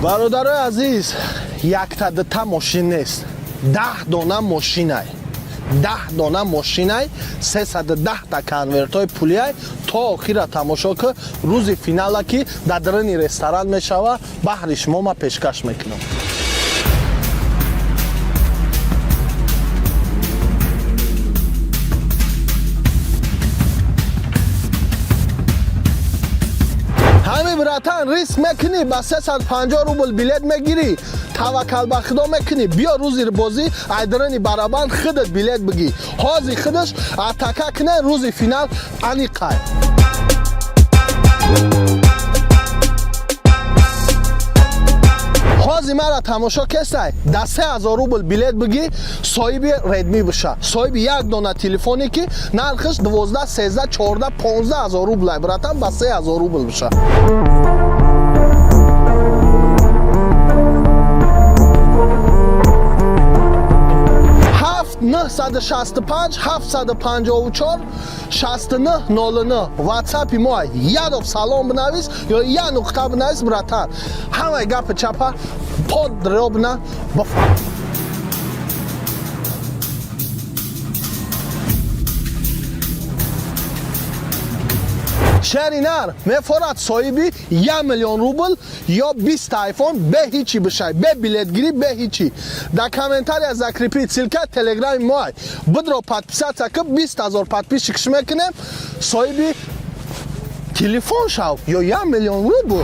Бародарои азиз, якта дута мошин нест, 10 дона мошинай, 10 дона мошинай, 310-та конвертҳои пулиай. То охира тамошо ки, рӯзи финала, ки дар даруни ресторан мешава, баҳри шумо ма пешкаш мекунам. Ҳами, братан, риск мекунӣ, ба 350 рубл билет мегирӣ, таваккал ба худо мекунӣ, биё, рӯзи бозӣ айдарани барабан худат билет бигӣ. Ҳози худаш атака куне, рӯзи финал аниқай. Ҳози мара тамошо кесай, да 3000 рубл билет бигӣ, соҳиби Редми биша, соҳиби як дона телефоне, ки нархаш 12, 13, 14, 15 ҳазор рублай. Братан, ба 3000 рубл биша. 7 965 754 69 09 ватсапи мо. Ядов салом бинавис ё я нуқта бинавис. Братан, ҳамаи гапи чапа подробно бифаҳм. Шери нар мефорад соҳиби 1 миллион рубл ё 20 айфон бе ҳичи бишай, бе билетгирӣ, бе ҳичи. Дар комментария закрепить ссылка телеграми моай, бидро подписаться ки, 20 ҳазор подписчик мекунем, соҳиби телефон шав ё 1 миллион рубл.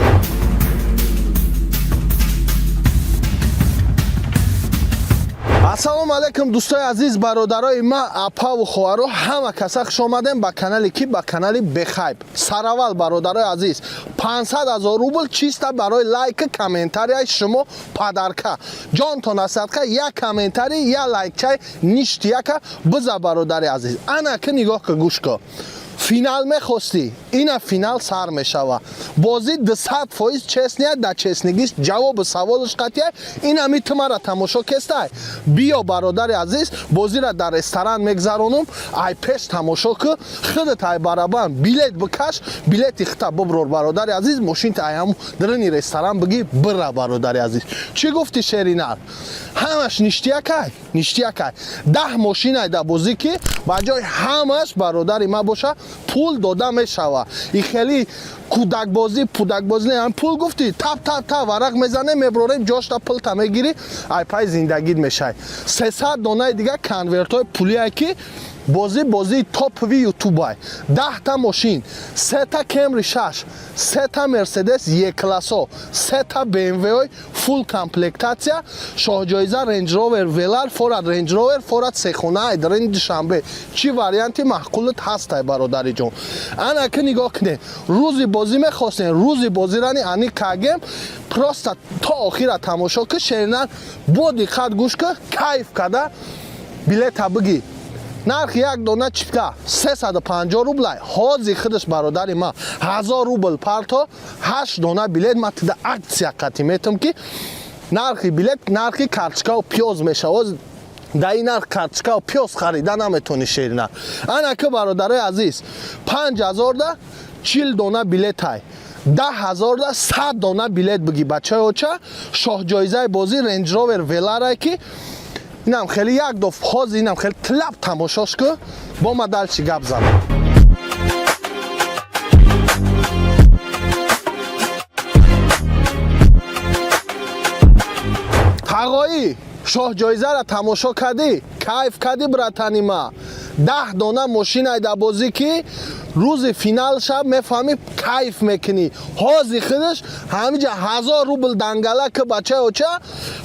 Ассалому алайкум, дӯстои азиз, бародарои ма, апаву хоҳаро, ҳама каса хуш омадем ба канали ки ба канали Бехайб. Сараввал, бародарои азиз, 500 ҳазор рубл чиста барои лайки комментарияи шумо подарка. Ҷонтон садқа, як комментарий, як лайкчай ништяка биза, бародари азиз. Ана ки нигоҳ ки, гӯш ку, финал мехостӣ, ина финал сар мешава. Бозӣ 200% честный, да честныйгиш ҷавоби саволаш қатъия. Инами ту мара тамошо кестай, биё, бародари азиз, бозиро дар ресторан мегзаронум. Ай пеш тамошо ку, худат ай барабан билет бикаш, билети хита биброр, бародари азиз, мошинта ай ҳаму даруни ресторан бигӣ, бира. Бародари азиз, чӣ гуфти, шеринар? Ҳамаш ништякай, ништякай. 10 мошинай да бозӣ, ки ба ҷои ҳамаш, бародари ма, боша, пул дода мешава. И хеле кӯдакбозӣ пудакбозӣ не. Пул гуфтӣ, тап тап тап варақ мезанем, меброрем, ҷошта пулта мегирӣ, ай пай зиндагит мешай. 300 донаи дига конвертҳои пулие, ки бозӣ, бозии топовый ютубай. 10-та мошин: сета Кемри шаш, сета Мерседес Е классо, сета БМВ фулл комплектация, шоҳҷоиза Рейндж Ровер Велар, форад Рейндж Ровер, форад сехона айдарини Душанбе. Чӣ варианти маъқулат ҳастай, бародари ҷон? Ана ки нигоҳ кунед, рӯзи бозӣ мехостем, рӯзи бозирани ани кагем. Просто то охира тамошо ки, шеринар, бо диққат гӯш ки, кайф када билета бигӣ. Нархи як дона чипта 350 рублай. Ҳози худаш, бародари ма, 1000 рубл парто, ҳашт дона билет ма тида акция қатӣ метам, ки нархи билет нархи карточкаву пиёз мешавад. Дар ин нарх карточкаву пиёз харида наметонӣ, шерина. Ана ки, бародарои азиз, 5000-да 40 дона билетай, 10 000-да 100 дона билет бигӣ, бачаи оча. Шоҳҷоизаи бозӣ Рейндж Ровер Веларай, ки инам хеле як доф. Ҳозир инам хеле тлаб тамошош ку, бо ма дальше гап занам. Тағоӣ, шоҳҷоизаро тамошо кардӣ, кайф кардӣ, братани ма? 10 дона мошинай дар бозӣ, ки рӯзи финал шаб мефаҳмӣ, кайф мекунӣ. Ҳози худаш ҳамиҷа 1000 рубл дангала ки, бачаи оча,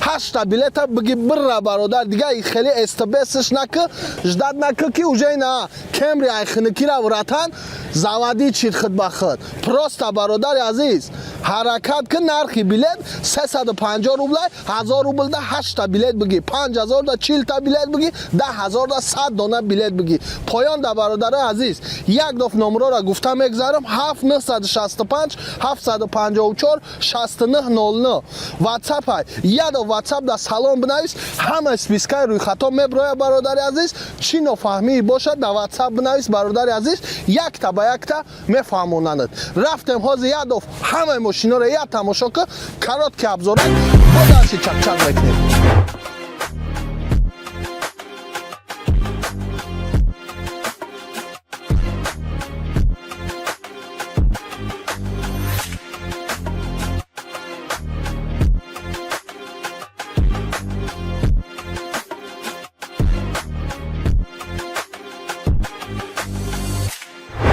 ҳашта билета биги, бирра, бародар. Дига хеле стбсш накӣ, ждать накӣ, ки уже ина Кемри айхиникира, братан, заводи чид худ ба худ. Просто, бародари азиз. Ҳаракат ки, нархи билет 350 рублай. 1000 рублда 8та билет бигӣ, 5000 да 40та билет бигӣ, 10 000 да 100 дона билет бигӣ. Поён да, бародарои азиз, як доф номрора гуфта мегзарам: 7 965 754 69 09 ватсапай. Ядо ватсап да салом бинавис, ҳама спискаи рӯйхатҳо меброяд. Бародари азиз, чӣ нофаҳмӣ бошад, дар ватсап бинавис, бародари азиз, якта ба якта мефаҳмонанд. Рафтем, ҳозир ядоф ҳамаи мошиноро як тамошо ки, короткий обзорак бо дарси чақчақ мекунем.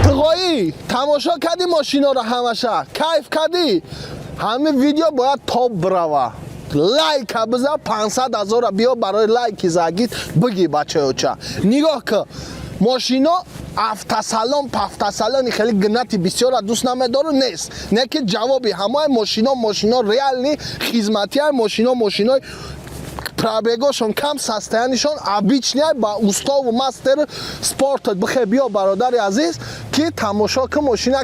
Тиғоӣ, тамошо кардӣ мошиноро, ҳамаша кайф кардӣ. Ҳамин видео бояд топ бирава. Лайка биза, 500 ҳазора биё, барои лайки загит биги. Бачаёча, нигоҳ ки, мошино автосалон пафтасалони хеле гнати бисёра дӯст намедору нест, не ки ҷавоби ҳамаи мошино, мошино реальный хизматиай, мошино, мошинои пробегошон кам, состояниешон обычный, ба уставу мастер спортат бихе биё, бародари азиз, ки тамошо ки, мошина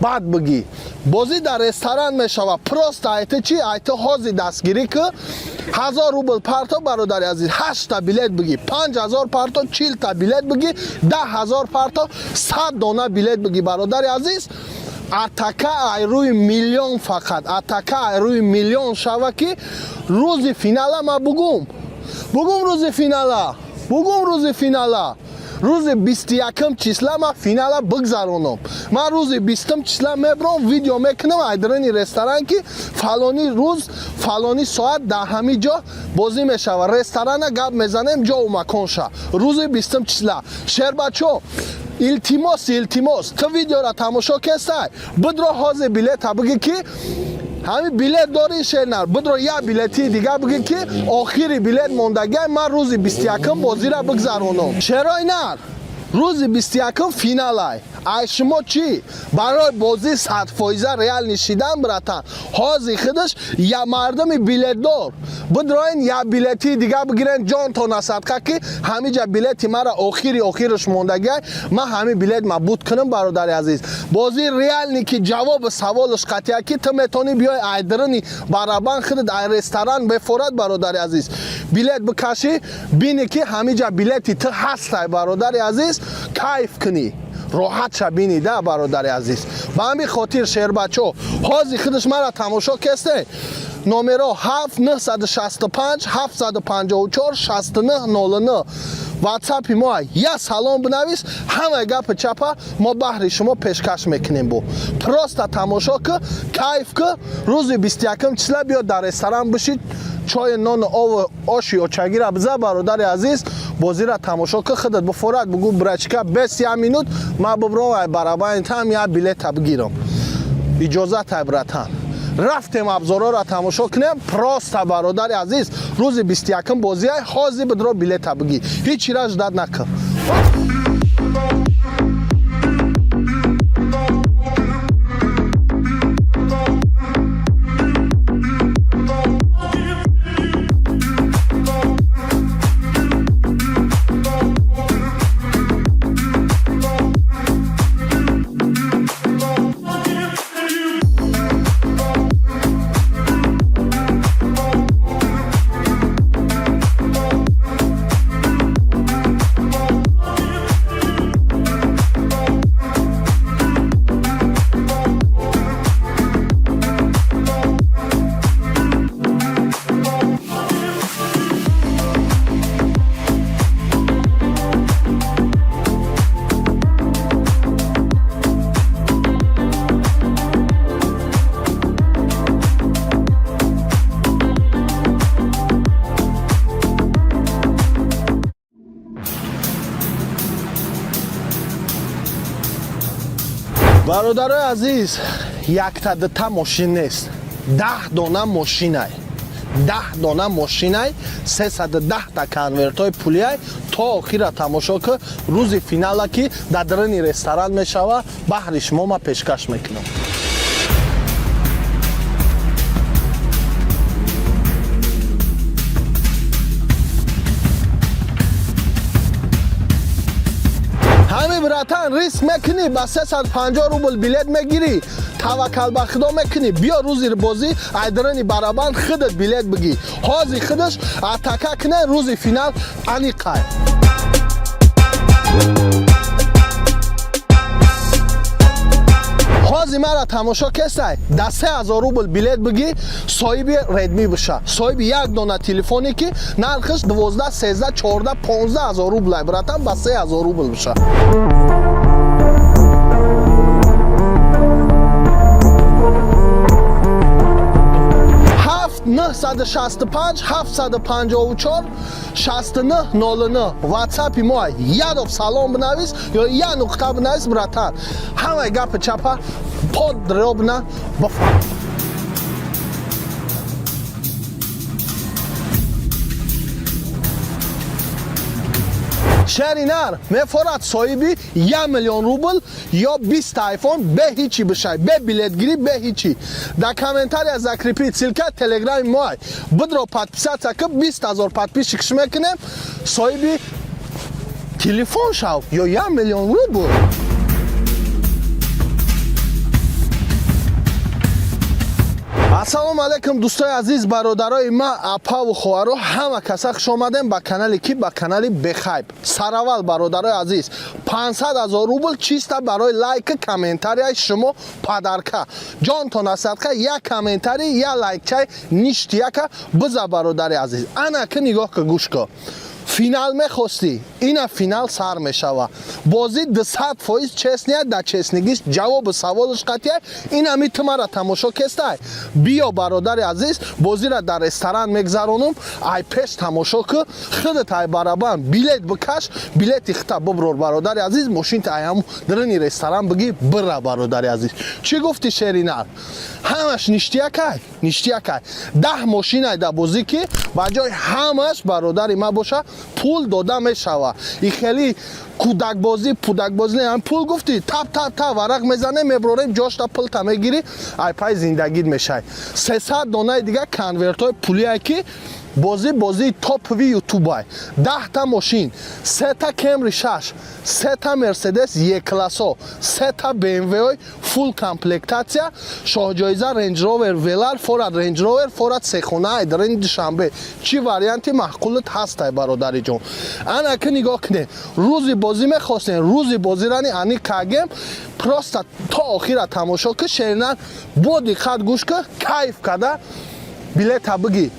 бад бигӣ. Бозӣ дар ресторан мешавад. Просто айти чи, айти ҳози дастгирӣ ки, 1000 рубл парто, бародари азиз, ҳашта билет бигӣ, 5000 парто, 40та билет бигӣ, 10 000 парто, 100 дона билет бигӣ, бародари азиз. Атака ай рӯи миллион, фақат атака ай рӯи миллион шава, ки рӯзи финала ма бугум, бугум, рӯзи финала бугум, рӯзи финала, рӯзи 21-м числа ма финала бигзаронам. Ман рӯзи 20-м числа мебром, видео мекунам айдрини ресторан, ки фалони рӯз, фалони соат дар ҳамин ҷо бозӣ мешавад. Ресторана гап мезанем, ҷову маконша рӯзи 20-м числа. Шербачо, илтимос, илтимос, ту видеора тамошо кестай, бидро ҳозир билета бигӣ, ки ҳамин билет дори, шернар, бидро як билетии дига бигӣ, ки охири билет мондагиай, ман рӯзи 21-м бозира бигзаронам. Шерои нар, рӯзи 21-м финалай. Ай шумо чӣ барои бозӣ 100% реальный шидан, братан, ҳозир худаш я мардуми билетдор бидроин, як билетии дига бигирен, ҷонтона садқа, ки ҳамиҷа билети мара охири охираш мондагиай, ман ҳамин билет ма буд кунам. Бародари азиз, бозии реальный, ки ҷавоби саволаш қатъия, ки ту метавонӣ биёй айдрини барабан худат ай ресторан бефорад, бародари азиз, билет бикашӣ, бинӣ, ки ҳамиҷа билети ту ҳастай, бародари азиз, кайф кунӣ, роҳат ша бинӣ да, бародари азиз. Ба ҳамин хотир, шербачо, ҳозир худаш мара тамошо кесте, номеро 7 965 754 69 09 ватсапи мо, я салом бинавис, ҳамаи гапи чапа мо баҳри шумо пешкаш мекунем. Бо просто тамошо ки, кайф ки, рӯзи 21 числа биё, дар ресторан бишид, чойи, нону ову оши очагира биза, бародари азиз, бозира тамошо ки, худат бифорад, бугу: «Брачка, бес як минут ман бибром ай барабани там як билета бигирам». Иҷозатай, братан. Рафтем, обзорора тамошо кунем. Просто, бародари азиз, рӯзи 21 бозиай, ҳозир бидро, билета бигӣ, ҳеҷ чира ждать накун. Бародарои азиз, якта дута мошин нест, 10 дона мошинай, 10 дона мошинай, 310-та конвертҳои пулиай. То охира тамошо ки, рӯзи финала, ки дар даруни ресторан мешава, баҳри шумо ма пешкаш мекунам. Братан, риск мекунӣ, ба 350 рубл билет мегирӣ, таваккал ба худо мекунӣ, биё, рӯзи бозӣ айдарани барабан худат билет бигӣ. Ҳозир худаш атака куне, рӯзи финал аниқай. Ҳозир мара тамошо кесай, да 3000 рубл билет бигӣ, соҳиби Редми биша, соҳиби як дона телефоне, ки нархаш 12, 13, 14, 15 ҳазор рублай. Братан, ба 3000 рубл биша. 7 965 754 69 09 ватсапи мо. Ядов салом бинавис ё я нуқта бинавис. Братан, ҳамаи гапи чапа подробно бифаҳм. Шери нар мефорад соҳиби 1 миллион рубл ё 20 айфон бе ҳичи бишай, бе билетгирӣ, бе ҳичи. Дар комментария закрепить ссылка телеграми моай, бидро подписаться ки, 20 ҳазор подписчик ш мекунем, соҳиби телефон шав ё 1 миллион рубл. Ассалому алайкум, дӯстои азиз, бародарои ма, апаву хоҳаро, ҳама каса хуш омадем ба канали ки, ба канали Бехайб. Сараввал, бародарои азиз, 500 ҳазор рубл чисто барои лайки комментарияи шумо подарка. Ҷонтон садқа, як комментарий, як лайкчай ништяка биза, бародари азиз. Ана ки нигоҳ ка, гӯш ка. Финал мехостӣ, ина финал сар мешава. Бозӣ 200% честный, да честныйгиш ҷавоби саволаш қатъия. Инами ту мара тамошо кестай, биё, бародари азиз, бозиро дар ресторан мегзаронум. Ай пеш тамошо ку, худат ай барабан билет бикаш, билети хита биброр, бародари азиз, мошинта ай ҳаму дарини ресторан бигӣ, бира. Бародари азиз, чӣ гуфти, шеринар? Ҳамаш ништякай, ништякай. 10 мошинай да бозӣ, ки ба ҷои ҳамаш, бародари ма, боша, пул дода мешава. И хеле кӯдакбозӣ пудакбозӣ не. Пул гуфтӣ, тап тап тап варақ мезанем, меброрем, ҷошта пулта мегирӣ, ай пай зиндагит мешай. 300 донаи дига конвертҳои пулие, ки бозӣ, бозии топовый ютубай. 10-та мошин: сета Кемри шаш, сета Мерседес Е классо, сета БМВ фулл комплектация, шоҳҷоиза Рейндж Ровер Велар, форад Рейндж Ровер, форад сехона айдарини Душанбе. Чӣ варианти маъқулат ҳастай, бародари ҷон? Ана ки нигоҳ кунед, рӯзи бозӣ мехостем, рӯзи бозирани ани кагем. Просто то охира тамошо ки, шеринан, бо диққат гӯш ки, кайф када билета бигӣ.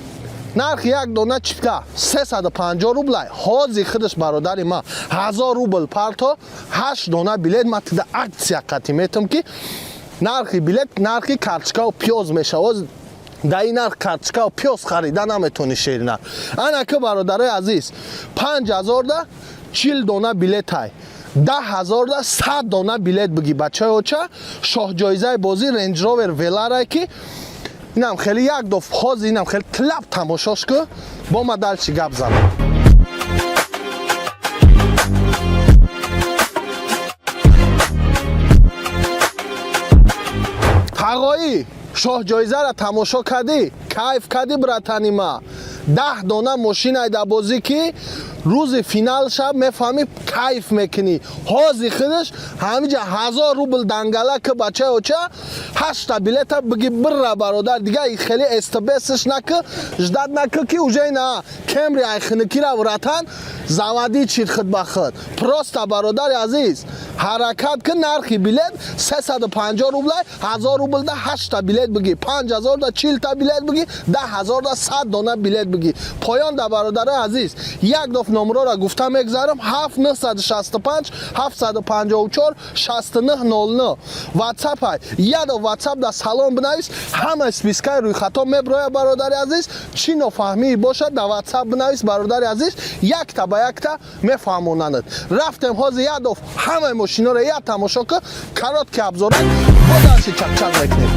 Нархи як дона чипта 350 рублай. Ҳозир худаш, бародари ма, 1000 рубл парто, ҳашт дона билет ма тида акция қатӣ метам, ки нархи билет нархи карточкаву пиёз мешавад. Дар ин нарх карточкаву пиёз харида наметонӣ, шерина. Ана ки, бародарои азиз, 5000-да 40 дона билетай, 10 000-да 100 дона билет бигӣ, бачаи оча. Шоҳҷоизаи бозӣ Рейндж Ровер Веларай, ки инам хеле як доф. Ҳозир инам хеле тлаб тамошош ку, бо ма дальше гап занам. Тағоӣ, шоҳҷоизаро тамошо кардӣ, кайф кардӣ, братани ма? 10 дона мошинай дар бозӣ, ки рӯзи финал шаб мефаҳмӣ, кайф мекунӣ. Ҳозир худаш ҳамиҷа 1000 рубл дангала ки, бачаи оча, ҳашта билета биги, бирра, бародар. Дига хеле стбсш накӣ, ждать накӣ, ки уже на Кемри айхиникира, братан, заводи чид худ ба худ. Просто, бародари азиз, ҳаракат ки. Нархи билет 350 рублай. 1000 рублда ҳашта билет бигӣ, 5000-да 40-та билет бигӣ, 10 000-да 100 дона билет бигӣ. Поён да, бародарои азиз, як доф номрора гуфта мегзарам: 7 965 754 69 09 ватсапай. Ядо ватсап да салом бинавис, ҳама спискаи рӯйхатҳо меброя. Бародари азиз, чӣ нофаҳмӣ бошад, да ватсап бинавис, бародари азиз, якта ба якта мефаҳмонанд. Рафтем, ҳозир ядоф ҳамаи мошиноро як тамошо ки, короткий обзорак, бо дальше чақчақ мекунем.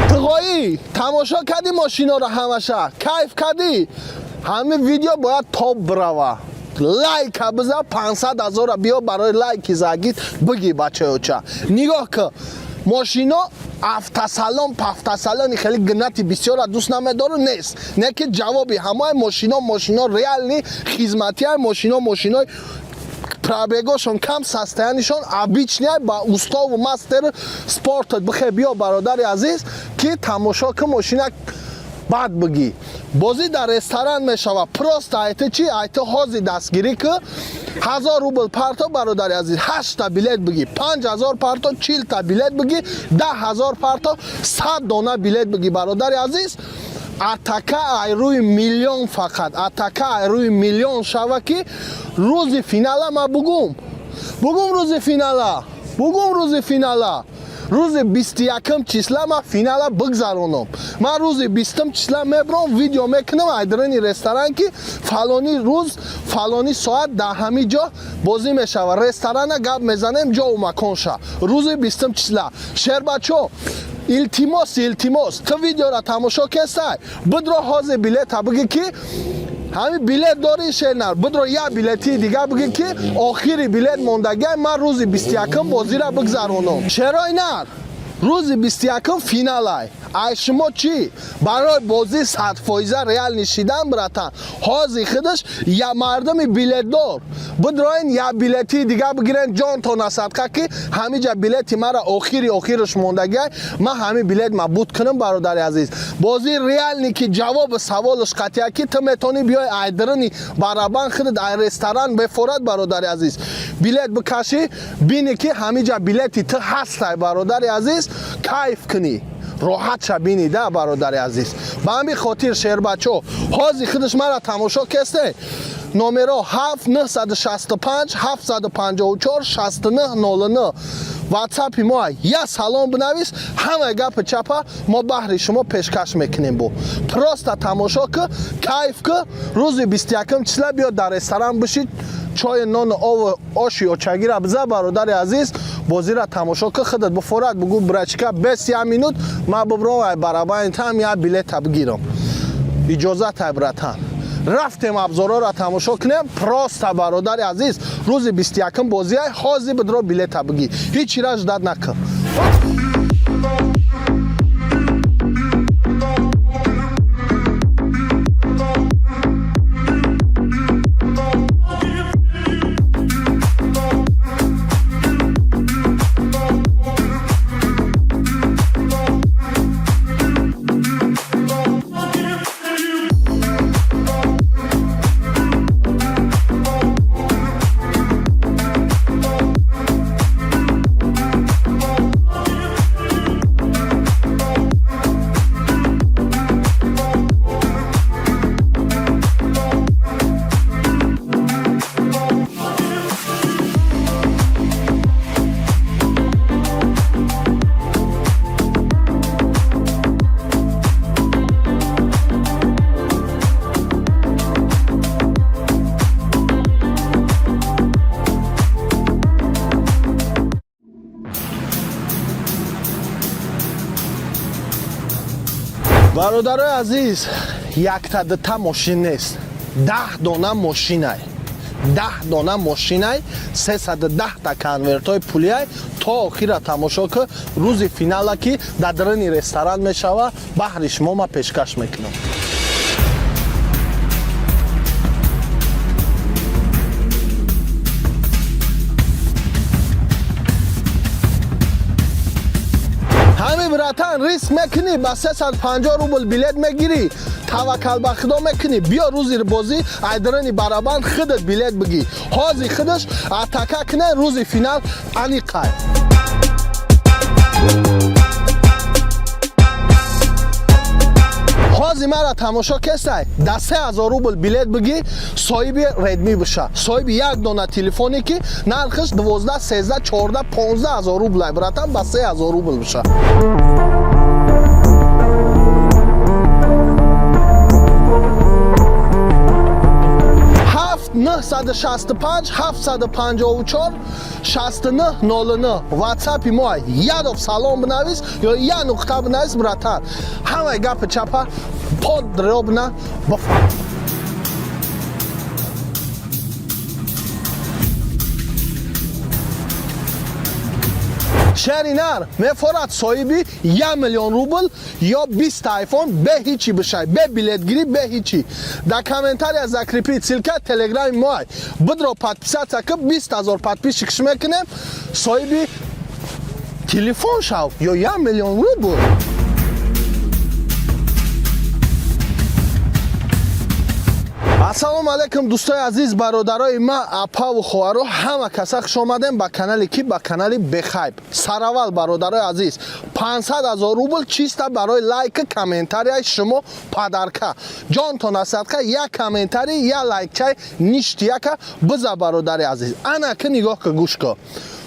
Тғоӣ. Тамошо кардӣ мошиноро ҳамаша, кайф кардӣ. Ҳамин видео бояд топ бирава. Лайка биза, 500 ҳазора биё барои лайки загит биги. Бачаёча, нигоҳ ки мошино автосалон пафтасалони хеле гнати бисёра дӯст намедору нест, не ки ҷавоби ҳамаи мошино, мошино реальный хизматиай, мошино, мошинои пробегошон кам, состояниешон обычный, ба уставу мастер спортот бихе. Биё, бародари азиз, ки тамошо ки мошина, баъд бигӣ. Бозӣ дар ресторан мешавад. Просто айти чи, айти ҳози дастгирӣ ки 1000 рубл парто, бародари азиз, ҳашта билет бигӣ, 5000 парто, 40-та билет бигӣ, 10 000 парто, 100 дона билет бигӣ, бародари азиз. Атака ай рӯи миллион, фақат атака ай рӯи миллион шава, ки рӯзи финала ма бугум, бугум, рӯзи финала бугум, рӯзи финала, рӯзи 21-м числа ман финала бигзаронам. Ман рӯзи 20-м числа мебурам, видео мекунам айдрини ресторан, ки фалони рӯз, фалони соат дар ҳамин ҷо бозӣ мешавад. Ресторана гап мезанем, ҷову маконша рӯзи 20-м числа. Шербачо, илтимос, илтимос, ту видеора тамошо кестай, бидро ҳозир билета бигӣ, ки ҳамин билет дорӣ. Шернар, бидро як билетии дига бигӣ, ки охири билет мондагиай, ман рӯзи 21-м бозира бигзаронам. Шерои нар, рӯзи 21-м финалай. Ай шумо чӣ барои бозӣ 100% реальный шидан, братан, ҳозир худаш я мардуми билетдор бидроен, як билетии дига бигирен, ҷонтона садқа, ки ҳамиҷа билети мара охири охираш мондагиай, ман ҳамин билет ма буд кунам. Бародари азиз, бозии реальный, ки ҷавоби саволаш қатъия, ки ту метавонӣ биёй айдрини барабан худат ай ресторан бефорад, бародари азиз, билет бикашӣ, бинӣ, ки ҳамиҷа билети ту ҳастай, бародари азиз, кайф кунӣ, роҳат ша бинӣ да, бародари азиз. Ба ҳамин хотир, шербачо, ҳозир худаш мара тамошо кесте, номеро 7 965 754 69 09 ватсапи мо, я салом бинавис, ҳамаи гапи чапа мо баҳри шумо пешкаш мекунем. Бо просто тамошо ки, кайф ки, рӯзи 21 числа биё дар ресторан бишид, чойи, нону ову оши очагира биза, бародари азиз, бозира тамошо ки, худат бифорад, бугу: «Брачка, бес як минут ман бибром ай барабани там як билета бигирам». Иҷозатай, братан, рафтем абзорҳоро тамошо кунем. Просто, бародари азиз, рӯзи 21-м бозиай, ҳозир бидро билета бигӣ, ҳеҷ чира ждать накун. Бародарои азиз, якта дута мошин нест, 10 дона мошинай, 10 дона мошинай, 310-та конвертҳои пулиай. То охира тамошо ки, рӯзи финала, ки дар даруни ресторан мешава, баҳри шумо ма пешкаш мекунам. Ҳамин, братан, риск мекунӣ, ба 350 рубл билет мегирӣ, таваккал ба худо мекунӣ, биё рӯзи бозӣ айдарани барабан худат билет бигӣ. Ҳозир худаш атака кунен, рӯзи финал аниқай. Ҳозир мара тамошо кесай, да 3000 рубл билет бигӣ, соҳиби Редми биша, соҳиби як дона телефоне, ки нархаш 12, 13, 14, 15 ҳазор рублай, братан, ба 3000 рубл биша. Ҳафт нӯҳ. 965 754 69 09 ватсапи мо. Ядов салом бинавис ё я нуқта бинавис, братан, ҳамаи гапи чапа подробно бифаҳм. Шери нар мефорад соҳиби 1 миллион рубл ё 20 айфон, бе ҳичи бишай, бе билетгирӣ, бе ҳичи. Дар комментария закрепить ссылка телеграми моай, бидро подписаться ки 20 000 подписчик ш мекунем, соҳиби телефон шав ё 1 миллион рубл. Ассалому алайкум, дӯстои азиз, бародарои ма, апаву хоҳаро, ҳама каса хуш омадем ба канали ки ба канали Бехайб. Сараввал, бародарои азиз, 500 ҳазор рубл чисто барои лайки комментарияи шумо подарка. Ҷонтон асадка, як комментарий, як лайкчай ништяка биза, бародари азиз. Ана ки нигоҳ ка, гӯш ка,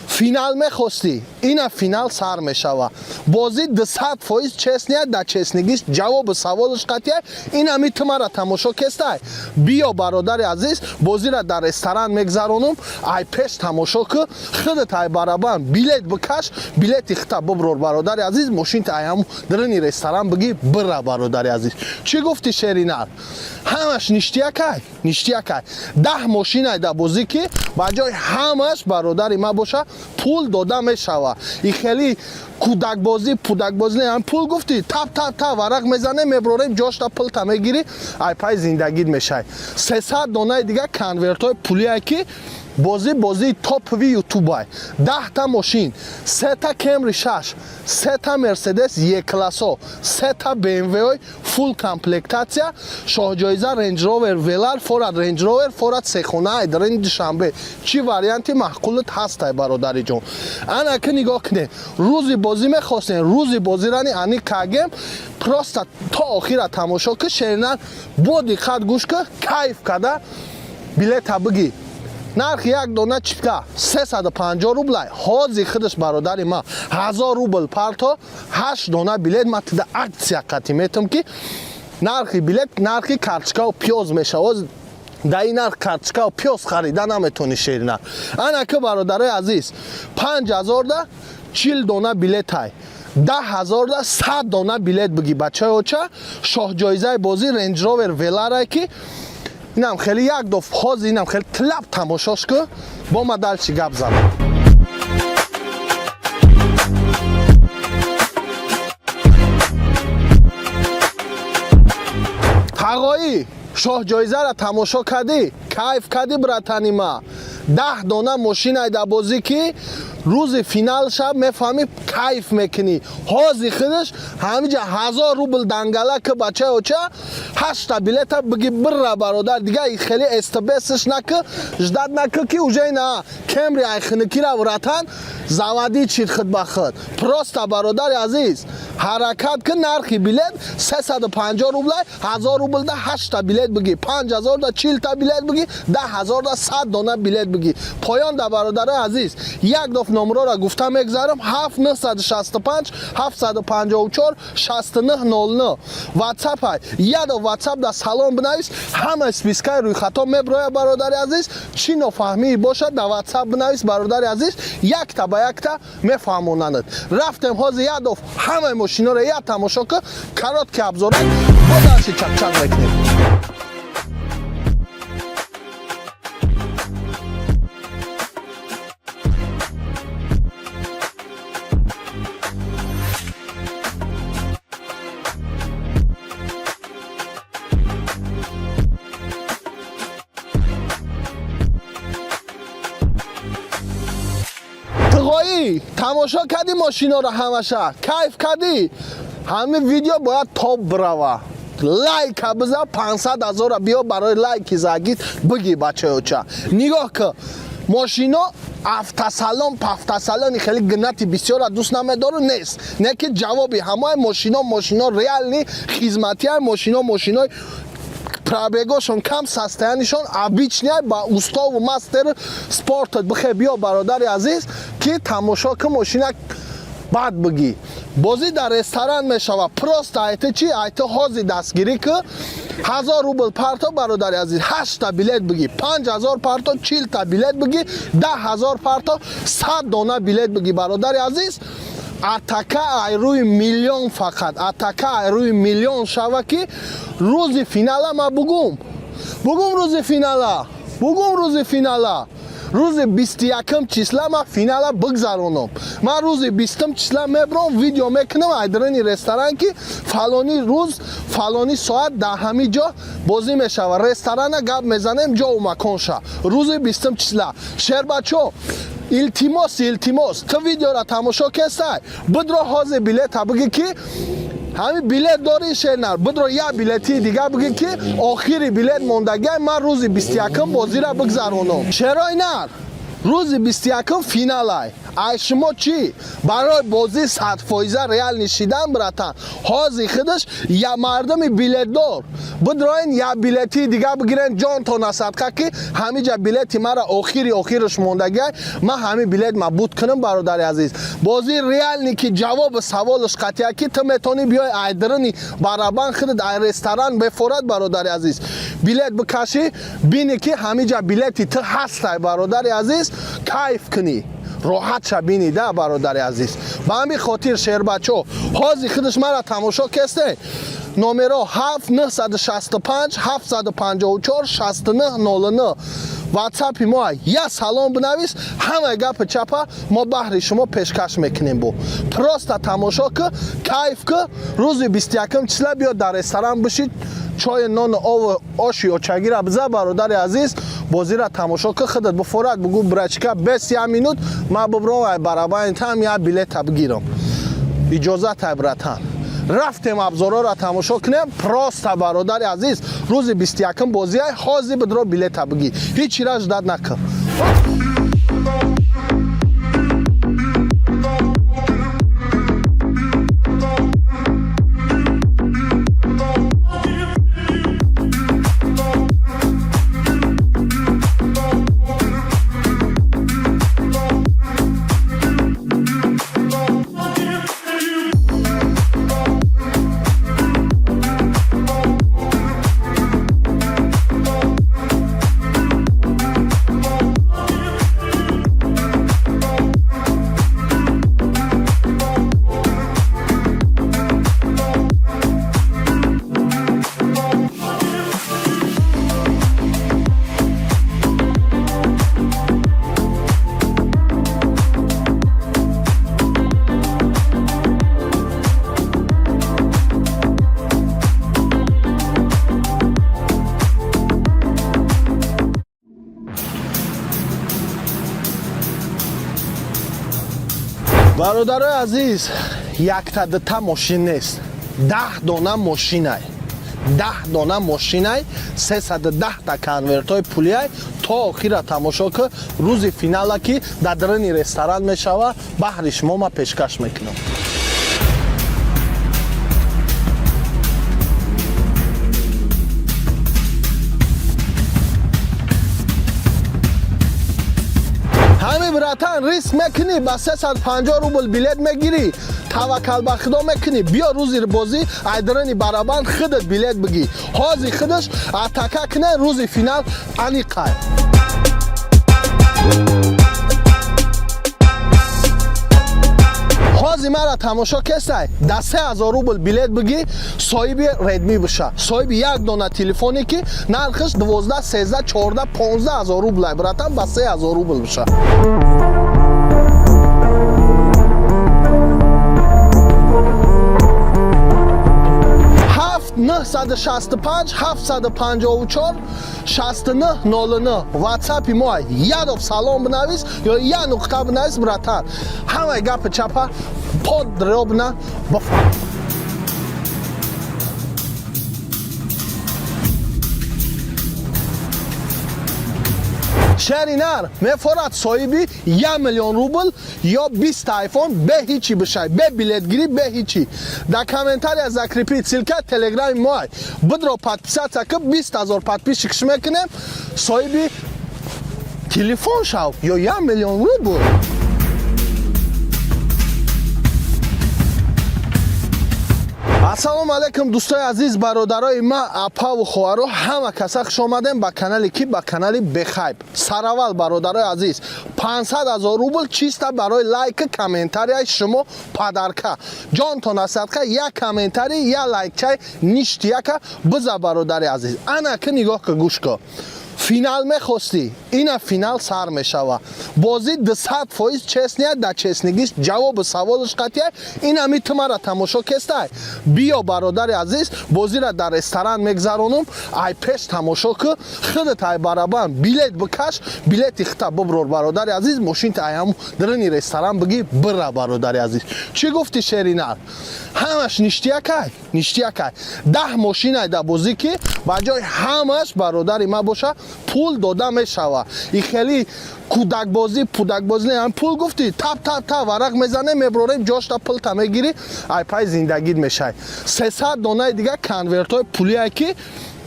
финал мехостӣ, ина финал сар мешава. Бозӣ 200% честный, да честныйгиш ҷавоби саволаш қатъия. Инами ту мара тамошо кестай, биё, бародари азиз, бозиро дар ресторан мегзаронум. Ай пеш тамошо ку, худат ай барабан билет бикаш, билети хита биброр, бародари азиз, мошинта ай ҳаму дарини ресторан бигӣ, бира, бародари азиз. Чӣ гуфти, шеринар? Ҳамаш ништякай, ништякай. 10 мошинай да бозӣ, ки ба ҷои ҳамаш, бародари ма, боша, пул дода мешава. И хеле кӯдакбозӣ пудакбозӣ не. Пул гуфтӣ, тап тап тап варақ мезанем, меброрем, ҷошта пулта мегирӣ, ай пай зиндагит мешай. 300 донаи дига конвертҳои пулие, ки бозӣ бозии топовый ютубай. 10-та мошин: сета Кемри шаш, сета Мерседес Е классо, сета БМВ фулл комплектация, шоҳҷоиза Рейндж Ровер Велар форад, Рейндж Ровер форад сехона айдарини Душанбе. Чӣ варианти маъқулат ҳастай, бародариҷон? Ана ки нигоҳ кунед, рӯзи бозӣ мехостем, рӯзи бозирани ани кагем. Просто то охира тамошо ки, шеринан, бо диққат гӯш ки, кайф када билета бигӣ. Нархи як дона чипта 350 рублай. Ҳози худаш, бародари ма, 1000 рубл парто, ҳашт дона билет ма тида акция қатӣ метам, ки нархи билет нархи карточкаву пиёз мешавад. Дар ин нарх карточкаву пиёз харида наметонӣ, шерина. Ана ки, бародарои азиз, 5000-да 40 дона билетай, 10 000-да 100 дона билет бигӣ, бачаи оча. Шоҳҷоизаи бозӣ Рейндж Ровер Веларай, ки инам хеле як доф. Ҳозир инам хеле тлаб тамошош ку, бо ма дальше гап занам. Тағоӣ, шоҳҷоизаро тамошо кардӣ, кайф кардӣ, братани ма? 10 дона мошинай дар бозӣ, ки рӯзи финал шаб мефаҳмӣ, кайф мекунӣ. Ҳози худаш ҳамиҷа 1000 рубл дангала ки, бачаи оча, ҳашта билета биги, бирра, бародар. Дига хеле стбсш накӣ, ждать накӣ, ки уже на Кемри айхиникира, братан, заводи чид худ ба худ. Просто, бародари азиз, ҳаракат ки. Нархи билет 350 рублай. 1000 рублда ҳашта билет бигӣ, 5000-да 40-та билет бигӣ, 10 000-да 100 дона билет бигӣ. Поён да, бародарои азиз, як доф номрора гуфта мегзарам: 7 965 754 69 09 ватсапай. Ядо ватсап да салом бинавис, ҳама спискаи рӯйхатҳо меброяд, бародари азиз. Чӣ нофаҳмӣ бошад, да ватсап бинавис, бародари азиз, якта ба якта мефаҳмонанд. Рафтем, ҳозир ядоф ҳамаи мошиноро як тамошо ки, короткий обзорак, бо дальше чақчақ мекунем. Тғоӣ, тамошо кардӣ мошиноро, ҳамаша кайф кардӣ. Ҳамин видео бояд топ бирава. Лайка биза, 500 ҳазора биё, барои лайки загит биги, бачаёча. Нигоҳ ки, мошино автосалон пафтасалони хеле гнати бисёра дӯст намедору нест, не ки ҷавоби ҳамаи мошино, мошино реальный хизматия, мошино, мошинои пробегошон кам, состояниешон обычный, ба уставу мастер спортот бихе. Биё, бародари азиз, ки тамошо ки, мошина баъд бигӣ. Бозӣ дар ресторан мешавад. Просто айти чи, айти ҳози дастгирӣ ки 1000 рубл парто, бародари азиз, ҳашта билет бигӣ, 5000 парто, 40-та билет бигӣ, 10 000 парто, 100 дона билет бигӣ, бародари азиз. Атака ай рӯи миллион, фақат атака ай рӯи миллион шава, ки рӯзи финала ма бугум, бугум, рӯзи финала бугум, рӯзи финала, рӯзи 21-м числа ма финала бигзаронам. Ман рӯзи 20-м числа мебурам, видео мекунам айдрини ресторан, ки фалони рӯз, фалони соат дар ҳамин ҷо бозӣ мешавад. Ресторана гап мезанем, ҷову маконша рӯзи 20-м числа. Шербачо, илтимос, илтимос, ту видеора тамошо кестай, бидро ҳозир билета бигӣ, ки ҳамин билет дорӣ, шернар, бидро як билетии дига бигӣ, ки охири билет мондагиай, ман рӯзи 21-м бозира бигзаронам. Шерои нар, рӯзи 21-м финалай. Ай шумо чӣ барои бозӣ 100% реальный шидан, братан, ҳозир худаш я мардуми билетдор бидроен, як билетии дига бигирен, ҷонтона садқа, ки ҳамиҷа билети мара охири охираш мондагиай, ман ҳамин билет ма буд кунам. Бародари азиз, бозии реальный, ки ҷавоби саволаш қатъия, ки ту метавонӣ биёй айдрини барабан худат ай ресторан бефорад, бародари азиз, билет бикашӣ, бинӣ, ки ҳамиҷа билети ту ҳастай, бародари азиз, кайф кунӣ, роҳат ша бинӣ да, бародари азиз. Ба ҳамин хотир, шербачо, ҳозир худаш мара тамошо кесте, номеро 7 965 754 69 09 ватсапи мо, я салом бинавис, ҳамаи гапи чапа мо баҳри шумо пешкаш мекунем. Бо просто тамошо ки, кайф ки, рӯзи 21 числа биё дар ресторан бишид, чойи, нону ову оши очагира биза, бародари азиз, бозира тамошо ки, худат бифорад, бугӯ: «Брачка, бес як минут ман бубром ай барабани там як билета бигирам». Иҷозатай, братан, рафтем абзорҳоро тамошо кунем. Просто, бародари азиз, рӯзи 21 бозиай, ҳозир бидро билета бигӣ, ҳеҷ чира ждать накун. Бародарои азиз, якта дута мошин нест, 10 дона мошинай, 10 дона мошинай, 310-та конвертҳои пулиай. То охира тамошо ки, рӯзи финала, ки дар даруни ресторан мешава, баҳри шумо ма пешкаш мекунам. Ҳамин, братан, риск мекунӣ, ба 350 рубл билет мегирӣ, таваккал ба худо мекунӣ, биё рӯзи бозӣ айдарани барабан худат билет бигӣ. Ҳозир худаш атака кунен, рӯзи финал аниқай. Ҳозир мара тамошо кесай, да 3000 рубл билет бигӣ, соҳиби Редми биша, соҳиби як дона телефоне, ки нархаш 12, 13, 14, 15 ҳазор рублай, братан, ба 3000 рубл биша. 965 754 69 09 ватсапи мо, ядов салом бинавис ё я нуқта бинавис, братан, ҳамаи гапи чапа подробно бифаҳм. Шери нар мефорад соҳиби 1 миллион рубл ё 20 айфон бе ҳичи бишай, бе билетгирӣ, бе ҳичи. Дар комментария закрепить ссылка телеграми моай, бидро подписаться ки, 20 ҳазор подписчик ш мекунем, соҳиби телефон шав ё 1 миллион рубл. Ассалому алайкум, дӯстои азиз, бародарои ма, апаву хоҳаро, ҳама каса хуш омадем ба канали ки ба канали Бехайб. Сараввал, бародарои азиз, 500 ҳазор рубл чисто барои лайк, комментарияи шумо подарка. Ҷонтон асадқа, як комментарий, як лайкчай ништяка биза, бародари азиз. Ана ки нигоҳ ка, гӯш ка. Финал мехостӣ, ина финал сар мешава. Бозӣ 200% честный, да честныйгиш ҷавоби саволаш қатъия. Инами ту мара тамошо кестай, биё, бародари азиз, бозиро дар ресторан мегзаронум. Ай пеш тамошо ку, худат ай барабан билет бикаш, билети хита биброр, бародари азиз, мошинта ай ҳаму дарини ресторан бигӣ, бира, бародари азиз. Чӣ гуфти, шеринар? Ҳамаш ништякай, ништякай. 10 мошинай да бозӣ, ки ба ҷои ҳамаш, бародари ма, боша, пул дода мешава. И хеле кӯдакбозӣ пудакбозӣ не. Пул гуфтӣ, тап тап тап варақ мезанем, меброрем, ҷошта пулта мегирӣ, ай пай зиндагит мешай. 300 донаи дига конвертҳои пулие, ки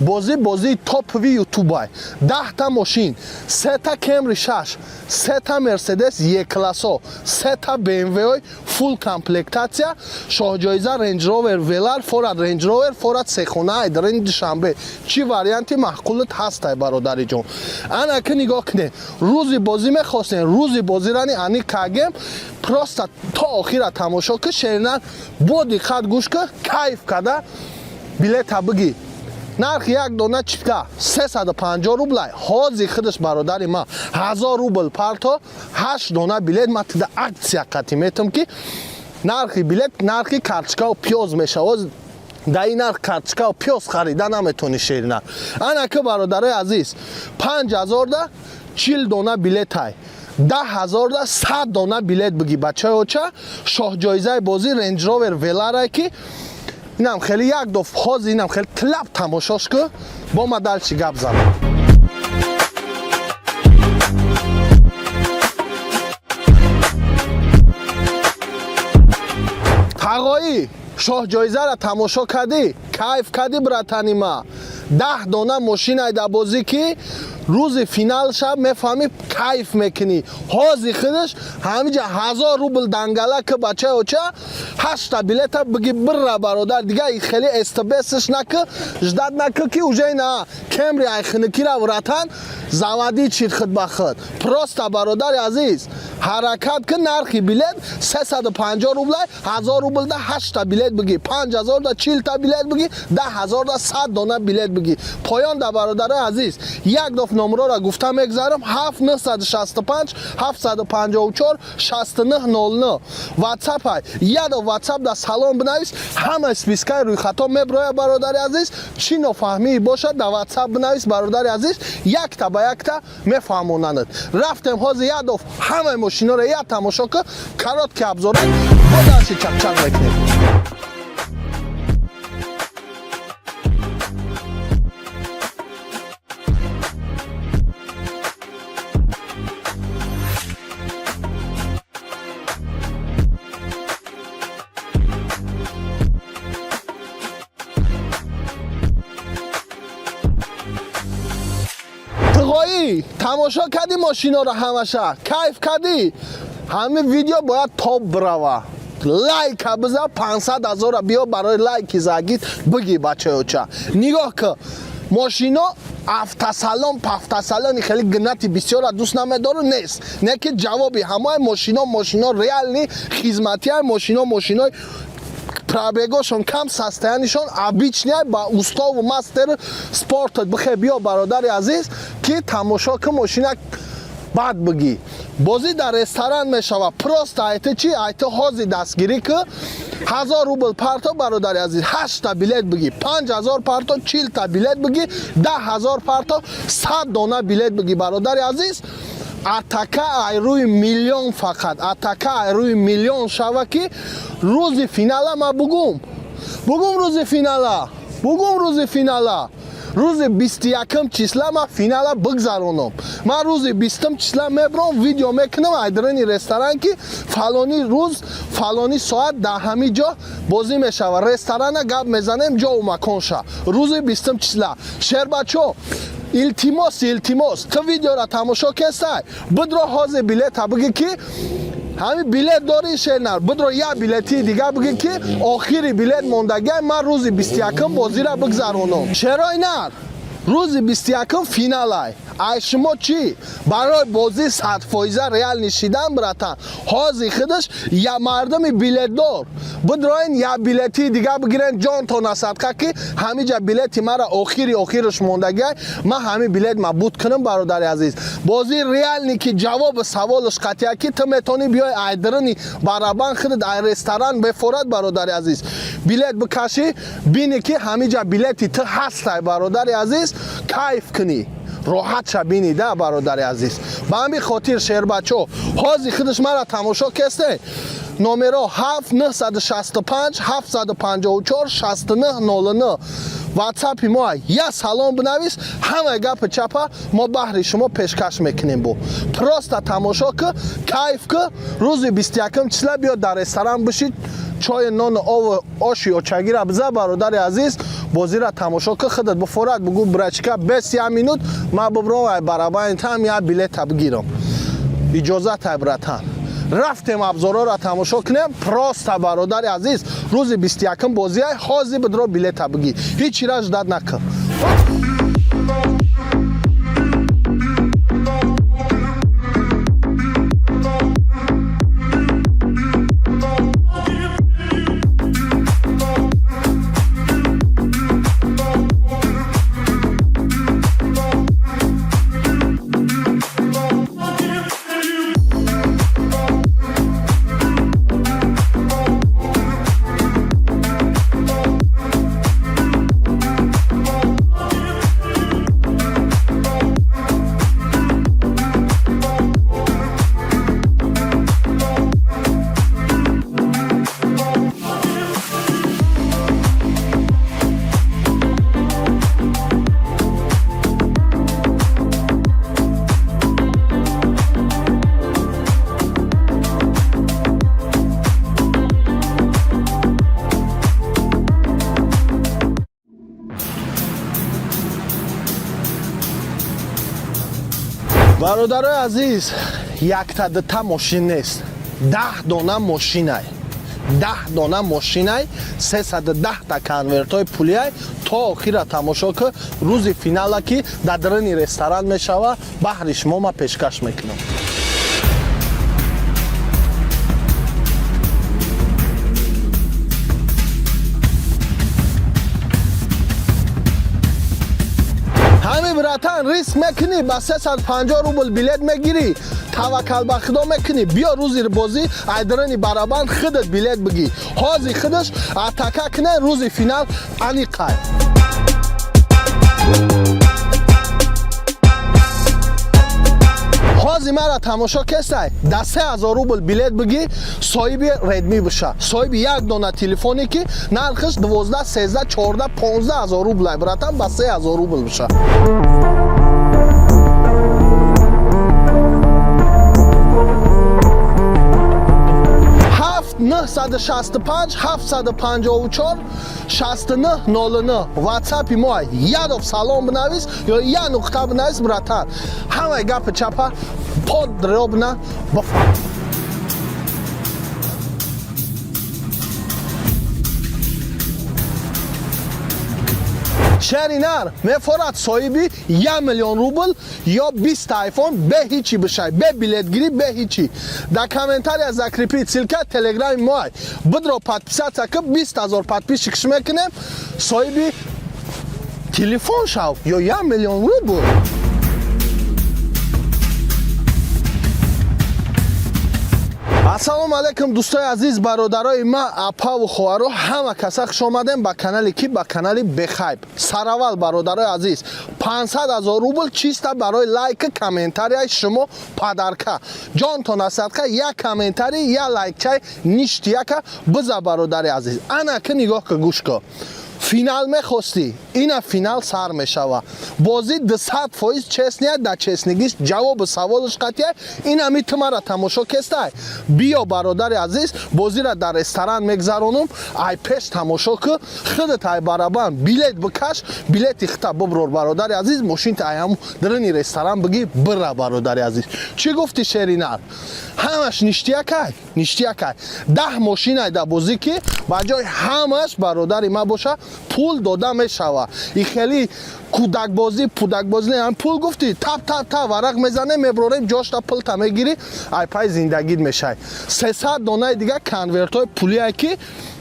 бозӣ бозии топовый ютубай. 10-та мошин: сета Кемри шаш, сета Мерседес Е классо, сета БМВ-ой фулл комплектация, шоҳҷоиза Рейндж Ровер Велар, форад Рейндж Ровер, форад сехона айдарини Душанбе. Чӣ варианти маъқулат ҳастай, бародариҷон? Ана ки нигоҳ кунед, рӯзи бозӣ мехостем, рӯзи бозирани ани кагем. Просто то охира тамошо ки, шеринан, бо диққат гӯш ки, кайф када билета бигӣ. Нархи як дона чипта 350 рублай. Ҳози худаш, бародари ма, 1000 рубл парто, ҳашт дона билет ма тида акция қатӣ метам, ки нархи билет нархи карточкаву пиёз мешавад. Дар ин нарх карточкаву пиёз харида наметонӣ, шерина. Ана ки, бародарои азиз, 5000-да 40 дона билетай, 10 000-да 100 дона билет бигӣ, бачаи оча. Шоҳҷоизаи бозӣ Рейндж Ровер Веларай, ки инам хеле як доф. Ҳозир инам хеле тлаб тамошош ку, бо ма дальше гап занам. Тағоӣ, шоҳҷоизаро тамошо кардӣ, кайф кардӣ, братани ма? 10 дона мошинай дар бозӣ, ки рӯзи финал шаб мефаҳмӣ, кайф мекунӣ. Ҳози худаш ҳамиҷа 1000 рубл дангала ки, бачаи оча, ҳашта билета биги, бирра, бародар. Дига хеле стбсш накӣ, ждать накӣ, ки уже на Кемри айхиникира вратан заводи чид худ ба худ. Просто, бародари азиз, ҳаракат ки. Нархи билет 350 рублай. 1000 рублда ҳашта билет бигӣ, 5000-да 40-та билет бигӣ, 10 000-да 100 дона билет бигӣ. Поён да, бародарои азиз, як доф номрора гуфта мегзарам: 7 965 754 69 09 ватсапай. Ядо ватсап да салом бинавис, ҳама спискаи рӯйхатҳо меброяд, бародари азиз. Чӣ нофаҳмӣ бошад, да ватсап бинавис, бародари азиз, якта ба якта мефаҳмонанд. Рафтем, ҳозир ядоф ҳамаи мошиноро як тамошо ки, короткий обзора, бо дальше чақчақ мекунем. Тғоӣ, тамошо кардӣ мошиноро, ҳамаша кайф кардӣ. Ҳамин видео бояд топ бирава. Лайка биза, 500 ҳазора биё барои лайки загит биги, бачаёча. Нигоҳ ки, мошино автосалон пафтасалони хеле гнати бисёра дӯст намедору нест, не ки ҷавоби ҳамаи мошино, мошино реальный хизматия, мошино, мошинои пробегошон кам, состояниешон обычный, ба уставу мастер спорт. Бихе, биё, бародари азиз, ки тамошо ки, мошина бад бигӣ. Бозӣ дар ресторан мешава. Просто айти чи, айти ҳози дастгирӣ ки, 1000 рубл парто, бародари азиз, ҳашта билет бигӣ, 5000 парто, 40-та билет бигӣ, 10 000 парто, 100 дона билет бигӣ, бародари азиз. Атака ай рӯи миллион, фақат атака ай рӯи миллион шава, ки рӯзи финала ма бугум, бугум, рӯзи финала бугум, рӯзи финала, рӯзи 21-м числа ма финала бигзаронам. Ман рӯзи 20-м числа мебром, видео мекунам айдрини ресторан, ки фалони рӯз, фалони соат дар ҳамин ҷо бозӣ мешавад. Ресторана гап мезанем, ҷову маконша рӯзи 20-м числа. Шербачо, илтимос, илтимос, ту видеора тамошо кестай, бидро, ҳозир билета бигӣ, ки Ҳами билет дорӣ, шернар, бидро, як билети дига бигӣ, ки охири билет мондагиай. Ман рӯзи 21-м бозира бигзаронам. Шерои нар, рӯзи 21-м финалай. Ай шумо чӣ барои бозӣ 100% реал нишидан, братан? Ҳозир худаш я мардуми билетдор бидроин, я билети дига бигирен, ҷонтона садқа, ки ҳамиҷа билети мара охири охираш мондагиай. Ман ҳамин билет ма буд кунам, бародари азиз. Бозии реальный, ки ҷавоби саволаш қатъия, ки ту метавонӣ биёй айдирини барабан худат, ай ресторан бефорад, бародари азиз, билет бикашӣ, бинӣ, ки ҳамиҷа билети ту ҳастай, бародари азиз, кайф кунӣ, роҳат ша бинӣ да, бародари азиз. Ба ҳамин хотир, шербачо, ҳозир худаш мара тамошо кесте, номеро 7 965 754 69 09 ватсапи мо, я салом бинавис, ҳамаи гапи чапа мо баҳри шумо пешкаш мекунем. Бо просто тамошо ки, кайф ки, рӯзи 21 числа биё, дар ресторан бишид, чойи, нону ову оши очагира биза, бародари азиз, бозира тамошо ки, худат бифорад, бугӯ: «Братишка, бес я минут ман бибром, ай барабани там я билета бигирам». Иҷозатай, братан. Рафтем, абзорҳоро тамошо кунем. Просто, бародари азиз, рӯзи 21-м бозиай, ҳозир бидро, билета бигир, ҳеҷ чира ждать накун. Бародарои азиз, якта дута мошин нест, 10 дона мошинай, 10 дона мошинай, 310-та конвертҳои пулиай. То охира тамошо ки, рӯзи финала, ки дар даруни ресторан мешава, баҳри шумо ма пешкаш мекунам. Ҳами, братан, риск мекунӣ, ба 350 рубл билет мегирӣ, таваккал ба худо мекунӣ, биё, рӯзи бозӣ айдарани барабан худат билет бигӣ. Ҳозир худаш атака кунен, рӯзи финал аниқай. Ҳозир мара тамошо кесай, да 3000 рубл билет бигӣ, соҳиби Редми биша, соҳиби як дона телефоне, ки нархаш 12, 13, 14, 15 ҳазор рублай, братан, ба 3000 рубл биша. 965 754 69 09 ватсапи мо, ядов салом бинавис ё я нуқта бинавис, братан, ҳамаи гапи чапа подробно бифаҳм. Шери нар мефорад, соҳиби 1 миллион рубл ё 20 айфон бе ҳичи бишай, бе билетгирӣ, бе ҳичи. Дар комментария закрепить ссылка телеграми моай, бидро, подписаться ки, 20 ҳазор подписчик ш мекунем, соҳиби телефон шав ё 1 миллион рубл. Ассалому алайкум, дӯстои азиз, бародарои ма, апаву хоҳаро, ҳама каса хуш омадем ба канали ки ба канали Бехайб. Сараввал, бародарои азиз, 500 ҳазор рубл чисто барои лайки комментарияи шумо подарка. Ҷонтона садқа, як комментарий, як лайкчай ништяка биза, бародари азиз. Ана ки нигоҳ ки, гӯш ку. Финал мехостӣ, ина финал сар мешава. Бозӣ 200% честный, да честныйгиш ҷавобу саволаш қатъия. Инами ту мара тамошо кестай, биё, бародари азиз, бозиро дар ресторан мегзаронум. Ай пеш тамошо ку, худат ай барабан билет бикаш, билети хита биброр, бародари азиз, мошинта ай ҳаму дарини ресторан бигӣ, бира. Бародари азиз, чӣ гуфти, шеринар? Ҳамаш ништякай, ништякай. 10 мошинай да бозӣ, ки ба ҷои ҳамаш, бародари ма, боша, пул дода мешава. И хеле кӯдакбозӣ пудакбозӣ не. Пул гуфтӣ, тап тап тап варақ мезанем, меброрем, ҷошта пулта мегирӣ, ай пай зиндагит мешай. 300 донаи дига конвертҳои пулие, ки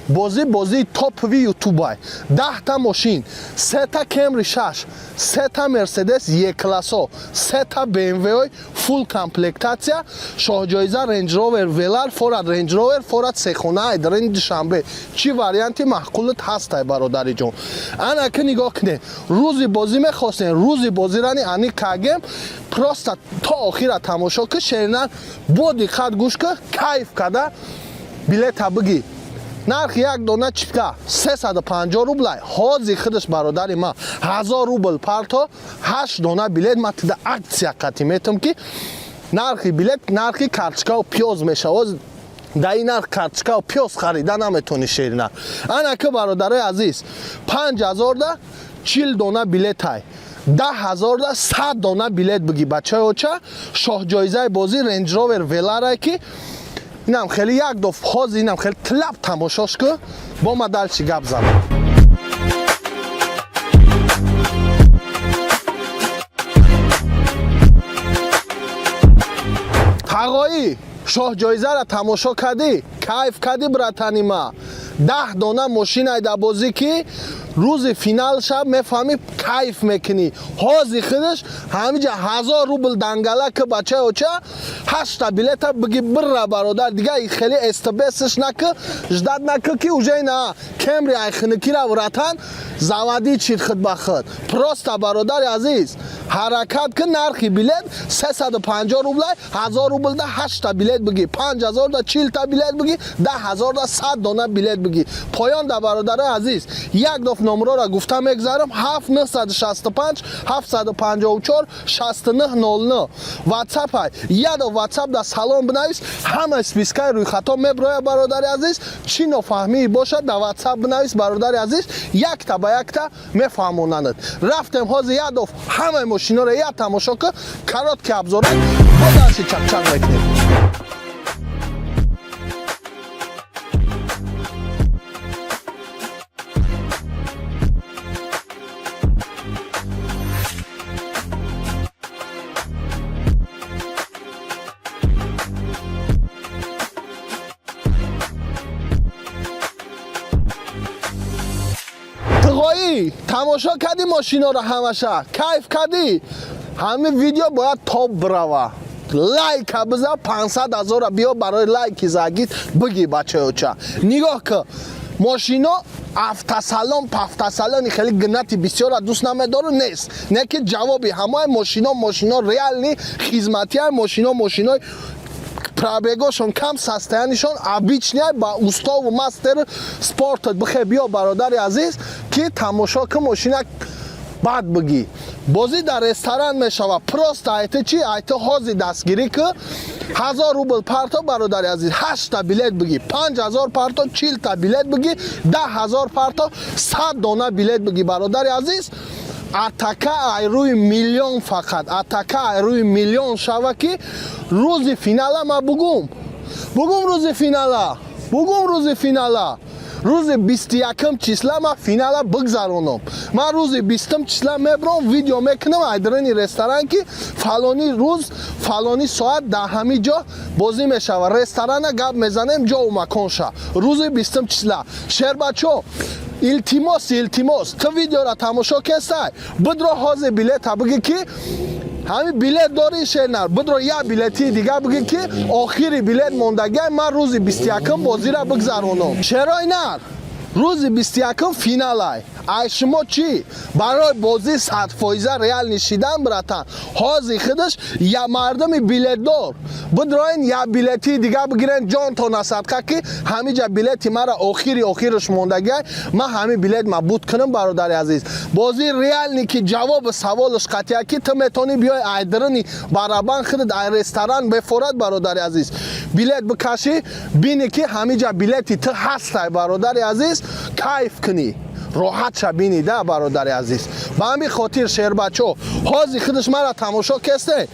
бозӣ бозии топовый ютубай. 10-та мошин: сета Кемри шаш, сета Мерседес Е классо, сета БМВ-ой фулл комплектация, шоҳҷоиза Рейндж Ровер Велар, форад Рейндж Ровер, форад сехона айдарини Душанбе. Чӣ варианти маъқулат ҳастай, бародариҷон? Ана ки нигоҳ кунед, рӯзи бозӣ мехостем, рӯзи бозирани ани кагем. Просто то охира тамошо ки, шеринан, бо диққат гӯш ки, кайф када билета бигӣ. Нархи як дона чипта 350 рублай. Ҳози худаш, бародари ман, 1000 рубл парто, ҳашт дона билет ма тида акция қатӣ метам, ки нархи билет нархи карточкаву пиёз мешавад. Дар ин нарх карточкаву пиёз харида наметонӣ, шерина. Ана ки, бародарои азиз, 5000-да 40 дона билетай, 10 000-да 100 дона билет бигӣ, бачаи оча. Шоҳҷоизаи бозӣ Рейндж Ровер Веларай, ки инам хеле як доф. Ҳозир инам хеле тлаб тамошош ку, бо ма дальше гап занам. Тағоӣ, шоҳҷоизаро тамошо кардӣ, кайф кардӣ, братани ма. 10 дона мошинай дар бозӣ, ки рӯзи финал шаб мефаҳмӣ, кайф мекунӣ. Ҳози худаш ҳамиҷа 1000 рубл дангала ки, бачаи оча, ҳашта билета биги, бирра, бародар. Дига хеле стбсш наки, ждать наки, ки уже ина Кемри айхиникира, братан, заводи чид худ ба худ. Просто, бародари азиз, ҳаракат ки. Нархи билет 350 рублай. 1000 рублда ҳашта билет бигӣ, 5000-да 40-та билет бигӣ, 10 000-да 100 дона билет бигӣ. Поён да, бародарои азиз, як доф номрора гуфта мегзарам: 7 965 754 69 09 ватсапай. Ядо ватсап да салом бинавис, ҳама спискаи рӯйхатҳо меброяд. Бародари азиз, чӣ нофаҳмӣ бошад, да ватсап бинавис, бародари азиз, якта ба якта мефаҳмонанд. Рафтем, ҳозир ядоф ҳамаи мошиноро як тамошо ки, короткий обзорак, бо дальше чақчақ мекунем. Тғоӣ, тамошо кардӣ мошиноро, ҳамаша кайф кардӣ. Ҳамин видео бояд топ бирава. Лайка биза, 500 ҳазора биё барои лайки загид биги. Бачаёча, нигоҳ ки, мошино автосалон пафтасалони хеле гнати бисёра дӯст намедору нест, не ки ҷавоби ҳамаи мошино, мошино реальный хизматия, мошино, мошинои пробегошон кам, состояниешон обычный, ба уставу мастер спортот бихе. Биё, бародари азиз, ки тамошо ки, мошина бад бигӣ. Бозӣ дар ресторан мешава. Просто айти чи, айти ҳози дастгирӣ ки, 1000 рубл парто, бародари азиз, ҳашта билет бигӣ, 5000 парто, 40-та билет бигӣ, 10 000 парто, 100 дона билет бигӣ, бародари азиз. Атака ай рӯи миллион, фақат атака ай рӯи миллион шава, ки рӯзи финала ма бугум, бугум, рӯзи финала бугум, рӯзи финала, рӯзи 21-м числа ма финала бигзаронам. Ман рӯзи 20-м числа мебром, видео мекунам айдрини ресторан, ки фалони рӯз, фалони соат дар ҳамин ҷо бозӣ мешавад. Ресторана гап мезанем, ҷову маконша рӯзи 20-м числа. Шербачо, илтимос, илтимос, ту видеора тамошо кестай, бидро ҳозир билета бигӣ, ки ҳамин билет дорӣ, шернар, бидро як билетии дига бигӣ, ки охири билет мондагиай. Ман рӯзи 21-м бозира бигзаронам. Шерои нар, рӯзи 21-м финалай. Ай шумо чӣ? Барои бозӣ 100% реальный шидан, братан, ҳозир худаш я мардуми билетдор бидроен, я билети дига бигирен, ҷонтона садқа, ки ҳамиҷа билети мара охири охираш мондагиай, ман ҳамин билет ма буд кунам. Бародари азиз, бозии реальный, ки ҷавоби саволаш қатъия, ки ту метавонӣ биёй айдирини барабан худат ай ресторан бефорад, бародари азиз, билет бикашӣ, бинӣ, ки ҳамиҷа билети ту ҳастай. Бародари азиз, кайф кунӣ, роҳат ша бинӣ да. Бародари азиз, ба ҳамин хотир, шербачо, ҳозир худаш мара тамошо кесте,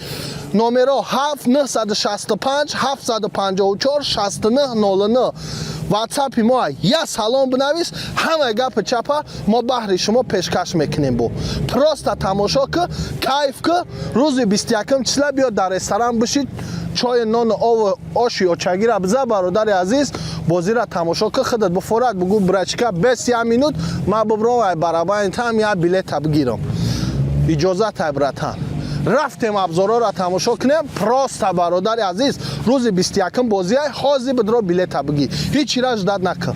номеро 7 965 754 69 09 ватсапи мо, я салом бинавис, ҳамаи гапи чапа мо баҳри шумо пешкаш мекунем. Бо просто тамошо ки, кайф ки, рӯзи 21 числа биё дар ресторан бишид, чойи, нону ову оши очагира биза. Бародари азиз, бозира тамошо ки, худат бифорад, бугӯ: «Брачка, бес я минут ма бибром, ай барабани там я билета бигирам». Иҷозатай, братан, рафтем абзорҳоро тамошо кунем. Просто, бародари азиз, рӯзи 21 бозиай, ҳозир бидро, билета бигӣ, ҳеҷ чира ждать накун.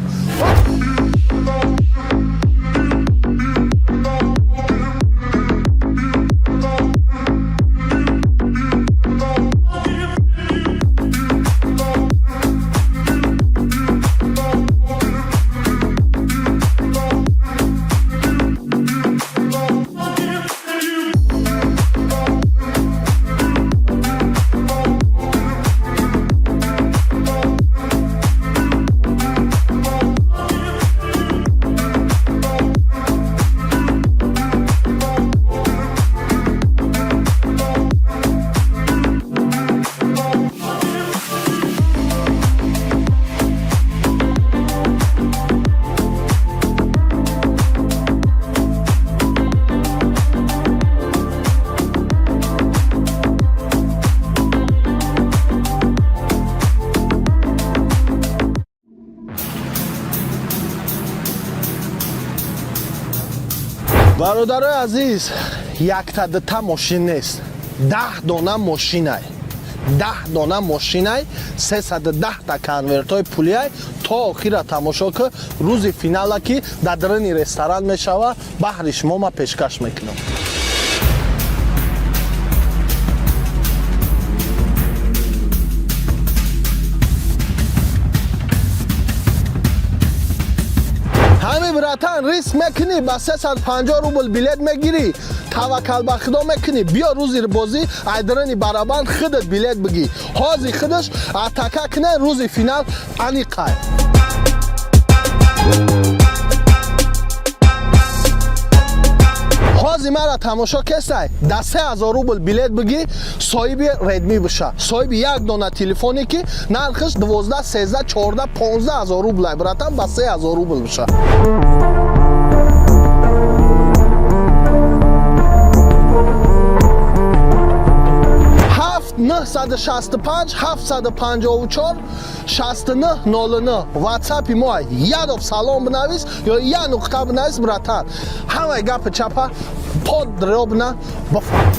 Бародарои азиз, якта дута мошин нест, 10 дона мошинай, 10 дона мошинай, 310-та конвертҳои пулиай. То охира тамошо ки, рӯзи финала, ки дар даруни ресторан мешава, баҳри шумо ма пешкаш мекунам. Ҳамин, братан, риск мекунӣ, ба 350 рубл билет мегирӣ, таваккал ба худо мекунӣ, биё рӯзи бозӣ айдарани барабан худат билет бигӣ. Ҳозир худаш атака кунӣ, рӯзи финал аниқай. Ҳозир мара тамошо кесай, да 3000 рубл билет бигӣ, соҳиби Редми биша, соҳиби як дона телефоне, ки нархаш 12, 13, 14, 15 ҳазор рублай. Братан, ба 3000 рубл биша. 965 754 69 09 ватсапи мо, ядов салом бинавис ё я нуқта бинавис. Братан, ҳамаи гапи чапа подробно бифаҳм.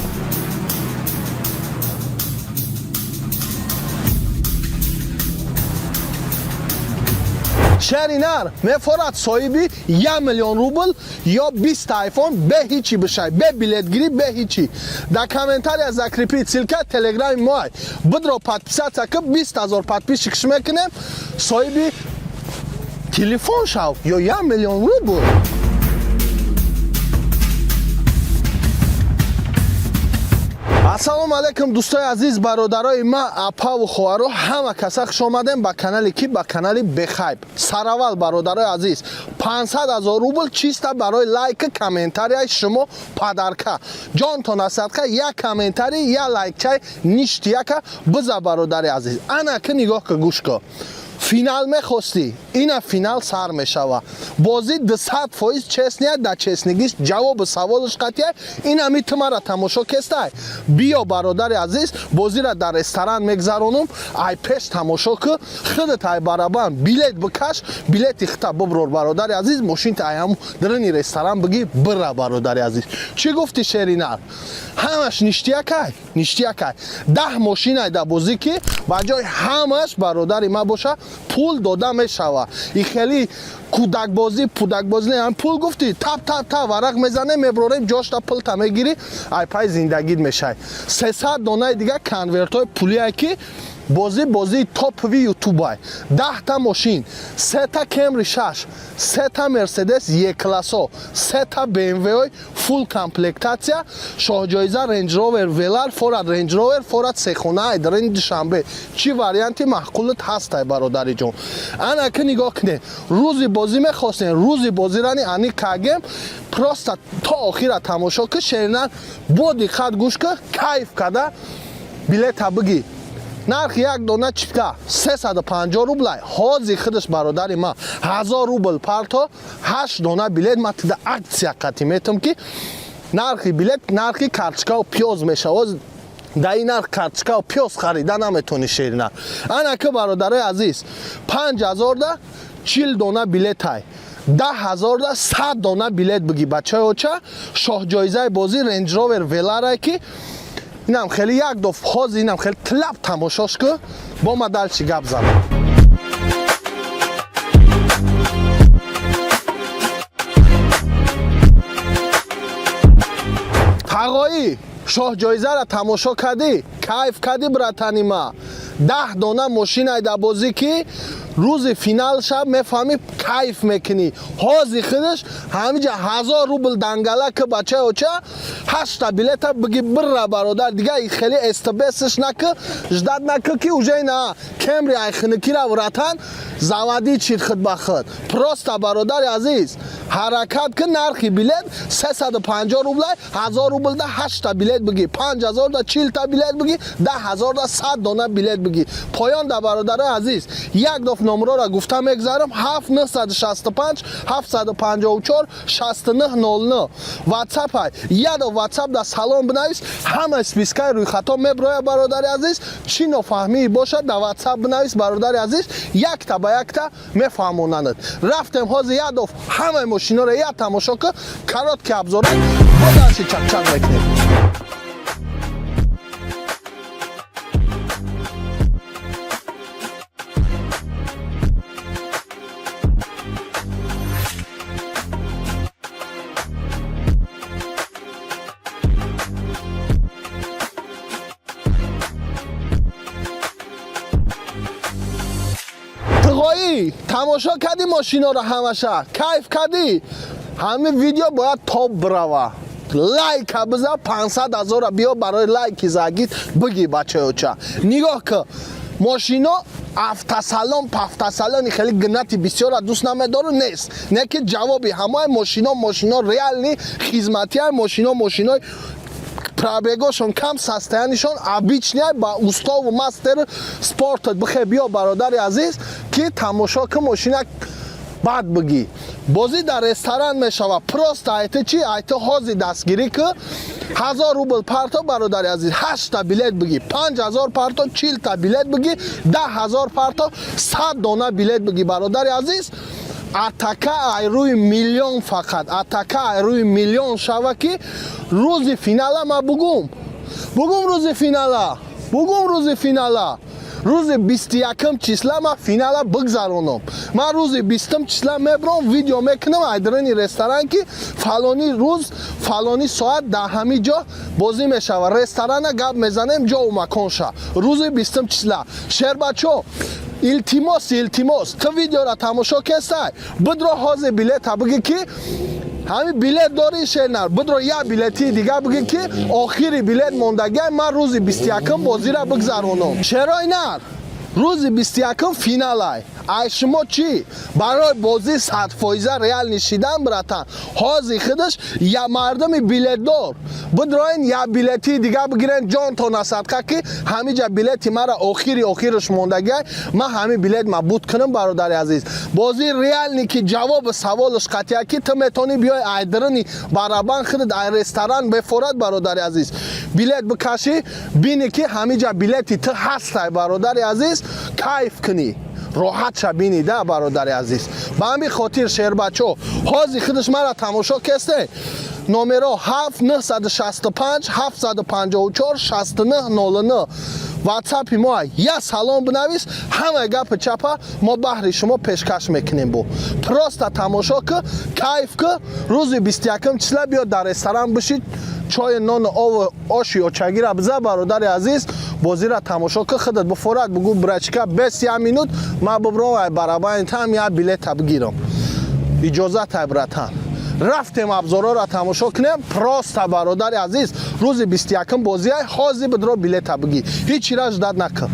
Шери нар мефорад соҳиби 1 миллион рубл ё 20 айфон бе ҳичи бишай, бе билетгирӣ, бе ҳичи. Дар комментария закрепить ссылка телеграми моай, бидро, подписаться ки, 20 ҳазор подписчик ш мекунем, соҳиби телефон шав ё 1 миллион рубл. Ассалому алайкум, дӯстои азиз, бародарои ма, апаву хоҳаро, ҳама каса хуш омадем ба канали ки ба канали Бехайб. Сараввал, бародарои азиз, 500 ҳазор рубл чисто барои лайки комментарияи шумо подарка. Ҷонтона садқа, як комментарий, як лайкчай ништяка биза. Бародари азиз, ана ки нигоҳ ка, гӯш ка, финал мехостӣ, ина финал сар мешава. Бозӣ 200% честный, да честныйгиш ҷавоби саволаш қатъия. Инами ту мара тамошо кестай, биё, бародари азиз, бозиро дар ресторан мегзаронум, ай пеш тамошо ки, худат ай барабан билет бикаш, билети хита биброр. Бародари азиз, мошинта ай ҳаму даруни ресторан бигӣ, бира. Бародари азиз, чӣ гуфти, шеринар? Ҳамаш ништякай, ништякай. 10 мошинай дар бозӣ, ки ба ҷои ҳамаш, бародари ма, боша, пул дода мешава. И хеле Кӯдакбозӣ, пудакбозӣ не. Пул гуфтӣ, тап тап тап варақ мезанем, меброрем, ҷошта пулта мегирӣ, ай пай зиндагит мешай. 300 донаи дига конвертҳои пулие, ки бозӣ, бозии топови ютубай. 10-та мошин: сета Кемри шаш, сета Мерседес Е классо, сета БМВ фулл комплектация, шоҳҷоиза Рейндж Ровер Велар, форад Рейндж Ровер, форад сехона айдарани Душанбе. Чӣ варианти маъқулат ҳастай, бародариҷон? Ана ки нигоҳ кунед, рӯзи бозӣ мехостем, рӯзи бозирани ани кагем. Просто то охира тамошо ки, шеринан, бо диққат гӯш ки, кайф када билета бигӣ. Нархи як дона чипта 350 рублай. Ҳози худаш, бародари ман, 1000 рубл парто, ҳашт дона билет ма тида акция қатӣ метам, ки нархи билет нархи карточкаву пиёз мешавад. Дар ин нарх карточкаву пиёз харида наметонӣ, шерина. Ана ки, бародарои азиз, 5000-да 40 дона билетай, 10 000-да 100 дона билет бигӣ, бачаи оча. Шоҳҷоизаи бозӣ Рейндж Ровер Веларай, ки инам хеле як доф. Ҳозир инам хеле тлаб тамошош ку, бо ма дальше гап занам. Тағоӣ, шоҳҷоизаро тамошо кардӣ, кайф кардӣ, братани ма? 10 дона мошинай дар бозӣ, ки рӯзи финал шаб мефаҳмӣ, кайф мекунӣ. Ҳози худаш ҳамиҷа 1000 рубл дангала ки, бачаи оча, ҳашта билета биги, бирра, бародар. Дига хеле стбсш наки, ждать наки, ки уже ина Кемри айхиникира вратан завади чид худ ба худ. Просто, бародари азиз, ҳаракат ки. Нархи билет 350 рублай. 1000 рублда ҳашта билет бигӣ, 5000-да 40-та билет бигӣ, 10 000-да 100 дона билет бигӣ. Поён да, бародарои азиз, як доф номрора гуфта мегзарам: 7 965 754 69 09 ватсапай. Ядо ватсап да салом бинавис, ҳама спискаи рӯйхатҳо меброя. Бародари азиз, чӣ нофаҳмӣ бошад, да ватсап бинавис, бародари азиз, якта ба якта мефаҳмонанд. Рафтем, ҳозир ядоф ҳамаи мошиноро як тамошо ки, короткий обзорак, бо дальше чақчақ мекунем. Тғоӣ, тамошо кардӣ мошиноро, ҳамаша кайф кардӣ. Ҳамин видео бояд топ бирава. Лайка биза, 500 ҳазора биё барои лайки загид биги, бачаёча. Нигоҳ ки, мошино автосалон пафтасалони хеле гнати бисёра дӯст намедору нест, не ки ҷавоби ҳамаи мошино, мошино реальный хизматия, мошино, мошинои пробегошон кам, состояниешон обычный, ба уставу мастер спортот бихе. Биё, бародари азиз, ки тамошо ки, мошина баъд бигӣ. Бозӣ дар ресторан мешавад. Просто айти чи, айти ҳози дастгирӣ ки, 1000 рубл парто, бародари азиз, ҳашта билет бигӣ, 5000 парто, 40-та билет бигӣ, 10 000 парто, 100 дона билет бигӣ, бародари азиз. Атака ай рӯи миллион, фақат атака ай рӯи миллион шава, ки рӯзи финала ма бугум, бугум, рӯзи финала бугум, рӯзи финала, рӯзи 21-м числа ма финала бигзаронам. Ман рӯзи 20-м числа мебром, видео мекунам айдрини ресторан, ки фалони рӯз, фалони соат дар ҳамин ҷо бозӣ мешавад. Ресторана гап мезанем, ҷову маконша рӯзи 20-м числа. Шербачо, илтимос, илтимос, ту видеора тамошо кестай, бидро ҳозир билета бигӣ, ки ҳамин билет дорӣ, шернар, бидро як билетии дига бигӣ, ки охири билет мондагиай, ман рӯзи 21-м бозира бигзаронам. Шерои нар, рӯзи 21-м финалай. Ай шумо чӣ барои бозӣ 100-фоиза реальный шидан, братан? Ҳозир худаш я мардуми билетдор бидроин, як билетии дига бигирен, ҷонтона садқа, ки ҳамиҷа билети мара охири охираш мондагиай, ман ҳамин билет ма буд кунам. Бародари азиз, бозии реальный, ки ҷавоби саволаш қатъия, ки ту метавонӣ биёй айдрини барабан худат ай ресторан бефорад, бародари азиз, билет бикашӣ, бинӣ, ки ҳамиҷа билети ту ҳастай, бародари азиз, кайф кунӣ, роҳат ша бинӣ да, бародари азиз. Ба ҳамин хотир, шербачо, ҳозир худаш мара тамошо кесте. Номеро 7 965 754 69 09 ватсапи мо. Я салом бинавис, ҳамаи гапи чапа мо баҳри шумо пешкаш мекунем. Бо просто тамошо ки, кайф ки. Рӯзи 21 числа биё, дар ресторан бишид, чойи, нону ову оши очагира биза. Бародари азиз, бозира тамошо ки, худат бифорад, бугӯ: «Брачка, бес я минут ма бубром, ай барабани там я билета бигирам». Иҷозатай, братан. Рафтем, абзорҳоро тамошо кунем. Просто, бародари азиз, рӯзи 21 бозиай, ҳозир бидро, билета бигӣ, ҳеҷ чира ждать накун.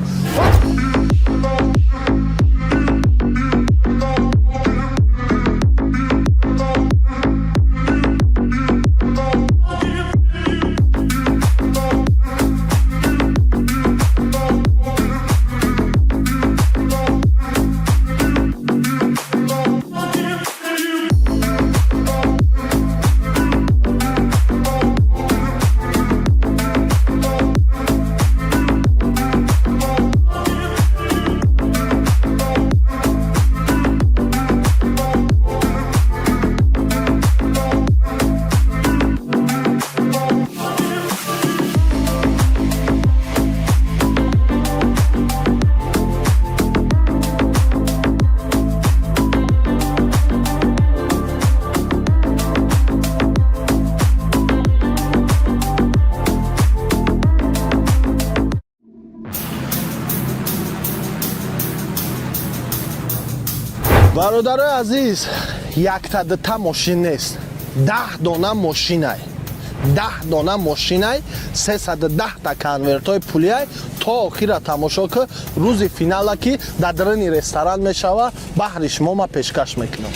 Бародарои азиз, якта дута мошин нест, 10 дона мошинай, 10 дона мошинай, 310-та конвертҳои пулиай. То охира тамошо ки, рӯзи финала, ки дар даруни ресторан мешава, баҳри шумо ма пешкаш мекунам.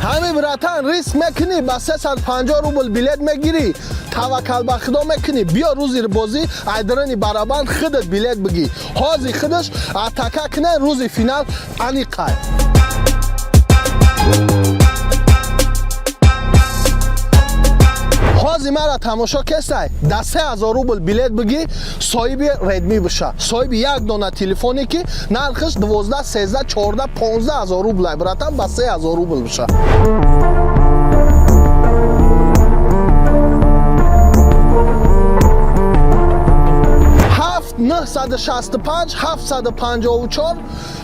Ҳами, братан, риск мекунӣ, ба 350 рубл билет мегирӣ, таваккал ба худо мекунӣ, биё, рӯзи бозӣ айдарани барабан худат билет бигӣ. Ҳозир худаш атака кунен, рӯзи финал аниқай. Ҳозир мара тамошо кесай, да 3000 рубл билет бигӣ, соҳиби Редми биша, соҳиби як дона телефоне, ки нархаш 12, 13, 14, 15 ҳазор рублай. Братан, ба 3000 рубл биша. 965 754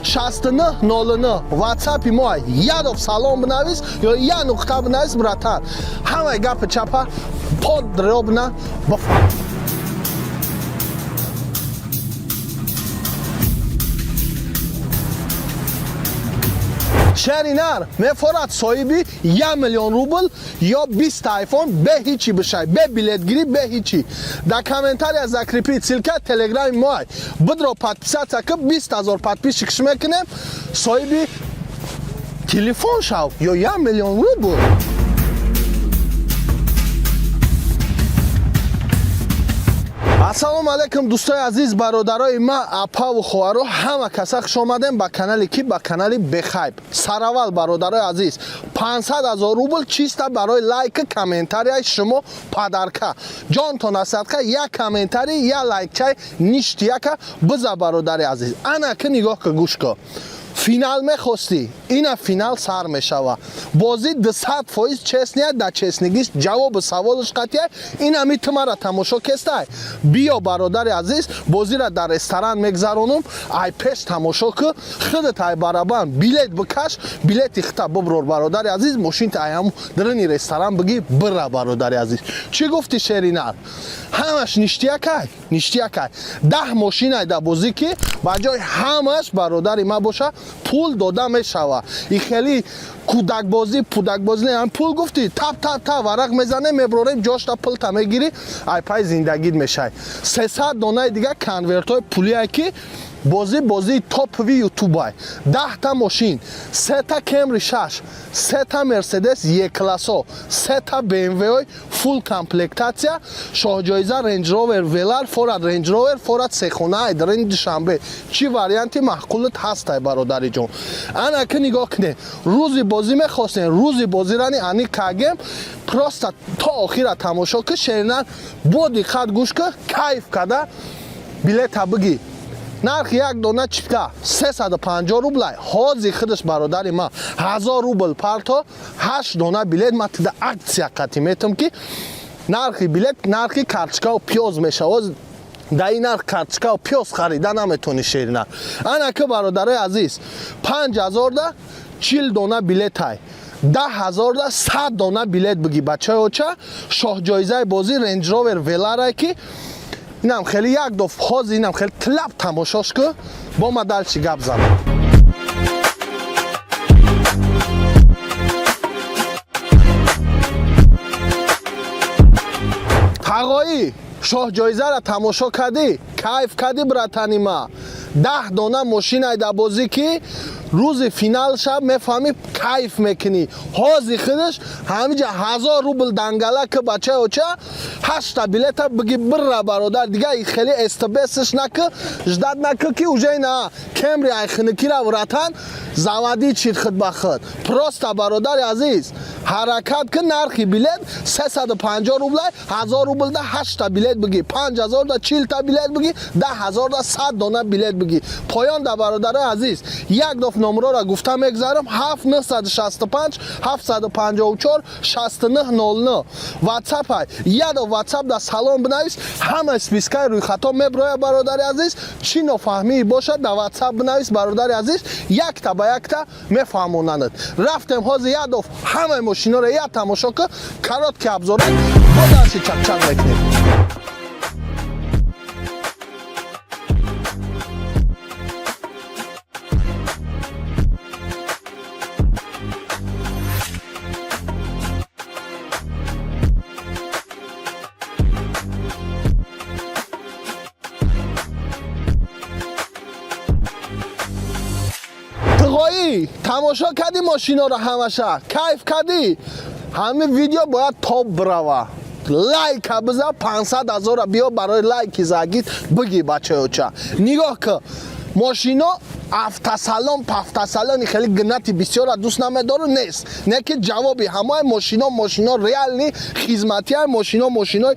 69 09 ватсапи мо. Ядов салом бинавис ё я нуқта бинавис. Братан, ҳамаи гапи чапа подробно бифаҳм. Шери нар мефорад соҳиби 1 миллион рубл ё 20 айфон бе ҳичи бишай, бе билетгирӣ, бе ҳичи. Дар комментария закрепить ссылка телеграми моай, бидро, подписаться ки, 20 ҳазор подписчик ш мекунем, соҳиби телефон шав ё 1 миллион рубл. Ассалому алайкум, дӯстои азиз, бародарои ма, апаву хоҳаро, ҳама каса хуш омадем ба канали ки, ба канали Бехайб. Сараввал, бародарои азиз, 500 ҳазор рубл чиста барои лайки комментарияи шумо подарка. Ҷонтон асадқа, як комментарий, як лайкчай ништяка биза. Бародари азиз, ана ки нигоҳ ка, гӯш ка. Финал мехостӣ, ина финал сар мешава. Бозӣ 200% честный я, да честный гиш ҷавоби саволаш қатъия. Инами ту мара тамошо кестай, биё, бародари азиз, бозиро дар ресторан мегзаронум. Ай пеш тамошо ки, худат ай барабан билет бикаш, билети хита биброр. Бародари азиз, мошинта ай ҳаму даруни ресторан бигӣ, бира. Бародари азиз, чӣ гуфти, шеринар? Ҳамаш ништякай, ништякай. 10 мошинай дар бозӣ, ки ба ҷои ҳамаш, бародари ма, боша, пул дода мешава. И хеле кӯдакбозӣ пудакбозӣ не. Пул гуфтӣ, тап тап тап варақ мезанем, меброрем, ҷошта пулта мегирӣ, ай пай зиндагит мешай. 300 донаи дига конвертҳои пулие, ки бозӣ, бозии топовый ютубай. 10-та мошин: сета Кемри шаш, сета Мерседес Е классо, сета БМВ фулл комплектация, шоҳҷоиза Рейндж Ровер Велар, форад Рейндж Ровер, форад сехона айдарини Душанбе. Чӣ варианти маъқулат ҳастай, бародариҷон? Ана ки нигоҳ кунед, рӯзи бозӣ мехостем, рӯзи бозирани ани кагем. Просто то охира тамошо ки, шеринан, бо диққат гӯш ки, кайф када. Билета бигӣ. Нархи як дона чипта 350 рублай. Ҳози худаш, бародари ман, 1000 рубл парто, ҳашт дона билет ма тида акция қатӣ метам, ки нархи билет нархи карточкаву пиёз мешавад. Дар ин нарх карточкаву пиёз харида наметонӣ, шерина. Ана ки, бародарои азиз, 5000-да 40 дона билетай, 10 000-да 100 дона билет бигӣ, бачаи оча. Шоҳҷоизаи бозӣ Рейндж Ровер Веларай, ки инам хеле як доф. Ҳозир инам хеле тлаб тамошош ку, бо ма дальше гап занам. Тағоӣ, шоҳҷоизаро тамошо кардӣ, кайф кардӣ, братани ма. 10 дона мошинай дар бозӣ, ки рӯзи финал шаб мефаҳмӣ, кайф мекунӣ. Ҳози худаш ҳамиҷа 1000 рубл дангала ки, бачаи оча, ҳашта билета биги, бирра, бародар. Дига хеле стбсш наки, ждать наки, ки уже ина Кемри айхиникира, братан, заводи чид худ ба худ. Просто, бародари азиз, ҳаракат ки. Нархи билет 350 рублай. 1000 рублда ҳашта билет бигӣ, 5000-да 40-та билет бигӣ, 10 000-да 100 дона билет бигӣ. Поён да, бародарои азиз, як доф номрора гуфта мегзарам: 7 965 754 69 09 ватсапай. Ядо ватсап да салом бинавис, ҳама спискаи рӯйхатҳо меброя, бародари азиз. Чӣ нофаҳмӣ бошад, да ватсап бинавис, бародари азиз, якта ба якта мефаҳмонанд. Рафтем, ҳозир ядоф ҳамаи мошиноро як тамошо ки, короткий обзорак, бо дальше чақчақ мекунем. Тғоӣ, тамошо кардӣ мошиноро, ҳамаша кайф кардӣ. Ҳамин видео бояд топ бирава. Лайка биза, 500 ҳазора биё барои лайки загид биги, бачаёча. Нигоҳ ки, мошино автосалон пафтасалони хеле гнати бисёра дӯст намедору нест, не ки ҷавоби ҳамаи мошино, мошино реальный хизматия, мошино, мошинои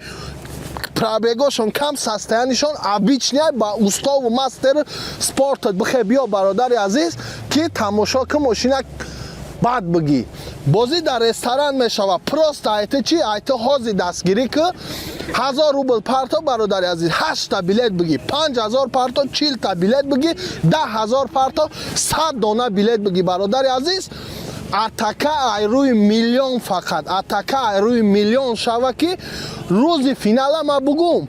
пробегошон кам, состояниешон обычный, ба уставу мастер спортат бихе биё, бародари азиз, ки тамошо ки, мошина баъд бигӣ. Бозӣ дар ресторан мешавад. Просто айти чи, айти ҳози дастгирӣ ки. 1000 рубл парто, бародари азиз, ҳашта билет бигӣ, 5000 парто, 40-та билет бигӣ, 10 000 парто, 100 дона билет бигӣ, бародари азиз. Атака ай рӯи миллион, фақат атака ай рӯи миллион шава, ки рӯзи финала ма бугум,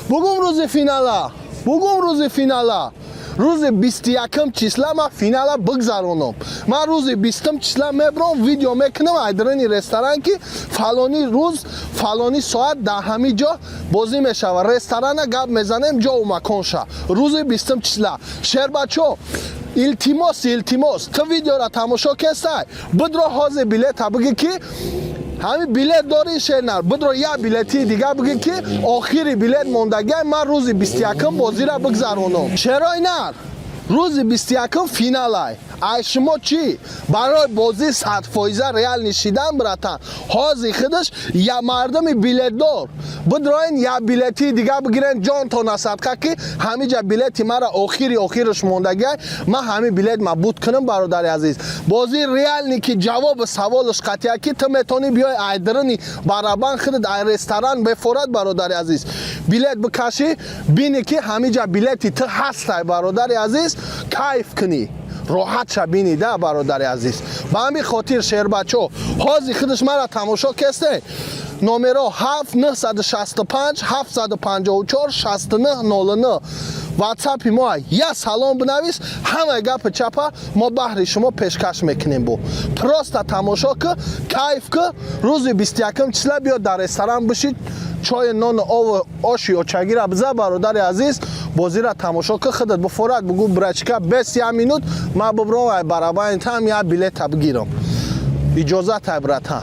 бугум, рӯзи финала бугум, рӯзи финала, рӯзи 21-м числа ма финала бигзаронам. Ман рӯзи 20-м числа мебурам, видео мекунам айдрини ресторан, ки фалони рӯз, фалони соат дар ҳамин ҷо бозӣ мешавад. Ресторана гап мезанем, ҷову маконша рӯзи 20-м числа. Шербачо, илтимос, илтимос, ту видеора тамошо кестай, бидро ҳозир билета бигӣ, ки ҳамин билет дорӣ, шернар, бидро як билетии дига бигӣ, ки охири билет мондагиай, ман рӯзи 21-м бозира бигзаронам. Шерои нар, рӯзи 21-м финалай. Ай шумо чӣ барои бозӣ 100-фоиза реальный шидан, братан, ҳозир худаш я мардуми билетдор бидроен, як билетии дига бигирен, ҷонтона садқа, ки ҳамиҷа билети мара охири охираш мондагиай, ман ҳамин билет ма буд кунам, бародари азиз. Бозии реальный, ки ҷавоби саволаш қатъия, ки ту метавонӣ биёй айдрини барабан худат ай ресторан бефорад, бародари азиз, билет бикашӣ, бинӣ, ки ҳамиҷа билети ту ҳастай, бародари азиз, кайф кунӣ, роҳат ша бинӣ да, бародари азиз. Ба ҳамин хотир, шербачо, ҳозир худаш мара тамошо кесте, номеро 7 965 754 69 09 ватсапи мо. Я салом бинавис, ҳамаи гапи чапа мо баҳри шумо пешкаш мекунем. Бу просто тамошо ки, кайф ки, рӯзи 21 числа биё дар ресторан бишид, чойи, нону ову оши очагира биза, бародари азиз, бозира тамошо ки, худат бифорад, бугӯ: «Брачка, бес як минут ман бибром ай барабани там як билета бигирам». Иҷозатай, братан.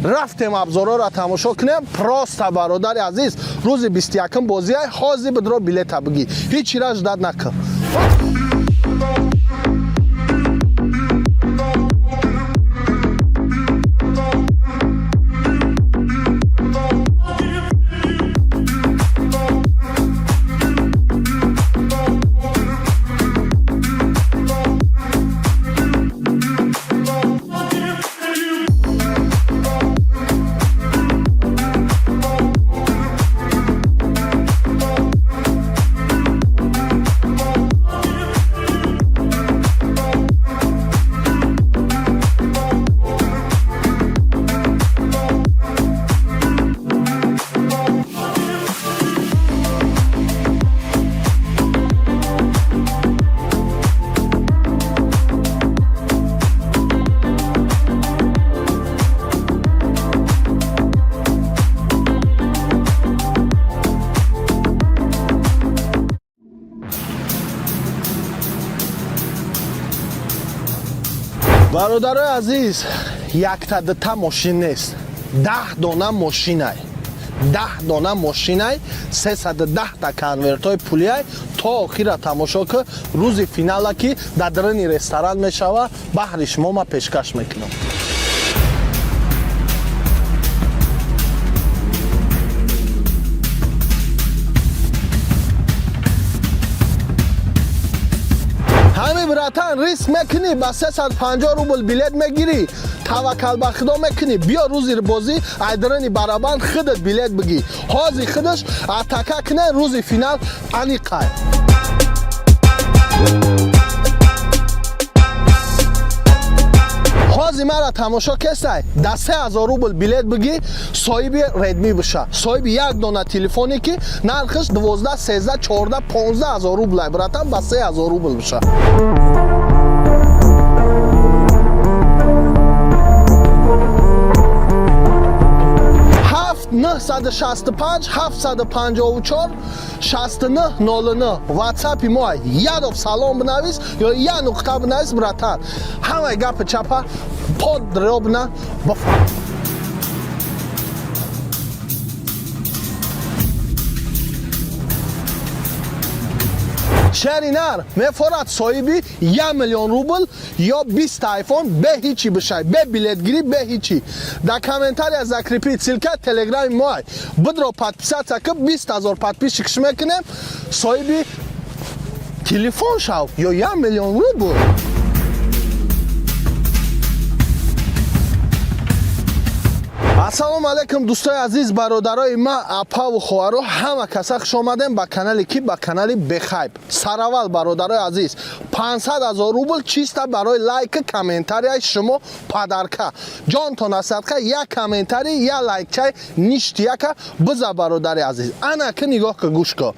Рафтем, обзорҳоро тамошо кунем. Просто, бародари азиз, рӯзи 21-м бозиай, ҳозир бидро билета бигӣ, ҳеҷ чира ждать накун. Бародарои азиз, якта дута мошин нест, 10 дона мошинай, 10 дона мошинай, 310-та конвертҳои пулиай. То охира тамошо ки, рӯзи финала, ки дар даруни ресторан мешава, баҳри шумо ма пешкаш мекунам. Ҳами, братан, риск мекунӣ, ба 350 рубл билет мегирӣ, таваккал ба худо мекунӣ, биё, рӯзи бозӣ айдарани барабан худат билет бигӣ. Ҳозир худаш атака куне, рӯзи финал аниқай. Ҳозир мара тамошо кесай, да 3000 рубл билет бигӣ, соҳиби Редми биша, соҳиби як дона телефоне, ки нархаш 12, 13, 14, 15 ҳазор рублай. Братан, ба 3000 рубл биша. 965 754 69 09 ватсапи мо. Ядов салом бинавис ё я нуқта бинавис. Братан, ҳамаи гапи чапа подробно бифаҳм. Шери нар мефорад соҳиби 1 миллион рубл ё 20 айфон бе ҳичи бишай, бе билетгирӣ, бе ҳичи. Дар комментария закрепить ссылка телеграми моай, бидро подписаться ки, 20 ҳазор подписчик ш мекунем, соҳиби телефон шав ё 1 миллион рубл. Ассалому алайкум, дӯстои азиз, бародарои ма, апаву хоҳаро, ҳама каса хуш омадем ба канале ки ба канали Бехайб. Сараввал, бародарои азиз, 500 ҳазор рубл чиста барои лайки комментарияи шумо подарка. Ҷонтона садқа, як комментарий, як лайкчай ништяка биза. Бародари азиз, ана ки нигоҳ ка, гӯш ка.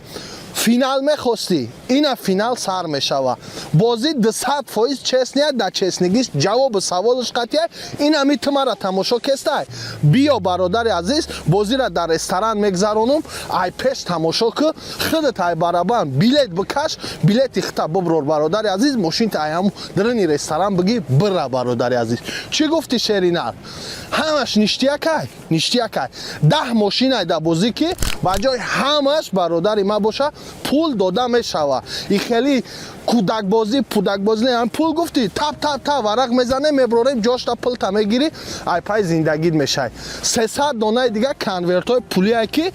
Финал мехостӣ, ина финал сар мешава. Бозӣ 200% честный я, да честный гиш ҷавоби саволаш қатъия. Инами ту мара тамошо кестай, биё, бародари азиз, бозиро дар ресторан мегзаронум. Ай пеш тамошо ку, худат ай барабан билет бикаш, билети хита биброр. Бародари азиз, мошинта ай ҳаму даруни ресторан бигӣ, бира. Бародари азиз, чӣ гуфти, шеринар? Ҳамаш ништякай, ништякай. 10 мошинай да бозӣ, ки ба ҷои ҳамаш, бародари ма, боша, пул дода мешава. И хеле кӯдакбозӣ пудакбозӣ не. Пул гуфтӣ, тап тап тап варақ мезанем, меброрем, ҷошта пулта мегирӣ, ай пай зиндагит мешай. 300 донаи дига конвертҳои пулие, ки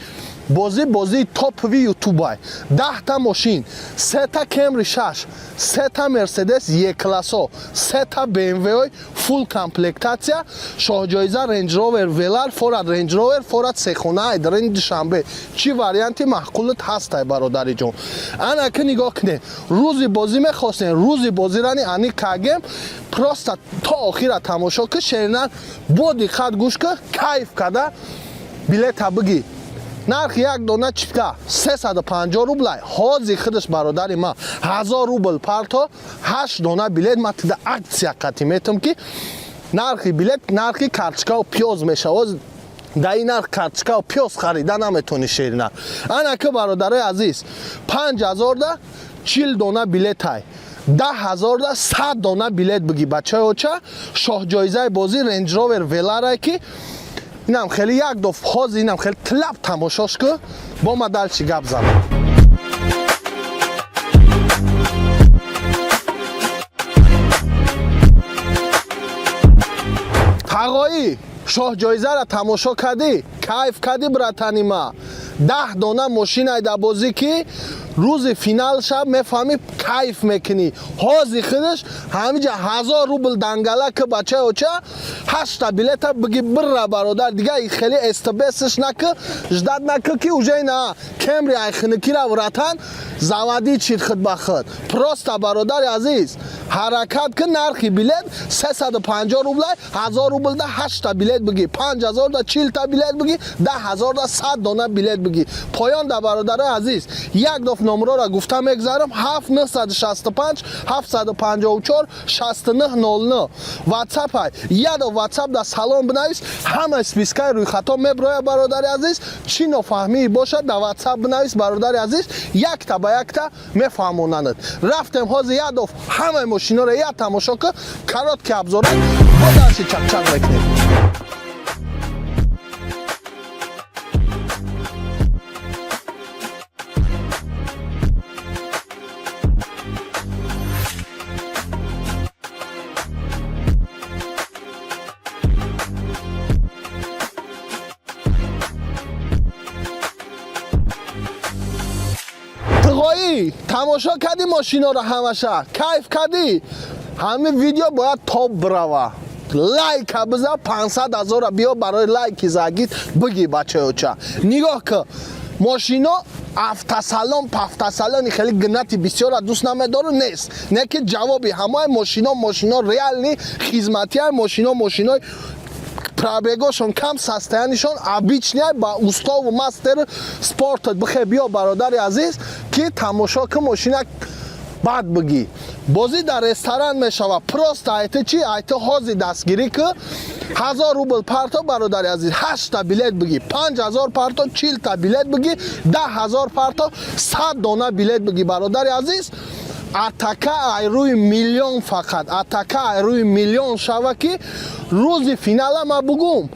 бозӣ, бозии топовый ютубай. 10-та мошин: сета Кемри шаш, сета Мерседес Е классо, сета БМВ фулл комплектация, шоҳҷоиза Рейндж Ровер Велар, форад Рейндж Ровер, форад сехона айдарини Душанбе. Чӣ варианти маъқулат ҳастай, бародари ҷон? Ана ки нигоҳ кунед, рӯзи бозӣ мехостем, рӯзи бозирани ани кагем. Просто то охира тамошо ки, шеринан, бо диққат гӯш ки, кайф када билета бигӣ. Нархи як дона чипта 350 рублай. Ҳозир худаш, бародари ма, 1000 рубл парто, ҳашт дона билет ма тида акция қатӣ метам, ки нархи билет нархи карточкаву пиёз мешавад. Дар ин нарх карточкаву пиёз харида наметонӣ, шерина. Ана ки, бародарои азиз, 5000-да 40 дона билетай, 10 000-да 100 дона билет бигӣ, бачаи оча. Шоҳҷоизаи бозӣ Рейндж Ровер Веларай, ки инам хеле як доф. Ҳозир инам хеле тлаб тамошош ку, бо ма дальше гап занам. Тағоӣ, шоҳҷоизаро тамошо кардӣ, кайф кардӣ, братани ма? 10 дона мошинай дар бозӣ, ки рӯзи финал шаб мефаҳмӣ, кайф мекунӣ. Ҳозир худаш ҳамиҷа 1000 рубл дангала ки, бачаи оча, ҳашта билета биги, бирра. Бародар, дига хеле стбсш наки, ждать наки, ки уже на Кемри айхиникира, братан, заводи чид худ ба худ. Просто, бародари азиз, ҳаракат ки. Нархи билет 350 рублай. 1000 рублда ҳашта билет бигӣ, 5000-да 40-та билет бигӣ, 10 000-да 100 дона билет бигӣ. Поён да, бародарои азиз, як доф. Номрора гуфта мегзарам: 7 965 754 69 09. Ватсап ай ядо, ватсап да салом бинавис, ҳама спискаи рӯйхатҳо меброя. Бародари азиз, чӣ нофаҳмии бошад, да ватсап бинавис, бародари азиз, якта ба якта мефаҳмонанд. Рафтем, ҳозир ядов ҳамаи мошиноро як тамошо ки, короткий обзора бо дарси чақчақ мекунем. Тғоӣ, тамошо кардӣ мошиноро, ҳамаша кайф кардӣ. Ҳамин видео бояд топ бирава. Лайка биза, 500 ҳазора биё, барои лайки загид биги. Бачаёча, нигоҳ ки, мошино автосалон пафтасалони хеле гнати бисёра дӯст намедору нест, не ки ҷавоби ҳамаи мошино, мошино реальный хизматиай, мошино, мошинои пробегошон кам, состояниешон обычный, ба уставу мастер спортат бихе биё, бародари азиз, ки тамошо ки мошина, баъд бигӣ. Бозӣ дар ресторан мешава. Просто айти чи, айти ҳози дастгирӣ ки 1000 рубл парто, бародари азиз, ҳашта билет бигӣ, 5000 парто, 40-та билет бигӣ, 10 000 парто, 100 дона билет бигӣ, бародари азиз. Атака ай рӯи миллион, фақат атака ай рӯи миллион шава, ки рӯзи финала ма бугум,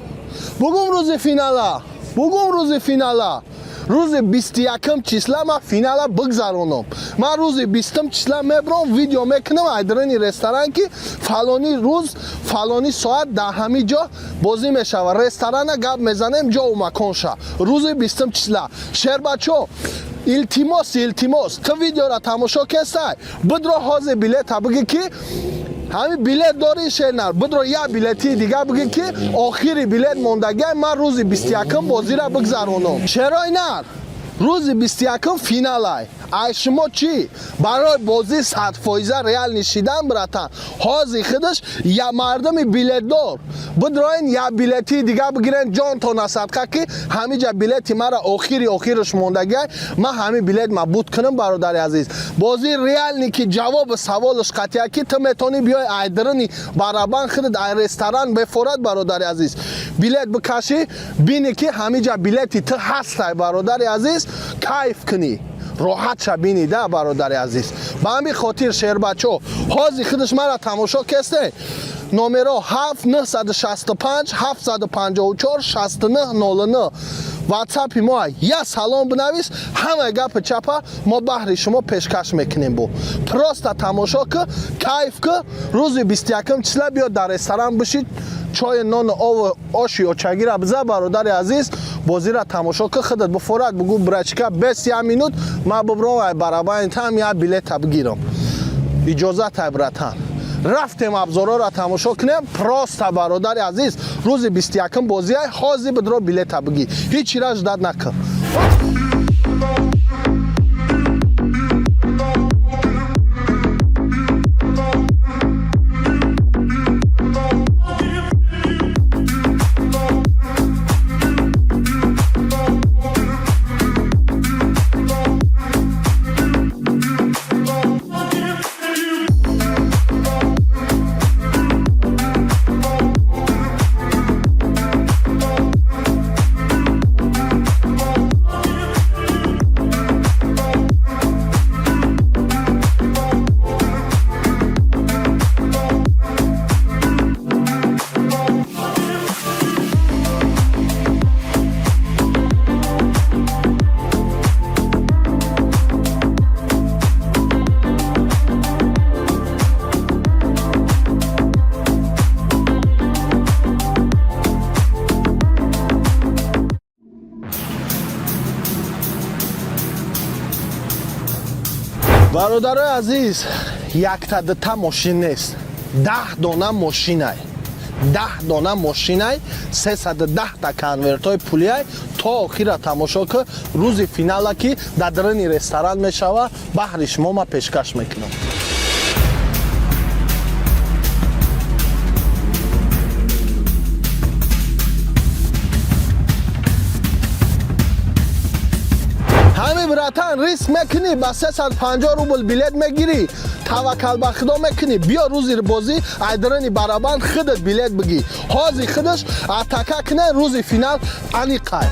бугум, рӯзи финала бугум, рӯзи финала, рӯзи 21-м числа ма финала бигзаронам. Ман рӯзи 20-м числа мебром, видео мекунам айдрини ресторан, ки фалони рӯз, фалони соат дар ҳамин ҷо бозӣ мешавад. Ресторана гап мезанем, ҷову маконша рӯзи 20-м числа. Шербачо, илтимос, илтимос, ту видеора тамошо кестай, бидро ҳозир билета бигӣ, ки ҳамин билет дорӣ, шернар, бидро як билети дига бигӣ, ки охири билет мондагиай, ман рӯзи 21-м бозира бигзаронам. Шерои нар, рӯзи 21-м финалай. Ай шумо чӣ барои бозӣ 100% реальный шидан, братан, ҳозир худаш я мардуми билетдор бидроен, як билети дига бигирен, ҷонтона садқа, ки ҳамиҷа билети мара охири охираш мондагиай, ман ҳамин билет ма буд кунам. Бародари азиз, бозии реальный, ки ҷавоби саволаш қатъия, ки ту метавонӣ биёй айдрини барабан худат ай ресторан бефорад, бародари азиз, билет бикашӣ, бинӣ, ки ҳамиҷа билети ту ҳастай, бародари азиз, кайф кунӣ, роҳат ша бинӣ да, бародари азиз. Ба ҳамин хотир, шербачо, ҳозир худаш мара тамошо кесте, номеро 7 965 754 69 09 ватсапи мо, я салом бинавис, ҳамаи гапи чапа мо баҳри шумо пешкаш мекунем. Бо просто тамошо ки, кайф ки, рӯзи 21 числа биё, дар ресторан бишид, чойи, нону ову оши очагира биза, бародари азиз, бозира тамошо ки, худат бифорад, бугу: «Брачка, бес як минут ма бибром ай барабани там як билета бигирам». Иҷозатай, братан. Рафтем, обзорҳоро тамошо кунем. Просто, бародари азиз, рӯзи 21-м бозиай, ҳозир бидро билета бигӣ, ҳеҷ чира ждать накун. Бародарои азиз, якта дута мошин нест, 10 дона мошинай, 10 дона мошинай, 310-та конвертҳои пулиай. То охира тамошо ки, рӯзи финала, ки дар даруни ресторан мешава, баҳри шумо ма пешкаш мекунам. Ҳамин, братан. Братан, риск мекунӣ, ба 350 рубл билет мегирӣ, таваккал ба худо мекунӣ, биё, рӯзи бозӣ айдарани барабан худат билет бигӣ. Ҳозир худаш атака куне, рӯзи финал аниқай.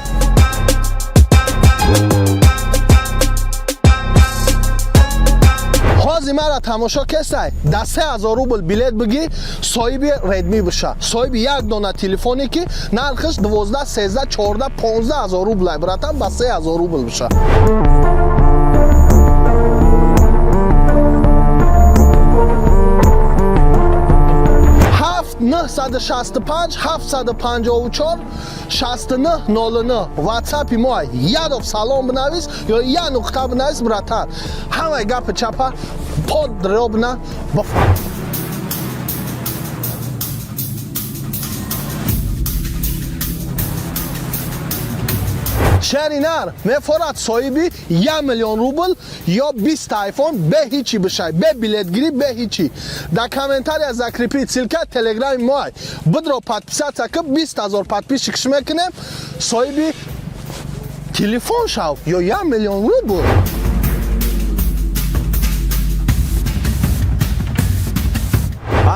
Ҳозир мара тамошо кесай, да 3000 рубл билет бигӣ, соҳиби Редми биша, соҳиби як дона телефоне, ки нархаш 12, 13, 14, 15 ҳазор рублай. Братан, ба 3000 рубл биша. 7 965 754 69 09 ватсапи мо. Ядов салом бинавис ё я нуқта бинавис. Братан, ҳамаи гапи чапа подробно бифаҳм. Шери нар мефорад соҳиби 1 миллион рубл ё 20 айфон бе ҳичи бишай, бе билетгирӣ, бе ҳичи. Дар комментария закрепить ссылка телеграми моай, бидро подписаться ки, 20 ҳазор подписчик ш мекунем, соҳиби телефон шав ё 1 миллион рубл.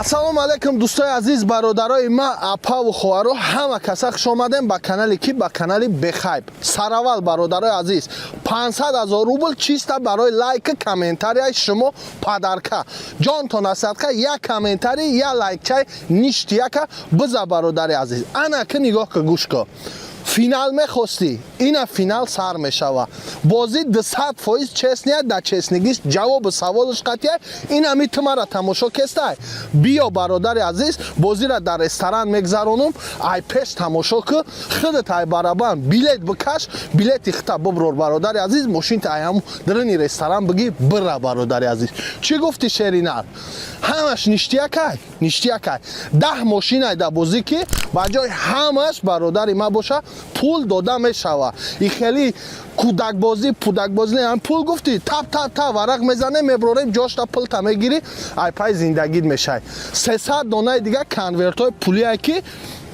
Ассалому алайкум, дӯстои азиз, бародарои ма, апаву хоҳаро, ҳама каса хуш омадем ба канале ки ба канали Бехайб. Сараввал, бародарои азиз, 500 ҳазор рубл чиста барои лайки комментарияи шумо подарка. Ҷонтон асадқа, як комментарий, як лайкчай ништяка биза, бародари азиз. Ана ки нигоҳ ка, гӯш ка, финал мехостӣ, ина финал сар мешава. Бозӣ 200% честный я, да честный гиш ҷавоби саволаш қатъия. Инами ту мара тамошо кестай, биё, бародари азиз, бозиро дар ресторан мегзаронум. Ай пеш тамошо ку, худат ай барабан билет бикаш, билети хита биброр, бародари азиз, мошинта ай ҳаму дарини ресторан бигӣ, бира. Бародари азиз, чӣ гуфти, шеринар? Ҳамаш ништякай, ништякай. 10 мошинай да бозӣ, ки ба ҷои ҳамаш, бародари ма, боша, пул дода мешава. И хеле кӯдакбозӣ пудакбозӣ не. Пул гуфтӣ, тап тап тап варақ мезанем, меброрем, ҷошта пулта мегирӣ, ай пай зиндагит мешай. 300 донаи дига конвертҳои пулие, ки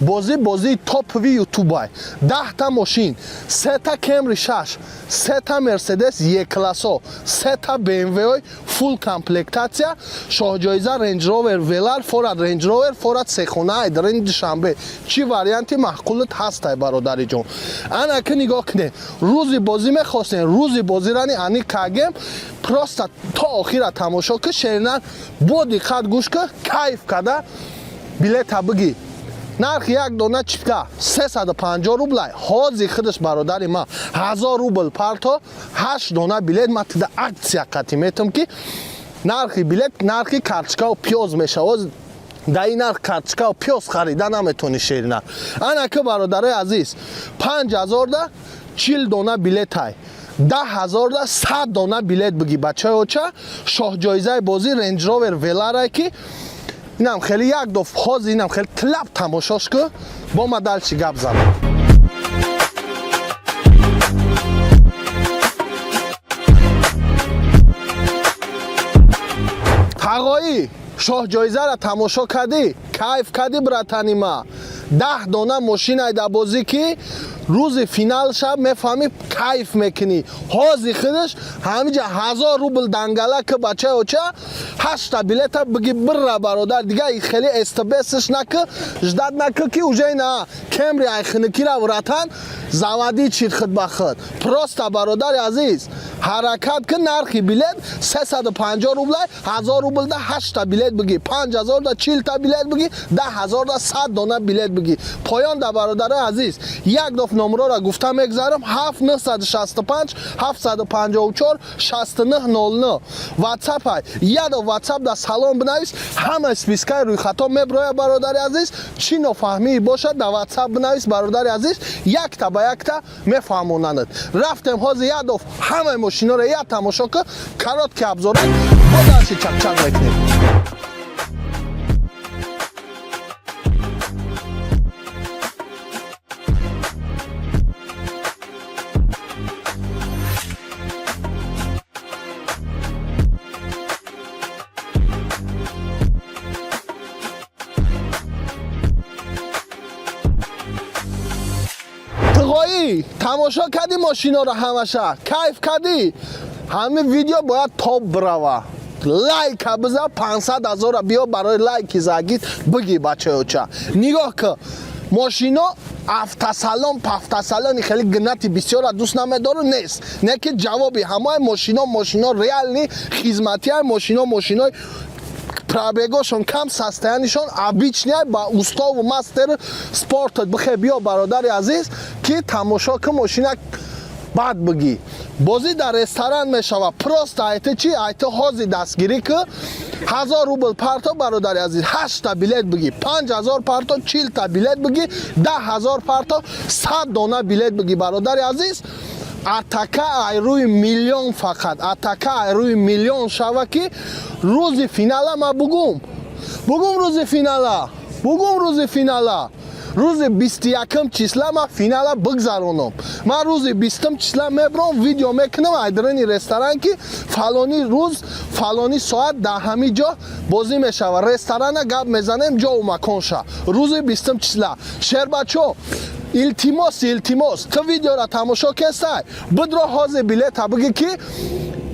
бозӣ бозии топовый ютубай. 10-та мошин: сета Кемри шаш, сета Мерседес Е классо, сета БМВ фулл комплектация, шоҳҷоиза Рейндж Ровер Велар, форад Рейндж Ровер, форад сехона айдарини Душанбе. Чӣ варианти маъқулат ҳастай, бародариҷон? Ана ки нигоҳ кунед, рӯзи бозӣ мехостем, рӯзи бозирани ани кагем. Просто то охира тамошо ки, шеринан, бо диққат гӯш ки, кайф када билета бигӣ. Нархи як дона чипта 350 рублай. Ҳозир худаш, бародари ма, 1000 рубл парто, ҳашт дона билет ма тида акция қатӣ метам, ки нархи билет нархи карточкаву пиёз мешавад. Дар ин нарх карточкаву пиёз харида наметонӣ, шерина. Ана ки, бародарои азиз, 5000-да 40 дона билетай, 10 000-да 100 дона билет бигӣ, бачаи оча. Шоҳҷоизаи бозӣ Рейндж Ровер Веларай, ки инам хеле як доф. Ҳозир инам хеле тлаб тамошош ку, бо ма дальше гап занам. Тағоӣ, шоҳҷоизаро тамошо кардӣ, кайф кардӣ, братани ма? 10 дона мошинай дар бозӣ, ки рӯзи финал шаб мефаҳмӣ, кайф мекунӣ. Ҳозир худаш ҳамиҷа 1000 рубл дангала ки, бачаи оча, ҳашта билета биги, бирра, бародар. Дига хеле стбсш наки, ждать наки, ки уже ина Кемри айхиникира, братан, заводи чид худ ба худ. Просто, бародари азиз, ҳаракат ки. Нархи билет 350 рублай. 1000 рублда ҳашта билет бигӣ, 5000-да 40-та билет бигӣ, 10 000-да 100 дона билет бигӣ. Поён да, бародарои азиз, як доф номрора гуфта мегзарам: 7 965 754 69 09 ватсапай. Ядо ватсап да салом бинавис, ҳама спискаи рӯйхатҳо меброяд. Бародари азиз, чӣ нофаҳмӣ бошад, дар ватсап бинавис, бародари азиз, якта ба якта мефаҳмонанд. Рафтем, ҳозир ядоф ҳамаи мошиноро як тамошо ки, короткий обзорак, бо дальше чақчақ мекунем. Тағоӣ, тамошо кардӣ мошиноро, ҳамаша кайф кардӣ. Ҳамин видео бояд топ бирава. Лайка биза, 500 ҳазора биё, барои лайки загит биги. Бачаёча, нигоҳ ки, мошино автосалон пафтасалони хеле гнати бисёра дӯст намедору нест, не ки ҷавоби ҳамаи мошино, мошино реальный хизматия, мошино, мошинои пробегошон кам, состояниешон обычный, ба уставу мастер спортат бихе. Биё, бародари азиз, ки тамошо ки мошина, баъд бигӣ. Бозӣ дар ресторан мешавад. Просто айти чи, айти ҳози дастгирӣ ки 1000 рубл парто, бародари азиз, ҳашта билет бигӣ, 5000 парто, 40-та билет бигӣ, 10 000 парто, 100 дона билет бигӣ, бародари азиз. Атака ай рӯи миллион, фақат атака ай рӯи миллион шава, ки рӯзи финала ма бугум, бугум, рӯзи финала бугум, рӯзи финала, рӯзи 21-м числа ма финала бигзаронам. Ман рӯзи 20-м числа мебурам, видео мекунам айдрини ресторан, ки фалони рӯз, фалони соат дар ҳамин ҷо бозӣ мешавад. Ресторана гап мезанем, ҷову маконша рӯзи 20-м числа. Шербачо, илтимос, илтимос, ту видеора тамошо кестай, бидро ҳозир билета бигӣ, ки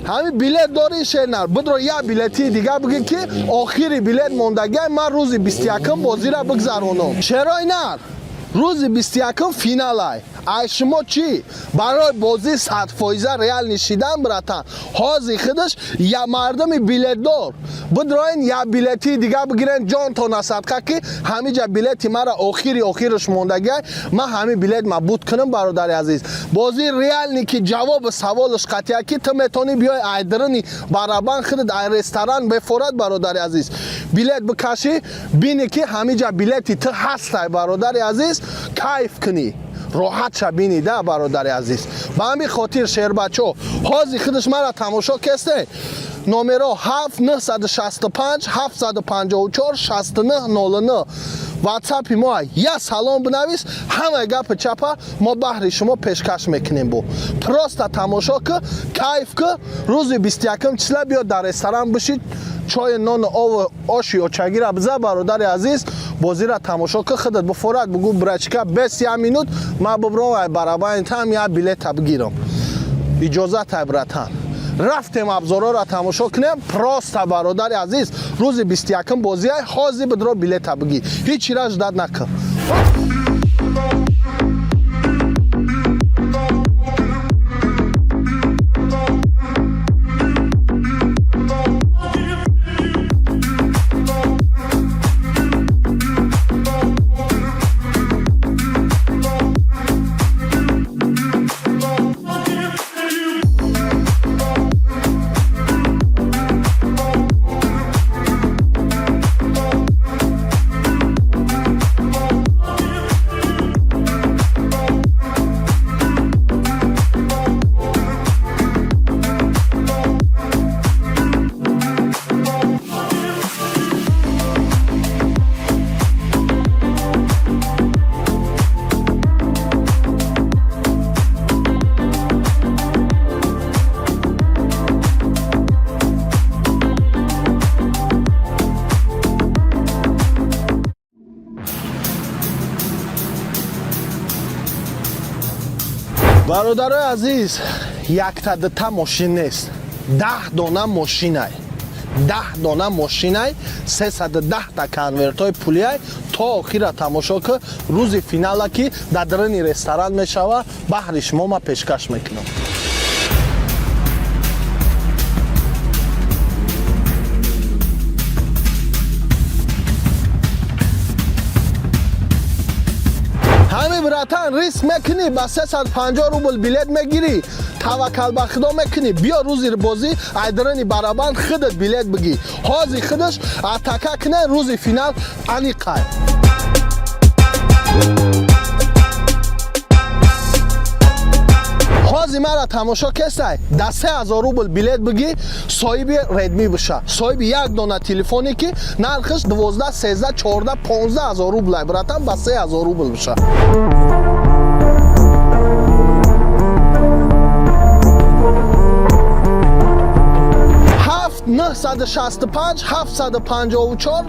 ҳамин билет дори, шернар, бидро як билети дига бигӣ, ки охири билет мондагиай, ман рӯзи 21-м бозира бигзаронам. Шерои нар, рӯзи 21-м финалай. Ай шумо чӣ барои бозӣ 100% реальный шидан, братан, ҳозир худаш я мардуми билетдор бидроен, як билети дига бигирен, ҷонтона садқа, ки ҳамиҷа билети мара охири охираш мондагиай, ман ҳамин билет ма буд кунам. Бародари азиз, бозии реальный, ки ҷавоби саволаш қатъия, ки ту метавонӣ биёй айдрини барабан худат, ай ресторан бефорад, бародари азиз, билет бикашӣ, бинӣ, ки ҳамиҷа билети ту ҳастай, бародари азиз, кайф кунӣ, роҳат ша бинӣ да, бародари азиз. Ба ҳамин хотир, шербачо, ҳозир худаш мара тамошо кесте, номеро 7 965 754 69 09 ватсапи мо, я салом бинавис, ҳамаи гапи чапа мо баҳри шумо пешкаш мекунем. Бу просто тамошо ки, кайф ки, рӯзи 21 числа биё, дар ресторан бишид, чойи, нону ову оши очагира биза, бародари азиз, бозира тамошо ки, худат бифорад, бугу: «Братишка, бес як минут ман бубром, ай барабани там як билета бигирам». Иҷозатай, братан, рафтем абзорҳоро тамошо кунем. Просто, бародари азиз, рӯзи 21-м бозиай, ҳозир бидро билета бигӣ, ҳеҷ чира ждать накун. Бародарои азиз, якта дута мошин нест, 10 дона мошинай, 10 дона мошинай, 310-та конвертҳои пулиай. То охира тамошо ки, рӯзи финала, ки дар даруни ресторан мешава, баҳри шумо ма пешкаш мекунам. Ҳамин, братан, риск мекунӣ, ба 350 рубл билет мегирӣ, таваккал ба худо мекунӣ, биё рӯзи бозӣ айдарани барабан худат билет бигӣ. Ҳозир худаш атака кунен, рӯзи финал аниқай. Ҳозир мара тамошо кесай, да 3000 рубл билет бигӣ, соҳиби Редми биша, соҳиби як дона телефоне, ки нархаш 12, 13, 14, 15 ҳазор рублай, братан, ба 3000 рубл биша. 965 754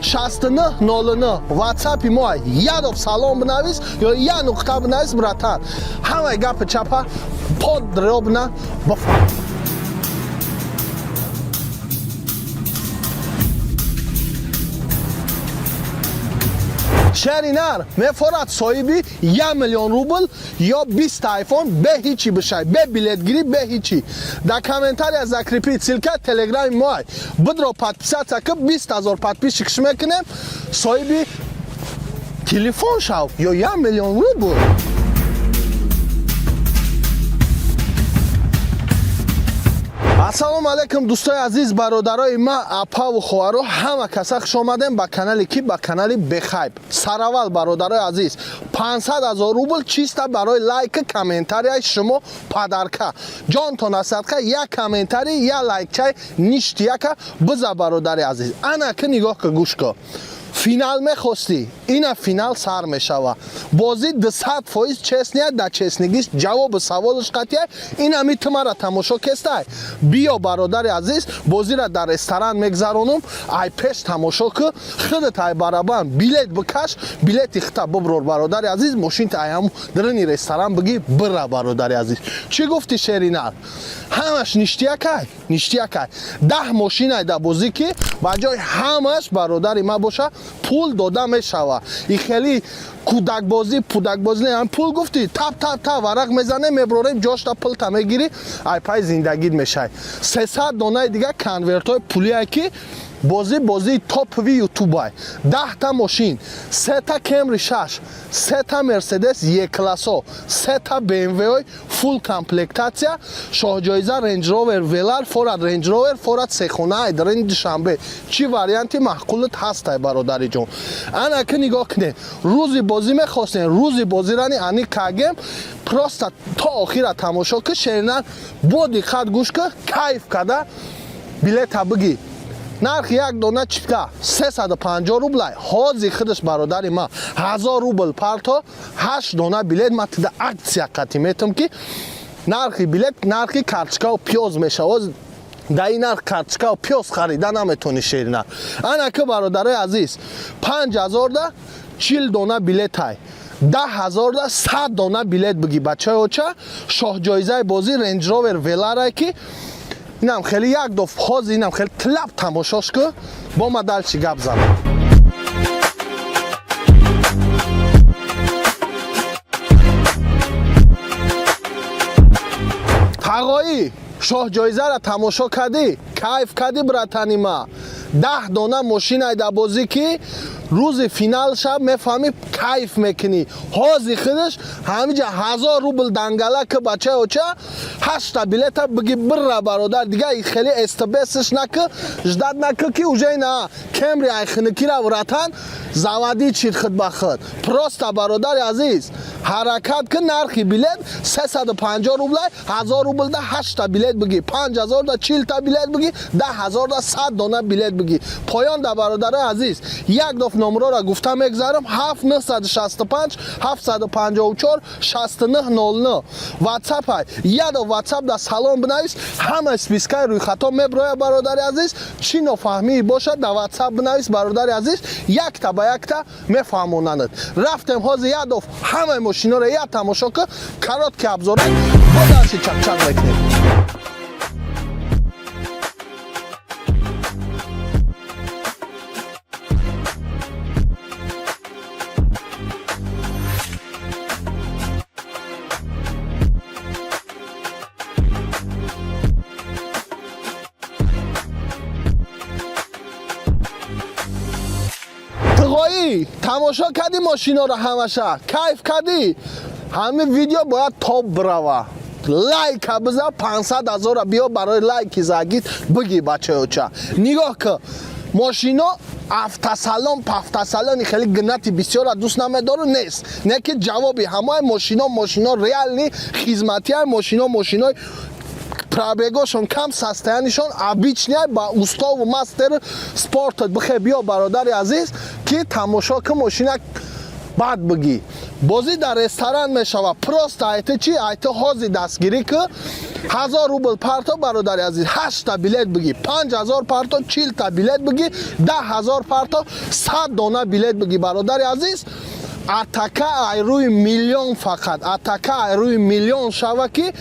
69 09 ватсапи мо. Ядов салом бинавис ё я нуқта бинавис, братан, ҳамаи гапи чапа подробно бифаҳм. Шеринар мефорад соҳиби 1 миллион рубл ё 20 айфон, бе ҳичи бишай, бе билетгирӣ, бе ҳичи. Дар комментария закрепить ссылка телеграми моай, бидро подписаться ки 20 ҳазор подписчик ш мекунем, соҳиби телефон шав ё 1 миллион рубл. Ассалому алайкум, дӯстои азиз, бародарои ма, апаву хоҳаро, ҳама каса хуш омадем ба канале ки ба канали Бехайб. Сараввал, бародарои азиз, 500 ҳазор рубл чисто барои лайки комментарияи шумо подарка. Ҷонтон садқа, як комментарий, як лайкчай ништяка биза, бародари азиз. Ана ки нигоҳ ка, гӯш ка, финал мехостӣ, ина финал сар мешава. Бозӣ 200% честный, да честныйгиш ҷавоби саволаш қатъия. Инами ту мара тамошо кестай, биё, бародари азиз, бозиро дар ресторан мегзаронум. Ай пеш тамошо ку, худат ай барабан билет бикаш, билети хита биброр, бародари азиз, мошинта ай ҳаму дарини ресторан бигӣ, бира, бародари азиз. Чӣ гуфти, шеринар? Ҳамаш ништякай, ништякай. 10 мошинай да бозӣ, ки ба ҷои ҳамаш, бародари ма, боша, пул дода мешава. И хеле кӯдакбозӣ пудакбозӣ не. Пул гуфтӣ, тап тап тап варақ мезанем, меброрем, ҷошта пулта мегирӣ, ай пай зиндагит мешай. 300 донаи дига конвертҳои пулие, ки бозӣ бозии топовый ютубай. 10-та мошин: сета Кемри шаш, сета Мерседес Е классо, сета БМВ фулл комплектация, шоҳҷоиза Рейндж Ровер Велар, форад Рейндж Ровер, форад сехона айдарини Душанбе. Чӣ варианти маъқулат ҳастай, бародари ҷон? Ана ки нигоҳ кунед, рӯзи бозӣ мехостем, рӯзи бозирани ани кагем. Просто то охира тамошо ки, шеринан, бо диққат гӯш ки, кайф када билета бигӣ. Нархи як дона чипта 350 рублай. Ҳозир худаш, бародари ма, 1000 рубл парто, ҳашт дона билет ма тида акция қатӣ метам, ки нархи билет нархи карточкаву пиёз мешавад. Дар ин нарх карточкаву пиёз харида наметонӣ, шерина. Ана ки, бародарои азиз, 5000-да 40 дона билетай, 10 000-да 100 дона билет бигӣ, бачаи оча. Шоҳҷоизаи бозӣ Рейндж Ровер Веларай, ки инам хеле як доф. Ҳозир инам хеле тлаб тамошош ку, бо ма дальше гап занам. Тағоӣ, шоҳҷоизаро тамошо кардӣ, кайф кардӣ, братани ма? 10 дона мошинай дар бозӣ, ки рӯзи финал шаб мефаҳмӣ, кайф мекунӣ. Ҳозир худаш ҳамиҷа 1000 рубл дангала ки, бачаи оча, ҳашта билета биги, бирра, бародар. Дига хеле стбсш наки, ждать наки, ки уже на Кемри айхиникира вратан завади чид худ ба худ. Просто, бародари азиз, ҳаракат ки. Нархи билет 350 рублай. 1000 рублда ҳашта билет бигӣ, 5000-да 40-та билет бигӣ, 10 000-да 100 дона билет бигӣ. Поён да, бародарои азиз, як доф номрора гуфта мегзарам: 7 965 754 69 09 ватсапай. Ядо ватсап да салом бинавис, ҳама спискаи рӯйхатҳо меброя, бародари азиз. Чӣ нофаҳмии бошад, да ватсап бинавис, бародари азиз, якта ба якта мефаҳмонанд. Рафтем, ҳозир ядоф ҳамаи мошиноро як тамошо ки, короткий обзорак, бо дальше чақчақ мекунем. Тғоӣ, тамошо кардӣ мошиноро, ҳамаша кайф кардӣ. Ҳамин видео бояд топ бирава. Лайка биза, 500 ҳазора биё, барои лайки загит бигӣ, бачаёча. Нигоҳ ки, мошино автосалон пафтасалони хеле гнати бисёра дӯст намедору нест, не ки ҷавоби ҳамаи мошино, мошино реальный хизматиай, мошино, мошинои пробегошон кам, состояниешон обычный, ба уставу мастер спортат бихе. Биё, бародари азиз, ки тамошо ки мошина. Баъд бигӣ. Бозӣ дар ресторан мешава. Просто айти чӣ? Айти ҳози дастгирӣ ки 1000 рубл парто, бародари азиз, ҳаштта билет бигӣ, 5000 парто, 40та билет бигӣ, 10 000 парто, 100 дона билет бигӣ, бародари азиз. Атака ай рӯи миллион, фақат атака ай рӯи миллион шава, ки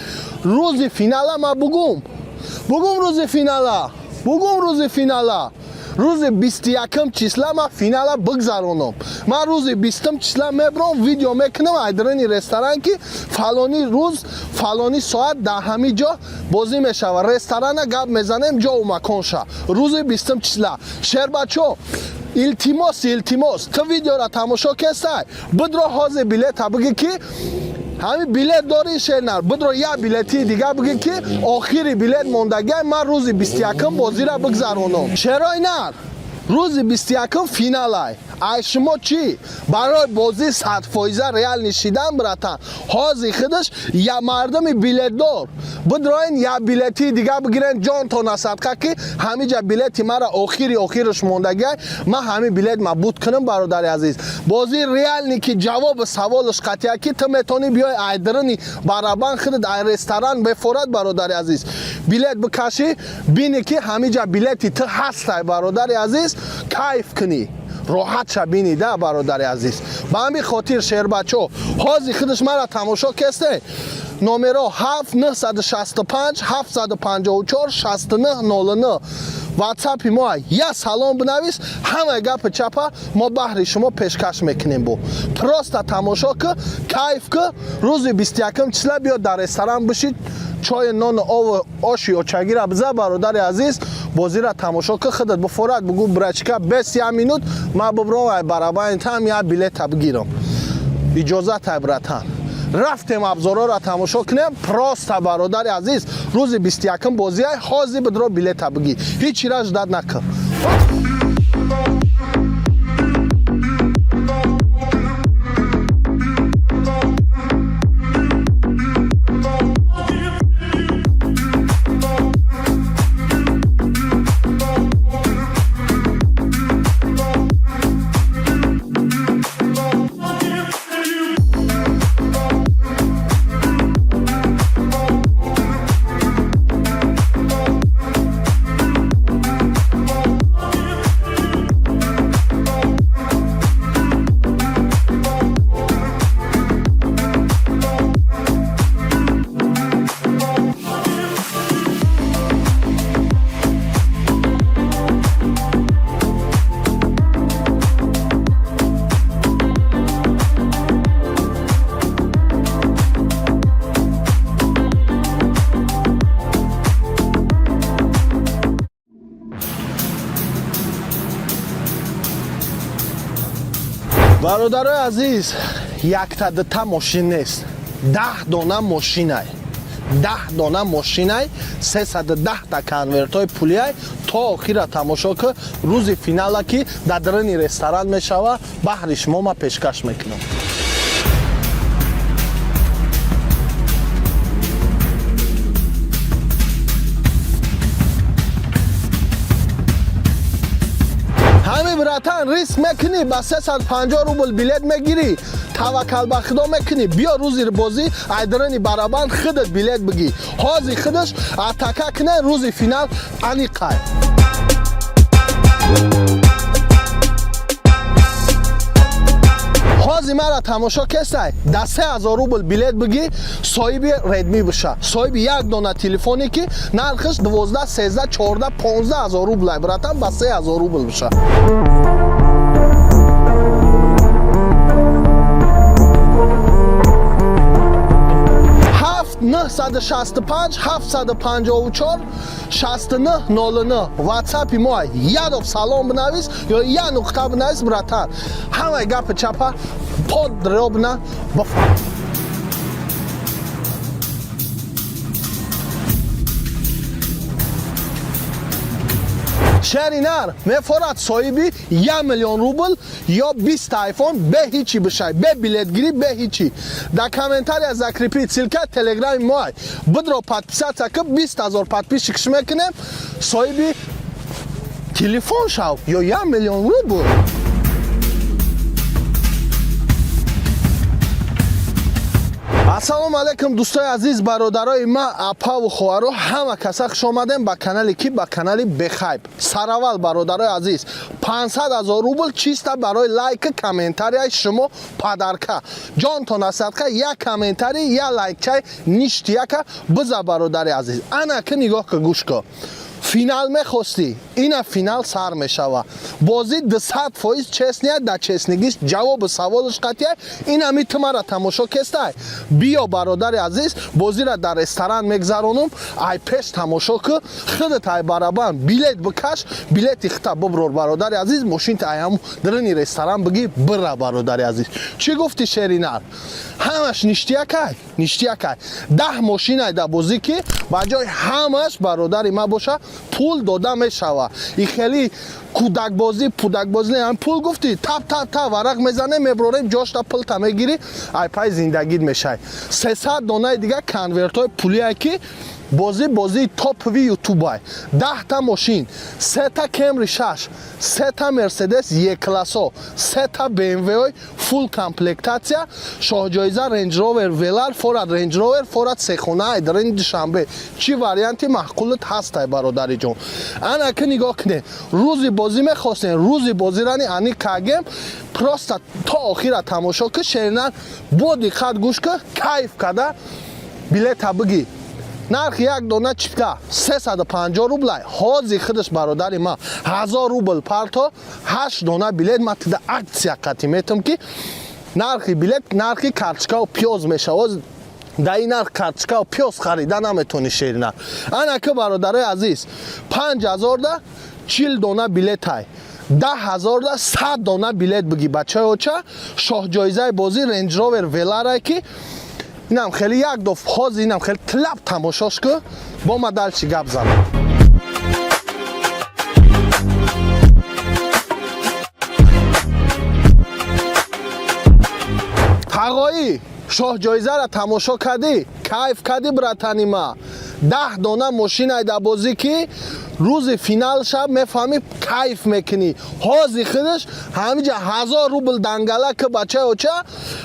рӯзи финала ма бугум, бугум, рӯзи финала бугум, рӯзи финала, рӯзи 21-м числа ма финала бигзаронам. Ман рӯзи 20-м числа мебурам, видео мекунам айдрини ресторан, ки фалони рӯз, фалони соат дар ҳамин ҷо бозӣ мешавад. Ресторана гап мезанем, ҷову маконша рӯзи 20-м числа. Шербачо, илтимос, илтимос, ту видеора тамошо кестай, бидро ҳозир билета бигӣ, ки ҳамин билет дорӣ, шернар, бидро як билети дига бигӣ, ки охири билет мондагиай, ман рӯзи 21-м бозира бигзаронам. Шерои нар, рӯзи 21-м финалай. Ай шумо чӣ? Барои бозӣ 100% реал нишидан, братан, ҳозир худаш я мардуми билетдор бидроен, як билети дига бигирен, ҷонтона садқа, ки ҳамиҷа билети мара охири охираш мондагиай, ман ҳамин билет ма буд кунам. Бародари азиз, бозии реальный, ки ҷавоби саволаш қатъия, ки ту метавонӣ биёй айдрини барабан худат, ай ресторан бефорад, бародари азиз, билет бикашӣ, бинӣ, ки ҳамиҷа билети ту ҳастай, бародари азиз, кайф кунӣ, роҳат ша бинӣ да, бародари азиз. Ба ҳамин хотир, шербачо, ҳозир худаш мара тамошо кесте, номеро 7 965 754 69 09 ватсапи мо, я салом бинавис, ҳамаи гапи чапа мо баҳри шумо пешкаш мекунем. Бо просто тамошо ки, кайф ки, рӯзи 21 числа биё, дар ресторан бишид, чойи, нону ову оши очагира биза, бародари азиз, бозира тамошо ки, худат бифорад, бугӯ: «Брачка, бес як минут ман бибром, ай барабани там як билета бигирам». Иҷозатай, братан. Рафтем, абзорҳоро тамошо кунем. Просто, бародари азиз, рӯзи 21-м бозиай, ҳозир бидро, билета бигӣ, ҳеҷ чира ждать накун. Бародарои азиз, якта дута мошин нест, 10 дона мошинай, 10 дона мошинай, 310-та конвертҳои пулиай. То охира тамошо ки, рӯзи финала, ки дар даруни ресторан мешава, баҳри шумо ма пешкаш мекунам. Ҳамин, братан, риск мекунӣ, ба 350 рубл билет мегирӣ, таваккал ба худо мекунӣ, биё, рӯзи бозӣ айдарани барабан худат билет бигӣ. Ҳозир худаш атака кунен, рӯзи финал аниқай. Ҳозир мара тамошо кесай, да 3000 рубл билет бигӣ, соҳиби Редми биша, соҳиби як дона телефоне, ки нархаш 12, 13, 14, 15 ҳазор рублай, братан, ба 3000 рубл биша. 965 754 69 09 ватсапи мо, ядов салом бинавис ё я нуқта бинавис, братан, ҳамаи гапи чапа подробно бифаҳм. Шери нар мефорад соҳиби 1 миллион рубл ё 20 айфон бе ҳичи бишай, бе билетгирӣ, бе ҳичи. Дар комментария закрепить ссылка телеграми моай, бидро, подписаться ки, 20 ҳазор подписчик ш мекунем, соҳиби телефон шав ё 1 миллион рубл. Ассалому алайкум, дӯстои азиз, бародарои ма, апаву хоҳаро, ҳама каса хуш омадем ба канали ки ба канали Бехайб. Сараввал, бародарои азиз, 500 ҳазор рубл чисто барои лайки комментарияи шумо подарка. Ҷонтон садқа, як комментарий, як лайкчай ништяка биза, бародари азиз. Ана ки нигоҳ ка, гӯш ка. Финал мехостӣ, ина финал сар мешава. Бозӣ 200% честный, да честныйгиш ҷавоби саволаш қатъия. Инами ту мара тамошо кестай, биё, бародари азиз, бозиро дар ресторан мегзаронум. Ай пеш тамошо ку, худат ай барабан билет бикаш, билети хита биброр, бародари азиз, мошинта ай ҳаму дарини ресторан бигӣ, бира, бародари азиз. Чӣ гуфти, шеринар? Ҳамаш ништякай, ништякай. 10 мошинай да бозӣ, ки ба ҷои ҳамаш, бародари ма, боша, пул дода мешава. И хеле кӯдакбозӣ пудакбозӣ не. Ҳам пул гуфтӣ, тап тап тап варақ мезанем, меброрем, ҷошта пулта мегирӣ, ай пай зиндагит мешай. 300 донаи дига конвертҳои пулие, ки бозӣ бозии топовый ютубай. 10-та мошин: сета Кемри шаш, сета Мерседес Е классо, сета БМВ фулл комплектация, шоҳҷоиза Рейндж Ровер Велар, форад Рейндж Ровер, форад сехона айдарини Душанбе. Чӣ варианти маъқулат ҳастай, бародари ҷон? Ана ки нигоҳ кунед, рӯзи бозӣ мехостем, рӯзи бозирани ани кагем. Просто то охира тамошо ки, шеринан, бо диққат гӯш ки, кайф када билета бигӣ. Нархи як дона чипта 350 рублай. Ҳози худаш, бародари ма, 1000 рубл парто, ҳашт дона билет ма тида акция қатӣ метам, ки нархи билет нархи карточкаву пиёз мешавад. Дар ин нарх карточкаву пиёз харида наметонӣ, шерина. Ана ки, бародарои азиз, 5000-да 40 дона билетай, 10 000-да 100 дона билет бигӣ, бачаи оча. Шоҳҷоизаи бозӣ Рейндж Ровер Веларай, ки инам хеле як доф. Ҳозир инам хеле тлаб тамошош ку, бо ма дальше гап занам. Тағоӣ, шоҳҷоизаро тамошо кардӣ, кайф кардӣ, братани ма? 10 дона мошинай дар бозӣ, ки рӯзи финал шаб мефаҳмӣ, кайф мекунӣ. Ҳози худаш ҳамиҷа 1000 рубл дангала ки, бачаи оча,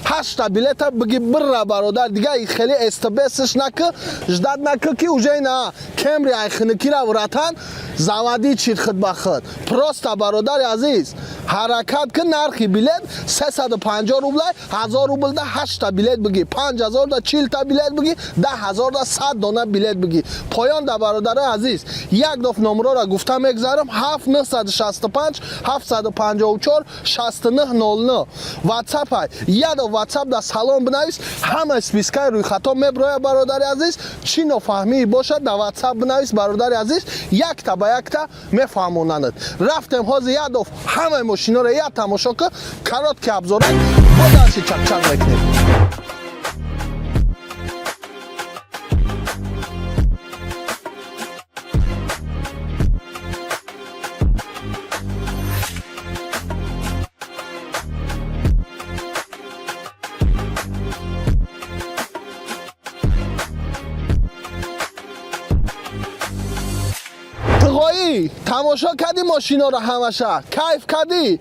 ҳашта билета биги, бирра, бародар. Дига хеле стбсш наки, ждать наки, ки уже на Кемри айхиникира вратан завади чид худ ба худ. Просто, бародари азиз, ҳаракат ки. Нархи билет 350 рублай. 1000 рублда ҳашта билет бигӣ, 5000-да 40-та билет бигӣ, 10 000-да 100 дона билет бигӣ. Поён да, бародарои азиз, як доф номрора гуфта мегзарам: 7 965 754 69 09 ватсапай. Ядо ватсап да салом бинавис, ҳама спискаи рӯйхатҳо меброяд. Бародари азиз, чӣ нофаҳмӣ бошад, дар ватсап бинавис, бародари азиз, якта ба якта мефаҳмонанд. Рафтем, ҳозир ядоф ҳамаи мошиноро як тамошо ки, короткий обзорак, бо дальше чақчақ мекунем. Тғоӣ, тамошо кардӣ мошиноро, ҳамаша кайф кардӣ.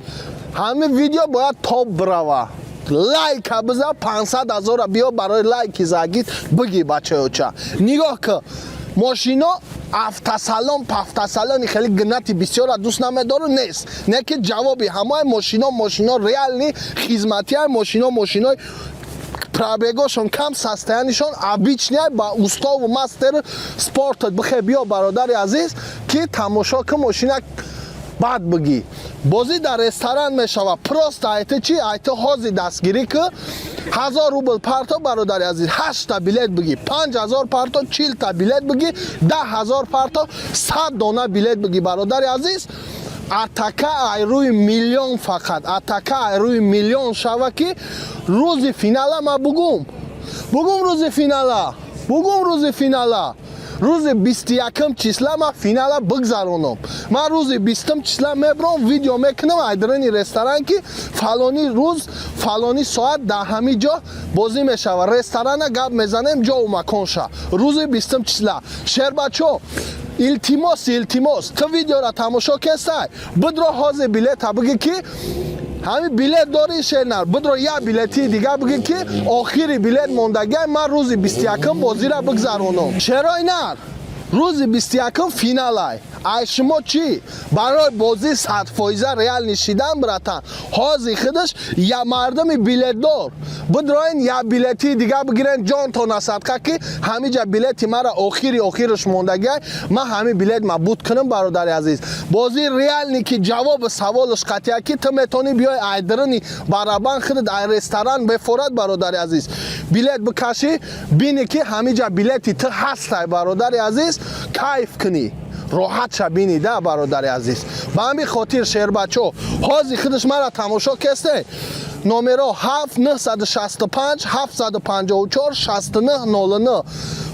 Ҳамин видео бояд топ бирава. Лайка биза, 500 ҳазора биё, барои лайки загит бигӣ, бачаёча. Нигоҳ ки, мошино автосалон пафтасалони хеле гнати бисёра дӯст намедору нест, не ки ҷавоби ҳамаи мошино, мошино реальный хизматиай, мошино, мошинои пробегошон кам, состояниешон обычный, ба уставу мастер спортат бихе. Биё, бародари азиз, ки тамошо ки, мошина баъд бигӣ. Бозӣ дар ресторан мешава. Просто айти чи, айти ҳозир дастгирӣ ки, 1000 рубл парто, бародари азиз, ҳашта билет бигӣ, 5000 парто, 40-та билет бигӣ, 10 000 парто, 100 дона билет бигӣ, бародари азиз. Атака ай рӯи миллион, фақат атака ай рӯи миллион шава, ки рӯзи финала ма бугум, бугум, рӯзи финала бугум, рӯзи финала, рӯзи 21-м числа ма финала бигзаронам. Ман рӯзи 20-м числа мебром, видео мекунам айдрини ресторан, ки фалони рӯз, фалони соат дар ҳамин ҷо бозӣ мешавад. Ресторана гап мезанем, ҷову маконша рӯзи 20-м числа. Шербачо, илтимос, илтимос, ту видеора тамошо кестай, бидро, ҳозир билета бигӣ, ки Ҳамин билет дорӣ, шернар, бидро, як билети дига бигӣ, ки охири билет мондагиай. Ман рӯзи 21-м бозира бигзаронам. Шерои нар, рӯзи 21-м финалай. Ай шумо чӣ барои бозӣ 100% реальный шидан, братан, ҳозир худаш я мардуми билетдор бидроен, я билети дига бигирен, ҷонтона садқа, ки ҳамиҷа билети мара охири охираш мондагиай. Ман ҳамин билет ма буд кунам, бародари азиз. Бозии реальный, ки ҷавоби саволаш қатъия, ки ту метавонӣ биёй айдирини барабан худат, ай ресторан бефорад, бародари азиз, билет бикашӣ, бинӣ, ки ҳамиҷа билети ту ҳастай, бародари азиз, кайф кунӣ, роҳат ша бинӣ да, бародари азиз. Ба ҳамин хотир, шербачо, ҳозир худаш мара тамошо кесте, номеро 7 965 754 69 09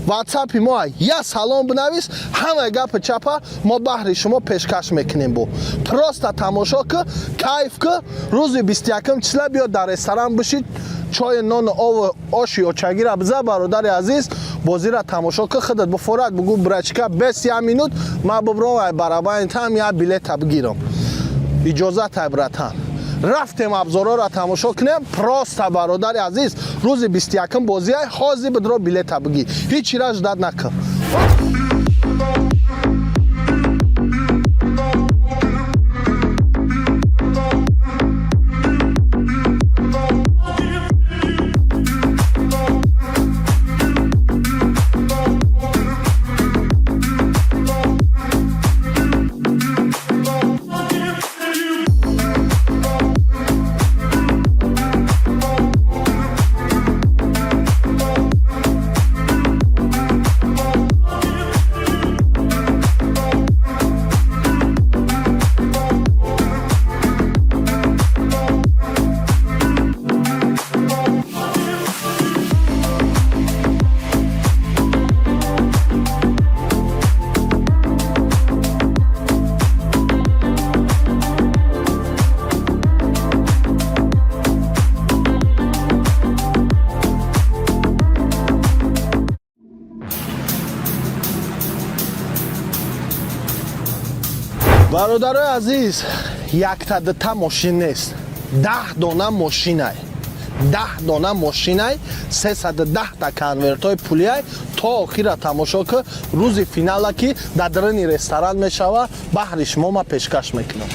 ватсапи мо, я салом бинавис, ҳамаи гапи чапа мо баҳри шумо пешкаш мекунем. Бу просто тамошо ки, кайф ки. Рӯзи 21 числа биё, дар ресторан бишид, чойи, нону ову оши очагира биза, бародари азиз, бозира тамошо ки, худат бифорад, бугу: «Братишка, бес як минут, ман бибром, ай барабани там як билета бигирам». Иҷозатай, братан. Рафтем, абзорҳоро тамошо кунем. Просто, бародари азиз, рӯзи 21-м бозиай, ҳозир бидро, билета бигӣ, ҳеҷ чира ждать накун. Бародарои азиз, якта дута мошин нест, 10 дона мошинай, 10 дона мошинай, 310-та конвертҳои пулиай. То охира тамошо ки, рӯзи финала, ки дар даруни ресторан мешава, баҳри шумо ма пешкаш мекунам.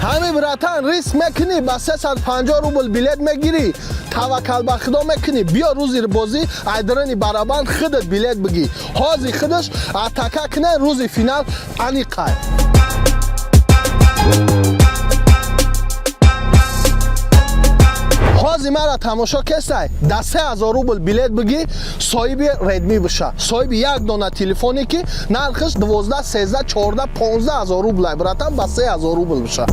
Ҳамин, братан, риск мекунӣ, ба 350 рубл билет мегирӣ, таваккал ба худо мекунӣ, биё, рӯзи бозӣ айдарани барабан худат билет бигӣ. Ҳозир худаш атака кунен, рӯзи финал аниқай. Ҳозир мара тамошо кесай, да 3000 рубл билет бигӣ, соҳиби Редми биша, соҳиби як дона телефоне, ки нархаш 12, 13, 14, 15 ҳазор рублай, братан, ба 3000 рубл биша.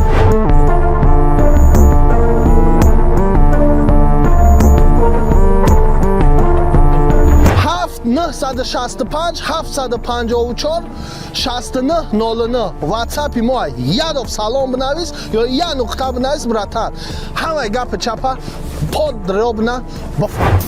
965 754 69 09 ватсапи мо, ядов салом бинавис ё я нуқта бинавис, братан, ҳамаи гапи чапа подробно бифаҳм.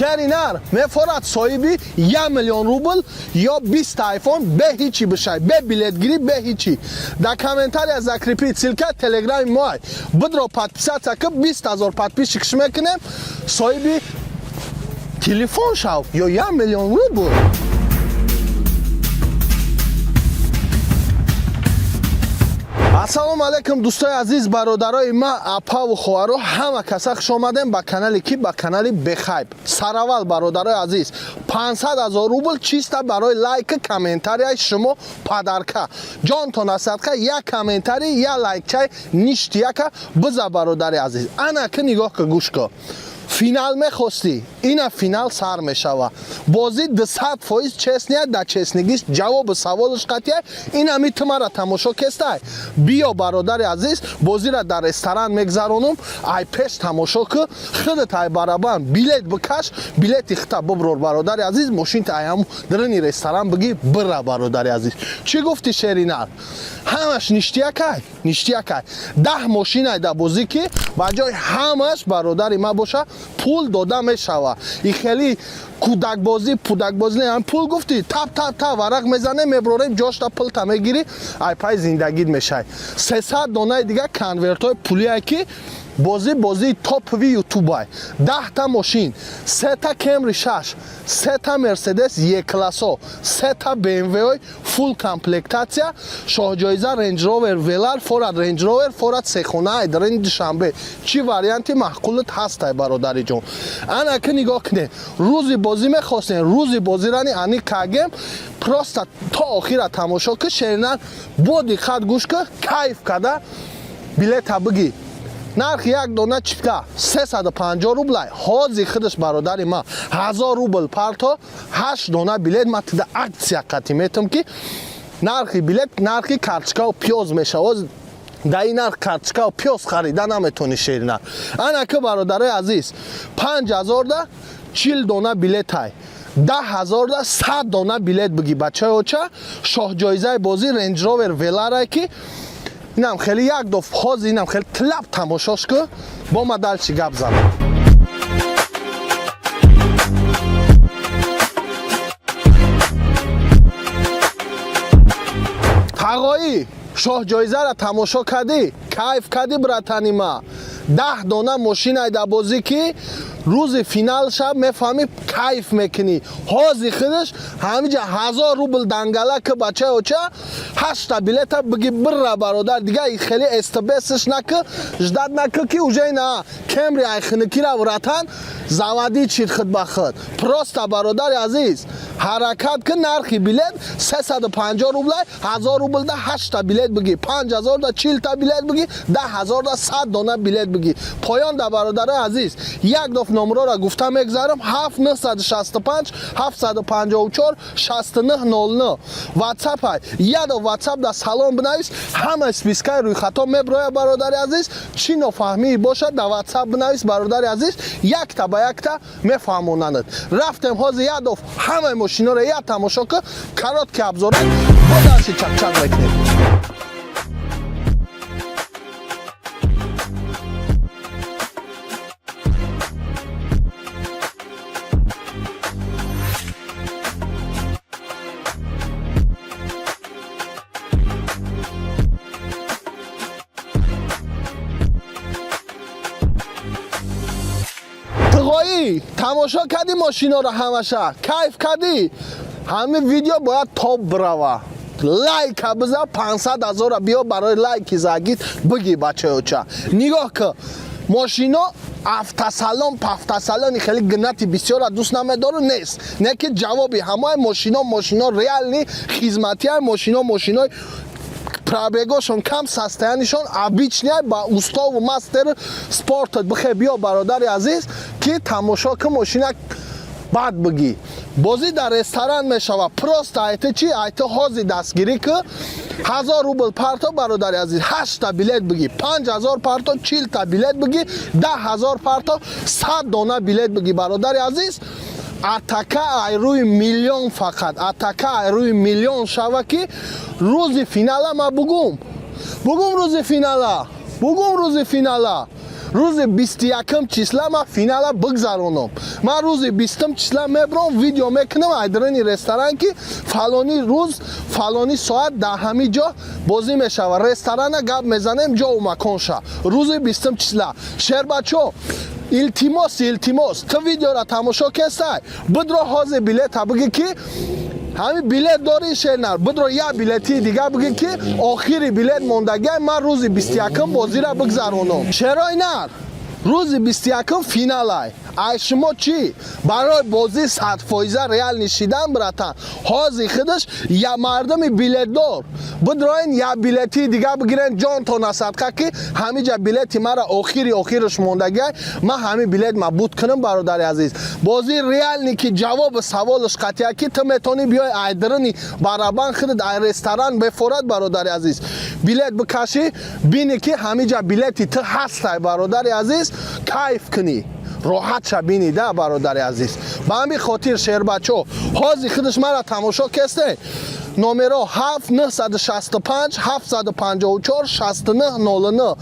Шери нар мефорад соҳиби 1 миллион рубл ё 20 айфон бе ҳичи бишай, бе билетгирӣ, бе ҳичи. Дар комментария закрепить ссылка телеграми моай, бидро, подписаться ки, 20 ҳазор подписчик ш мекунем, соҳиби телефон шав ё 1 миллион рубл. Ассалому алайкум, дӯстои азиз, бародарои ма, апаву хоҳаро, ҳама каса хуш омадем ба канали ки ба канали Бехайб. Сараввал, бародарои азиз, 500 ҳазор рубл чисто барои лайки комментарияи шумо подарка. Ҷонтона садқа, як комментарий, як лайкчай ништяка биза, бародари азиз. Ана ки нигоҳ ки, гӯш ку. Финал мехостӣ, ина финал сар мешава. Бозӣ 200% честный я, да честный гиш ҷавобу саволаш қатъия. Инами ту мара тамошо кестай, биё, бародари азиз, бозиро дар ресторан мегзаронум. Ай пеш тамошо ку, худат ай барабан билет бикаш, билети хита буброр, бародари азиз, мошинта ай ҳаму дарини ресторан бигӣ, бира. Бародари азиз, чӣ гуфти, шеринар? Ҳамаш ништякай, ништякай. 10 мошинай да бозӣ, ки ба ҷои ҳамаш, бародари ма, боша, пул дода мешава. И хеле кӯдакбозӣ пудакбозӣ не. Пул гуфтӣ, тап тап тап варақ мезанем, меброрем, ҷошта пулта мегирӣ, ай пай зиндагит мешай. 300 донаи дига конвертҳои пулие, ки бозӣ бозии топовый ютубай. 10-та мошин: сета Кемри шаш, сета Мерседес Е классо, сета БМВ фулл комплектация, шоҳҷоиза Рейндж Ровер Велар, форад Рейндж Ровер, форад сехона айдарини Душанбе. Чӣ варианти маъқулат ҳастай, бародари ҷон? Ана ки нигоҳ кунед, рӯзи бозӣ мехостем, рӯзи бозирани ани кагем. Просто то охира тамошо ки, шеринан, бо диққат гӯш ки, кайф када билета бигӣ. Нархи як дона чипта 350 рублай ҳози худаш, бародари ма, 1000 рубл парто, ҳашт дона билет ма тида акция қатӣ метам, ки нархи билет нархи карточкаву пиёз мешавад. Дар ин нарх карточкаву пиёз харида наметонӣ, шерина. Ана ки, бародарои азиз, 5000-да 40 дона билетай, 10 000-да 100 дона билет бигӣ, бачаи оча. Шоҳҷоизаи бозӣ Рейндж Ровер Веларай, ки инам хеле як доф ҳозир, инам хеле тлаб тамошош ку, бо ма дальше гап занам. Тағоӣ, шоҳҷоизаро тамошо кардӣ, кайф кардӣ, братани ма? 10 дона мошинай дар бозӣ, ки рӯзи финал шаб мефаҳмӣ, кайф мекунӣ. Ҳози худаш ҳамиҷа 1000 рубл дангала ки, бачаи оча, ҳашта билета биги, бирра, бародар. Дига хеле стбсш наки, ждать наки, ки уже на Кемри айхиникира вратан завади чид худ ба худ. Просто, бародари азиз, ҳаракат ки. Нархи билет 350 рублай. 1000 рублда ҳашта билет бигӣ, 5000-да 40-та билет бигӣ, 10 000-да 100 дона билет бигӣ. Поён да, бародарои азиз, як доф номрора гуфта мегзарам: 7 965 754 69 09 ватсап ай. Ядо ватсап да салом бинавис, ҳама спискаи рӯйхатҳо меброя. Бародари азиз, чӣ нофаҳмии бошад, да ватсап бинавис, бародари азиз, якта ба якта мефаҳмонанд. Рафтем, ҳозир ядоф ҳамаи мошиноро як тамошо ки, короткий обзорак, бо дальше чақчақ мекунем. Тғоӣ, тамошо кардӣ мошиноро, ҳамаша кайф кардӣ. Ҳамин видео бояд топ бирава. Лайка биза, 500 ҳазора биё, барои лайки загид бигӣ. Бачаёча, нигоҳ ки, мошино автосалон пафтасалони хеле гнати бисёра дӯст намедору нест, не ки ҷавоби ҳамаи мошино, мошино реальный хизматия, мошино, мошинои пробегошон кам, состояниешон обычный, ба уставу мастер спортат бихе. Биё, бародари азиз, ки тамошо ки, мошина бад бигӣ. Бозӣ дар ресторан мешава. Просто айти чи, айти ҳози дастгирӣ ки, 1000 рубл парто, бародари азиз, ҳашта билет бигӣ, 5000 парто, 40-та билет бигӣ, 10 000 парто, 100 дона билет бигӣ, бародари азиз. Атака ай рӯи миллион, фақат атака ай рӯи миллион шава, ки рӯзи финала ма бугум, бугум, рӯзи финала бугум, рӯзи финала, рӯзи 21-м числа ма финала бигзаронам. Ман рӯзи 20-м числа мебром, видео мекунам айдарини ресторан, ки фалони рӯз, фалони соат дар ҳамин ҷо бозӣ мешавад. Ресторана гап мезанем, ҷову маконша рӯзи 20-м числа. Шербачо, илтимос, илтимос, ту видеора тамошо кестай, бидро, ҳозир билета бигӣ, ки ҳамин билет дорӣ, шернар, бидро, як билети дига бигӣ, ки охири билет мондагиай. Ман рӯзи 21-м бозира бигзаронам. Шерои нар, рӯзи 21-м финалай. Ай шумо чӣ? Барои бозӣ 100% реальный шидан, братан, ҳозир худаш я мардуми билетдор бидроен, я билети дига бигирен, ҷонтона садқа, ки ҳамиҷа билети мара охири охираш мондагиай, ман ҳамин билет ма буд кунам. Бародари азиз, бозӣ реальный, ки ҷавоби саволаш қатъия, ки ту метавонӣ биёй айдирини барабан худат ай ресторан бефорад, бародари азиз, билет бикашӣ, бинӣ, ки ҳамиҷа билети ту ҳастай. Бародари азиз, кайф кунӣ, роҳат ша бинӣ да. Бародари азиз, ба ҳамин хотир, шербачо, ҳозир худаш мара тамошо кесте, номеро 7 965 754 69 09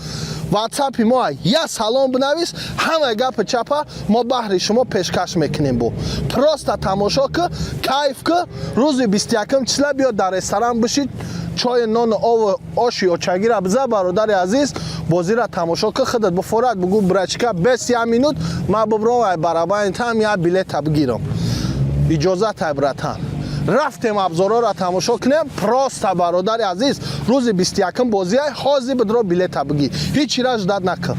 ватсапи мо, я салом бинавис, ҳамаи гапи чапа мо баҳри шумо пешкаш мекунем. Бу просто тамошо ки, кайф ки. Рӯзи 21 числа биё, дар ресторан бишид, чойи, нону ову оши очагира биза. Бародари азиз, бозира тамошо ки, худат бифорад, бугӯ: «Брачка, бес я минут ма бибром, ай барабани там я билета бигирам». Иҷозатай, братан, рафтем, абзорҳоро тамошо кунем. Просто, бародари азиз, рӯзи 21 бозиай, ҳозир бидро, билета бигӣ, ҳеҷ чира ждать накун.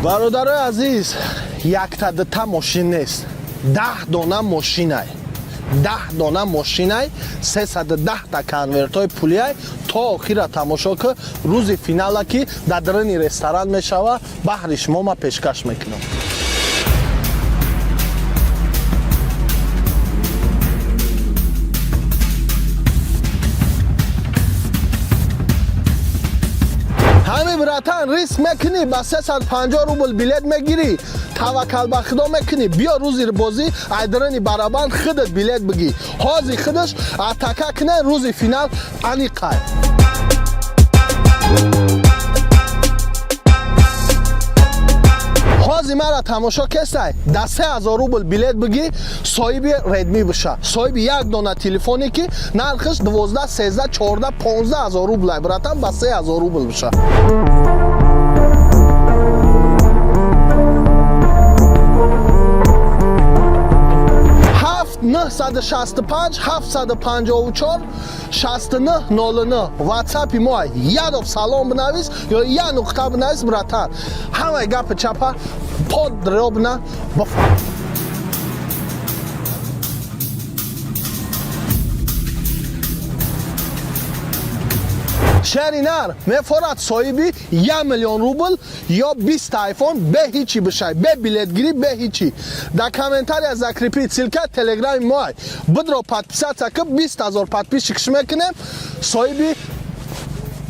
Бародарои азиз, якта дута мошин нест, 10 дона мошинай, 10 дона мошинай, 310-та конвертҳои пулиай. То охира тамошо ки, рӯзи финала, ки дар даруни ресторан мешава, баҳри шумо ма пешкаш мекунам. Ҳамин, братан, риск мекунӣ, ба 350 рубл билет мегирӣ, таваккал ба худо мекунӣ, биё, рӯзи бозӣ айдарани барабан худат билет бигӣ. Ҳозир худаш атака кунен, рӯзи финал аниқай. Ҳозир мара тамошо кестай, да 3000 рубл билет бигӣ, соҳиби Редми биша, соҳиби як дона телефоне, ки нархаш 12, 13, 14, 15 ҳазор рублай. Братан, ба 3000 рубл биша. 965 754 69 09 ватсапи мо, ядов салом бинавис ё я нуқта бинавис. Братан, ҳамаи гапи чапа подробно бифаҳм. Шери нар мефорад соҳиби 1 миллион рубл ё 20 айфон, бе ҳичи бишай, бе билетгирӣ, бе ҳичи. Дар комментария закрепить ссылка телеграми моай, бидро, подписаться ки, 20 ҳазор подписчик ш мекунем, соҳиби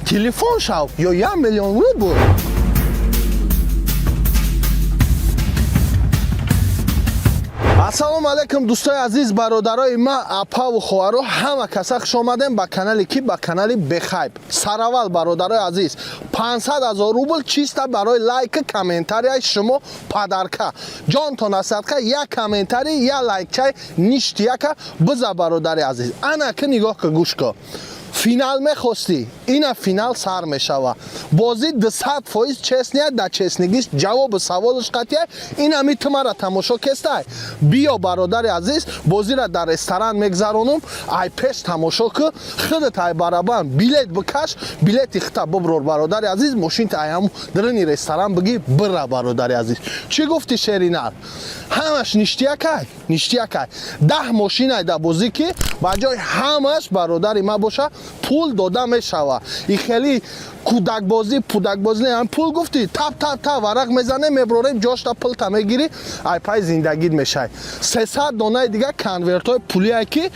телефон шав ё 1 миллион рубл. Ассалому алайкум, дӯстои азиз, бародарои ма, апаву хоҳаро, ҳама каса хуш омадем ба канали ки ба канали Бехайб. Сараввал, бародарои азиз, 500 ҳазор рубл чисто барои лайки комментарияи шумо подарка. Ҷонтона садқа, як комментарий, як лайкчай ништяка биза. Бародари азиз, ана ки нигоҳ ка, гӯш ка. Финал мехостӣ, ина финал сар мешава. Бозӣ 200% честный, да честныйгиш ҷавоби саволаш қатъия. Ин ами ту мара тамошо кестай, биё, бародари азиз, бозиро дар ресторан мегзаронум. Ай пеш тамошо ку, худат ай барабан билет бикаш, билети хита биброр. Бародари азиз, мошинта ай ҳаму даруни ресторан бигӣ, бира. Бародари азиз, чӣ гуфти, шеринар? Ҳамаш ништякай, ништякай. 10 мошинай дар бозӣ, ки ба ҷои ҳамаш, бародари ма, боша. Пул дода мешава. И хеле кӯдакбозӣ, пудакбозӣ не. Пул гуфтӣ, тап тап тап варақ мезанем, меброрем, ҷошта пулта мегирӣ, айпай зиндагит мешавӣ. 300 донаи дига конвертҳои пулие, ки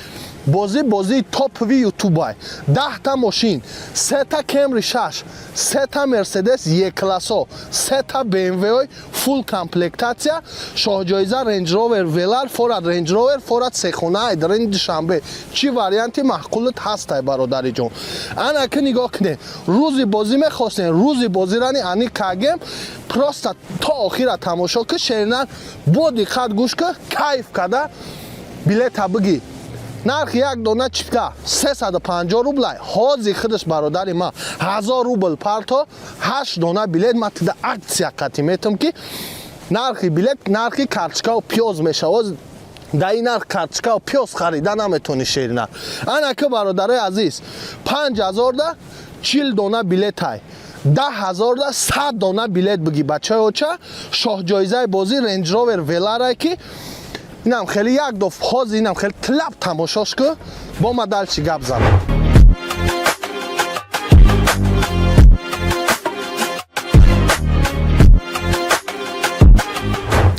бозӣ, бозии топови ютубай. 10-та мошин: сета Кемри шаш, сета Мерседес Е классо, сета БМВ фулл комплектация, шоҳҷоиза Рейндж Ровер Велар, форад Рейндж Ровер, форад сехона айдарини Душанбе. Чӣ варианти маъқулат ҳастай, бародариҷон? Ана ки нигоҳ кунед, рӯзи бозӣ мехостем, рӯзи бозирани ани кагем. Просто то охира тамошо ки, шеринан, бо диққат гӯш ки, кайф када билета бигӣ. Нархи як дона чипта 350 рублай. Ҳози худаш, бародари ма, 1000 рубл парто, ҳашт дона билет ма тида акция қатӣ метам, ки нархи билет нархи карточкаву пиёз мешавад. Дар ин нарх карточкаву пиёз харида наметонӣ, шерина. Ана ки, бародарои азиз, 5000-да 40 дона билетай, 10 000-да 100 дона билет бигӣ, бачаи оча. Шоҳҷоизаи бозӣ Рейндж Ровер Веларай, ки инам хеле як доф. Ҳозир инам хеле тлаб тамошош ку, бо ма дальше гап занам.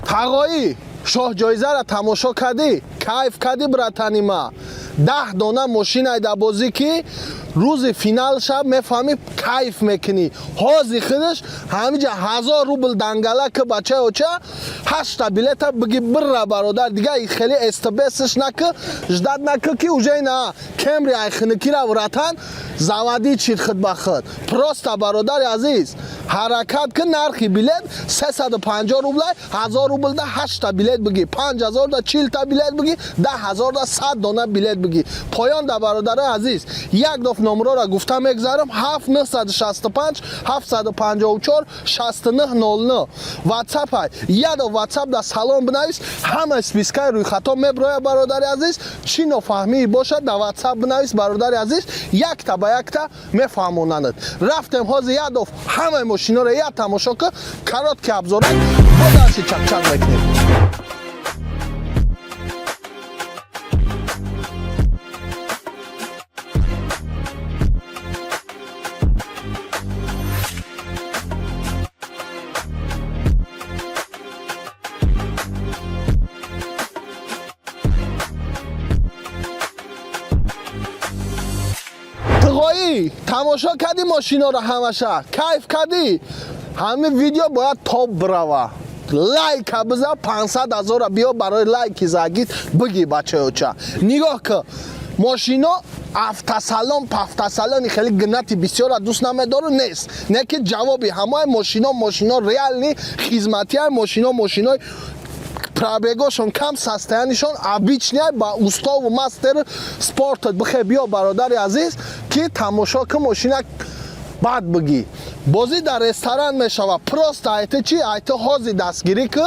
Тағоӣ, шоҳҷоизаро тамошо кардӣ, кайф кардӣ, братани ма? 10 дона мошинай дар бозӣ, ки рӯзи финал шаб мефаҳмӣ, кайф мекунӣ. Ҳози худаш ҳамиҷа 1000 рубл дангала ки, бачаи оча, ҳашта билета биги, бирра, бародар. Дига хеле стбсш наки, ждать наки, ки уже на Кемри айхиникира вратан завади чид худ ба худ. Просто, бародари азиз, ҳаракат ки. Нархи билет 350 рублай. 1000 рублда ҳашта билет бигӣ, 5000-да 40-та билет бигӣ, 10 000-да 100 дона билет бигӣ. Поён да, бародарои азиз, як доф номрора гуфта мегзарам: 7 965 754 69 09 ватсапай. Ядо ватсап да салом бинавис, ҳама спискаи рӯйхатҳо меброя. Бародари азиз, чӣ нофаҳмии бошад, да ватсап бинавис, бародари азиз, якта ба якта мефаҳмонанд. Рафтем, ҳозир ядоф ҳамаи мошиноро як тамошо ки, короткий обзорак, бо дальше чақчақ мекунем. Тғоӣ, тамошо кардӣ мошиноро, ҳамаша кайф кардӣ. Ҳамин видео бояд топ бирава. Лайка биза, 500 ҳазора биё, барои лайки загид биги, бачаёча. Нигоҳ ки, мошино автосалон пафтасалони хеле гнати бисёра дӯст намедору нест, не ки ҷавоби ҳамаи мошино, мошино реальный хизматия, мошино, мошинои пробегошон кам, состояниешон обычный, ба уставу мастер спортат бихе. Биё, бародари азиз, ки тамошо ки, мошина баъд бигӣ. Бозӣ дар ресторан мешавад. Просто айти чи, айти ҳози дастгирӣ ки,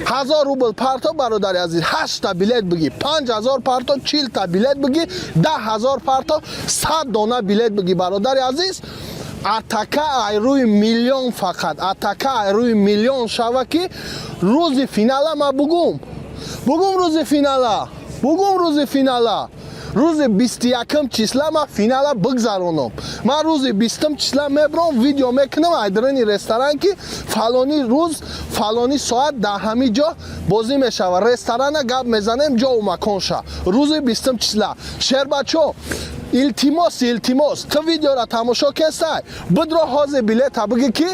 1000 рубл парто, бародари азиз, ҳашта билет бигӣ, 5000 парто, 40-та билет бигӣ, 10 000 парто, 100 дона билет бигӣ, бародари азиз. Атака ай рӯи миллион, фақат атака ай рӯи миллион шава, ки рӯзи финала ма бугум, бугум, рӯзи финала бугум, рӯзи финала, рӯзи 21-м числа ма финала бигзаронам. Ман рӯзи 20-м числа мебром, видео мекунам айдрини ресторан, ки фалони рӯз, фалони соат дар ҳамин ҷо бозӣ мешавад. Ресторана гап мезанем, ҷову маконша рӯзи 20-м числа. Шербачо, илтимос, илтимос, ту видеора тамошо кестай, бидро ҳозир билета бигӣ, ки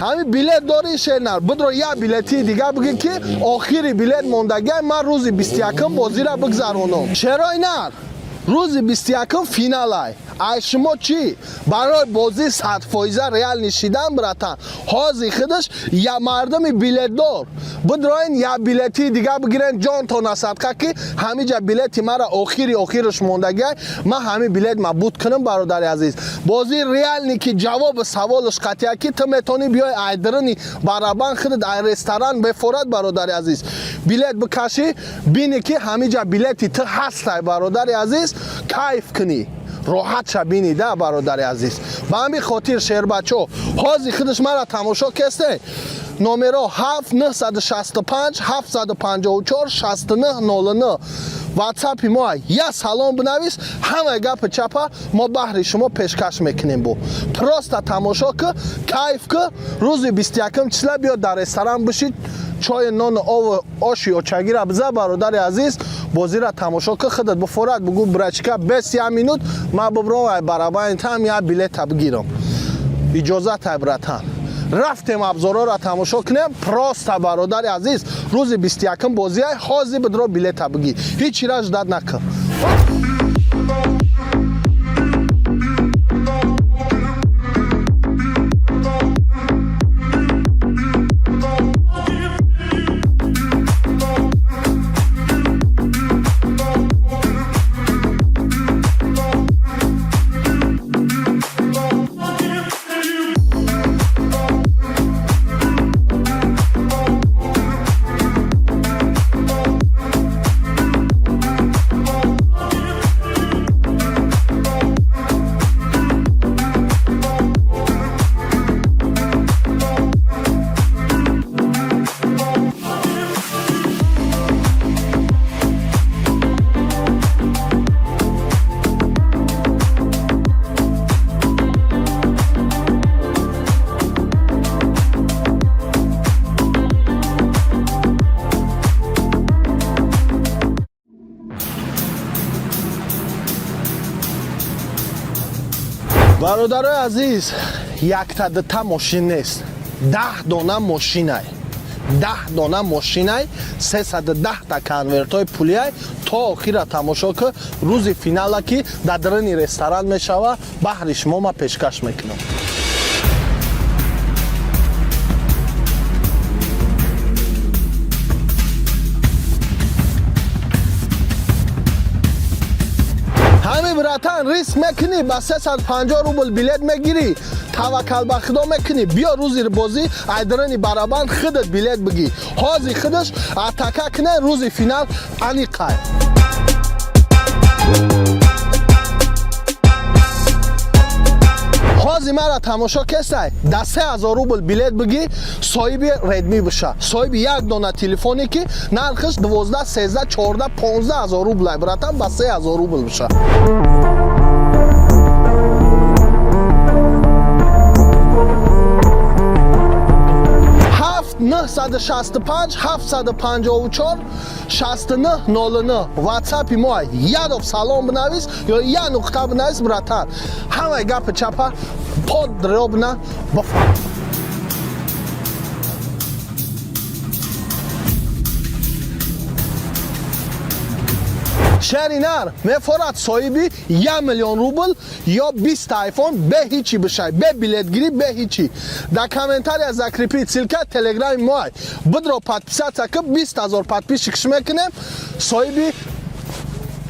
ҳамин билет дорӣ, шернар, бидро як билети дига бигӣ, ки охири билет мондагиай, ман рӯзи 21-м бозира бигзаронам. Шерои нар, рӯзи 21-м финалай. Ай шумо чӣ барои бозӣ 100% реальный шидан, братан, ҳозир худаш я мардуми билетдор бидроен, як билети дига бигирен, ҷонтона садқа, ки ҳамиҷа билети мара охири охираш мондагиай, ман ҳамин билет ма буд кунам. Бародари азиз, бозӣ реальный, ки ҷавоби саволаш қатъия, ки ту метавонӣ биёй айдрини барабан худат, ай ресторан бефорад, бародари азиз, билет бикашӣ, бинӣ, ки ҳамиҷа билети ту ҳастай, бародари азиз, кайф кунӣ, роҳат ша бинӣ да, бародари азиз. Ба ҳамин хотир, шербачо, ҳозир худаш мара тамошо кесте, номеро 7 965 754 69 09. Ватсапи мо я салом бинавис, ҳамаи гапи чапа мо баҳри шумо пешкаш мекунем. Бо просто тамошо ки, кайф ки. Рӯзи 21 числа биё, дар ресторан бишид, чойи, нону ову оши очагира биза. Бародари азиз, бозира тамошо ки, худат бифорад, бугӯ: «Брачка, бес я минут ма бубром, ай барабани там я билета бигирам». Иҷозат ай, братан, рафтем, абзорҳоро тамошо кунем. Просто, бародари азиз, рӯзи 21 бозиай, ҳозир бидро, билета бигӣ, ҳеҷ чира ждать накун. Бародарои азиз, якта дута мошин нест, 10 дона мошинай, 10 дона мошинай, 310-та конвертҳои пулиай. То охира тамошо ки, рӯзи финала, ки дар даруни ресторан мешава, баҳри шумо ма пешкаш мекунам. Ҳами, братан, риск мекунӣ, ба 350 рубл билет мегирӣ, таваккал ба худо мекунӣ, биё, рӯзи бозӣ айдарани барабан худат билет бигӣ. Ҳозир худаш атака куне, рӯзи финал аниқай. Ҳозир мара тамошо кесай, да 3000 рубл билет бигӣ, соҳиби Редми биша, соҳиби як дона телефоне, ки нархаш 12, 13, 14, 15 ҳазор рублай. Братан, ба 3000 рубл биша. 7 965 754 69 09 ватсапи мо. Ядов салом бинавис ё я нуқта бинавис. Братан, ҳамаи гапи чапа подробно бифаҳм. Шери нар мефорад соҳиби 1 миллион рубл ё 20 айфон, бе ҳичи бишай, бе билетгирӣ, бе ҳичи. Дар комментария закрепить ссылка телеграми моай, бидро, подписаться ки, 20 ҳазор подписчик ш мекунем, соҳиби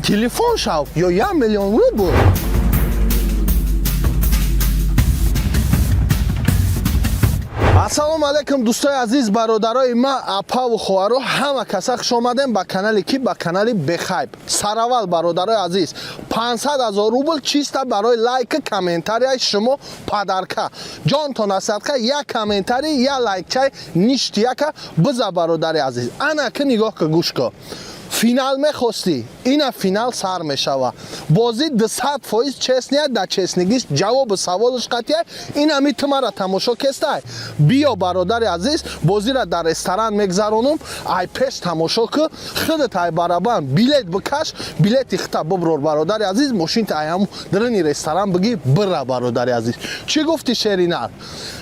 телефон шав ё 1 миллион рубл. Ассалому алайкум, дӯстои азиз, бародарои ма, апаву хоҳаро, ҳама каса хуш омадем ба канали ки, ба канали Бехайб. Сараввал, бародарои азиз, 500 ҳазор рубл чисто барои лайки комментарияи шумо подарка. Ҷонтон асадқа, як комментарий, як лайкчай ништяка биза. Бародари азиз, ана ки нигоҳ ка, гӯш ка. Финал мехостӣ, ина финал сар мешава. Бозӣ 200% честный, да честныйгиш ҷавобу саволаш қатъия. Ин ами ту мара тамошо кестай, биё, бародари азиз, бозира дар ресторан мегзаронум. Ай пеш тамошо ку, худат ай барабан билет бикаш, билети хита буброр. Бародари азиз, мошинта ай ҳаму даруни ресторан бигӣ, бира. Бародари азиз, чӣ гуфти? Шеринар,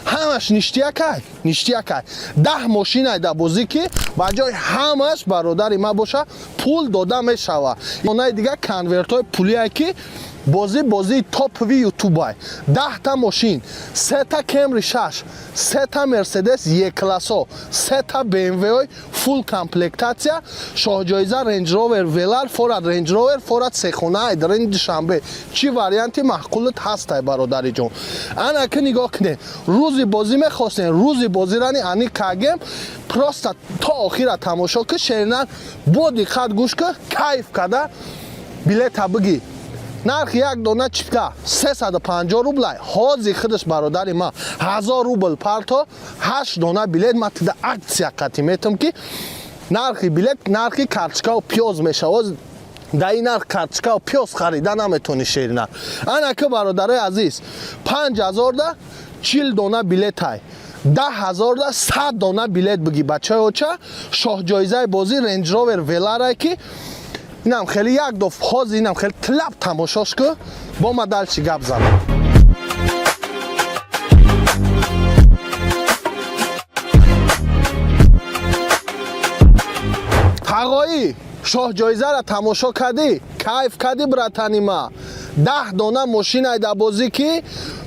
ҳамаш ништякай, ништякай. 10 мошинай да бозӣ, ки ба ҷои ҳамаш, бародари ма, боша, пул дода мешава. Онаи дигар конвертҳои пулие, ки бозӣ, бозии топовый ютубай. 10-та мошин: сета Кемри шаш, сета Мерседес Е классо, сета БМВ фулл комплектация, шоҳҷоиза Рейндж Ровер Велар форад, Рейндж Ровер форад сехона айдарини Душанбе. Чӣ варианти маъқулат ҳастай, бародариҷон? Ана ки нигоҳ кунед, рӯзи бозӣ мехостем, рӯзи бозирани ани кагем. Просто то охира тамошо ки, шеринан, бо диққат гӯш ки, кайф када билета бигӣ. Нархи як дона чипта 350 рублай. Ҳозир худаш, бародари ма, 1000 рубл парто, ҳашт дона билет ма тида акция қатӣ метам, ки нархи билет нархи карточкаву пиёз мешавад. Дар ин нарх карточкао пёз харида наметонӣ, шерина. Ана ки, бародарои азиз, 5000-да 40 дона билетай, 10 000-да 100 дона билет бигӣ, бачаи оча. Шоҳҷоизаи бозӣ Рейндж Ровер Веларай, ки инам хеле як доф ҳозир, инам хеле тлаб тамошош ку, бо ма дальше гап занам. Тағоӣ, шоҳҷоизаро тамошо кардӣ, кайф кардӣ, братани ма. 10 дона мошинай дар бозӣ, ки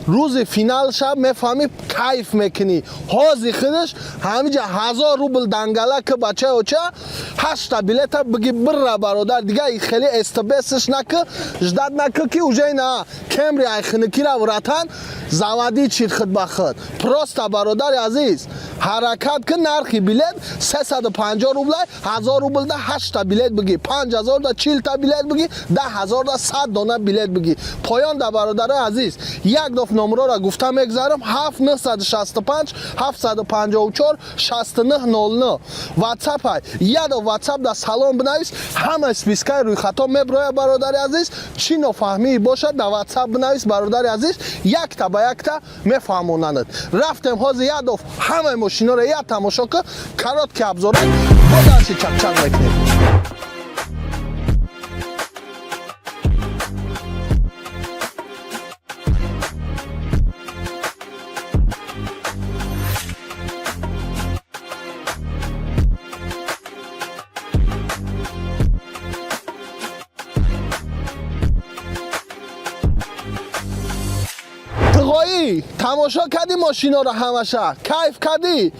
рӯзи финал шаб мефаҳмӣ, кайф мекунӣ. Ҳози худаш ҳамиҷа 1000 рубл дангала ки, бачаи оча, ҳашта билета биги, бирра, бародар. Дига хеле стбсш накӣ, ждать накӣ, ки уже на кемри айхиникира, братан, заводи чид худ ба худ. Просто, бародари азиз, ҳаракат ки. Нархи билет 350 рублай. 1000 рублда ҳашта билет бигӣ, 5000-да 40-та билет бигӣ, 10 000-да 100 дона билет бигӣ. Поён да, бародарои азиз, як доф номрора гуфта мегзарам: 7 965 754 69 09 ватсапай. Ядо ватсап да салом бинавис, ҳама спискаи рӯйхатҳо меброя. Бародари азиз, чӣ нофаҳмии бошад, да ватсап бинавис, бародари азиз, якта ба якта мефаҳмонанд. Рафтем, ҳозир ядоф ҳамаи мошиноро як тамошо ки, короткий обзорак, бо дальше чақчақ мекунем. Тғоӣ, тамошо кардӣ мошиноро, ҳамаша кайф кардӣ.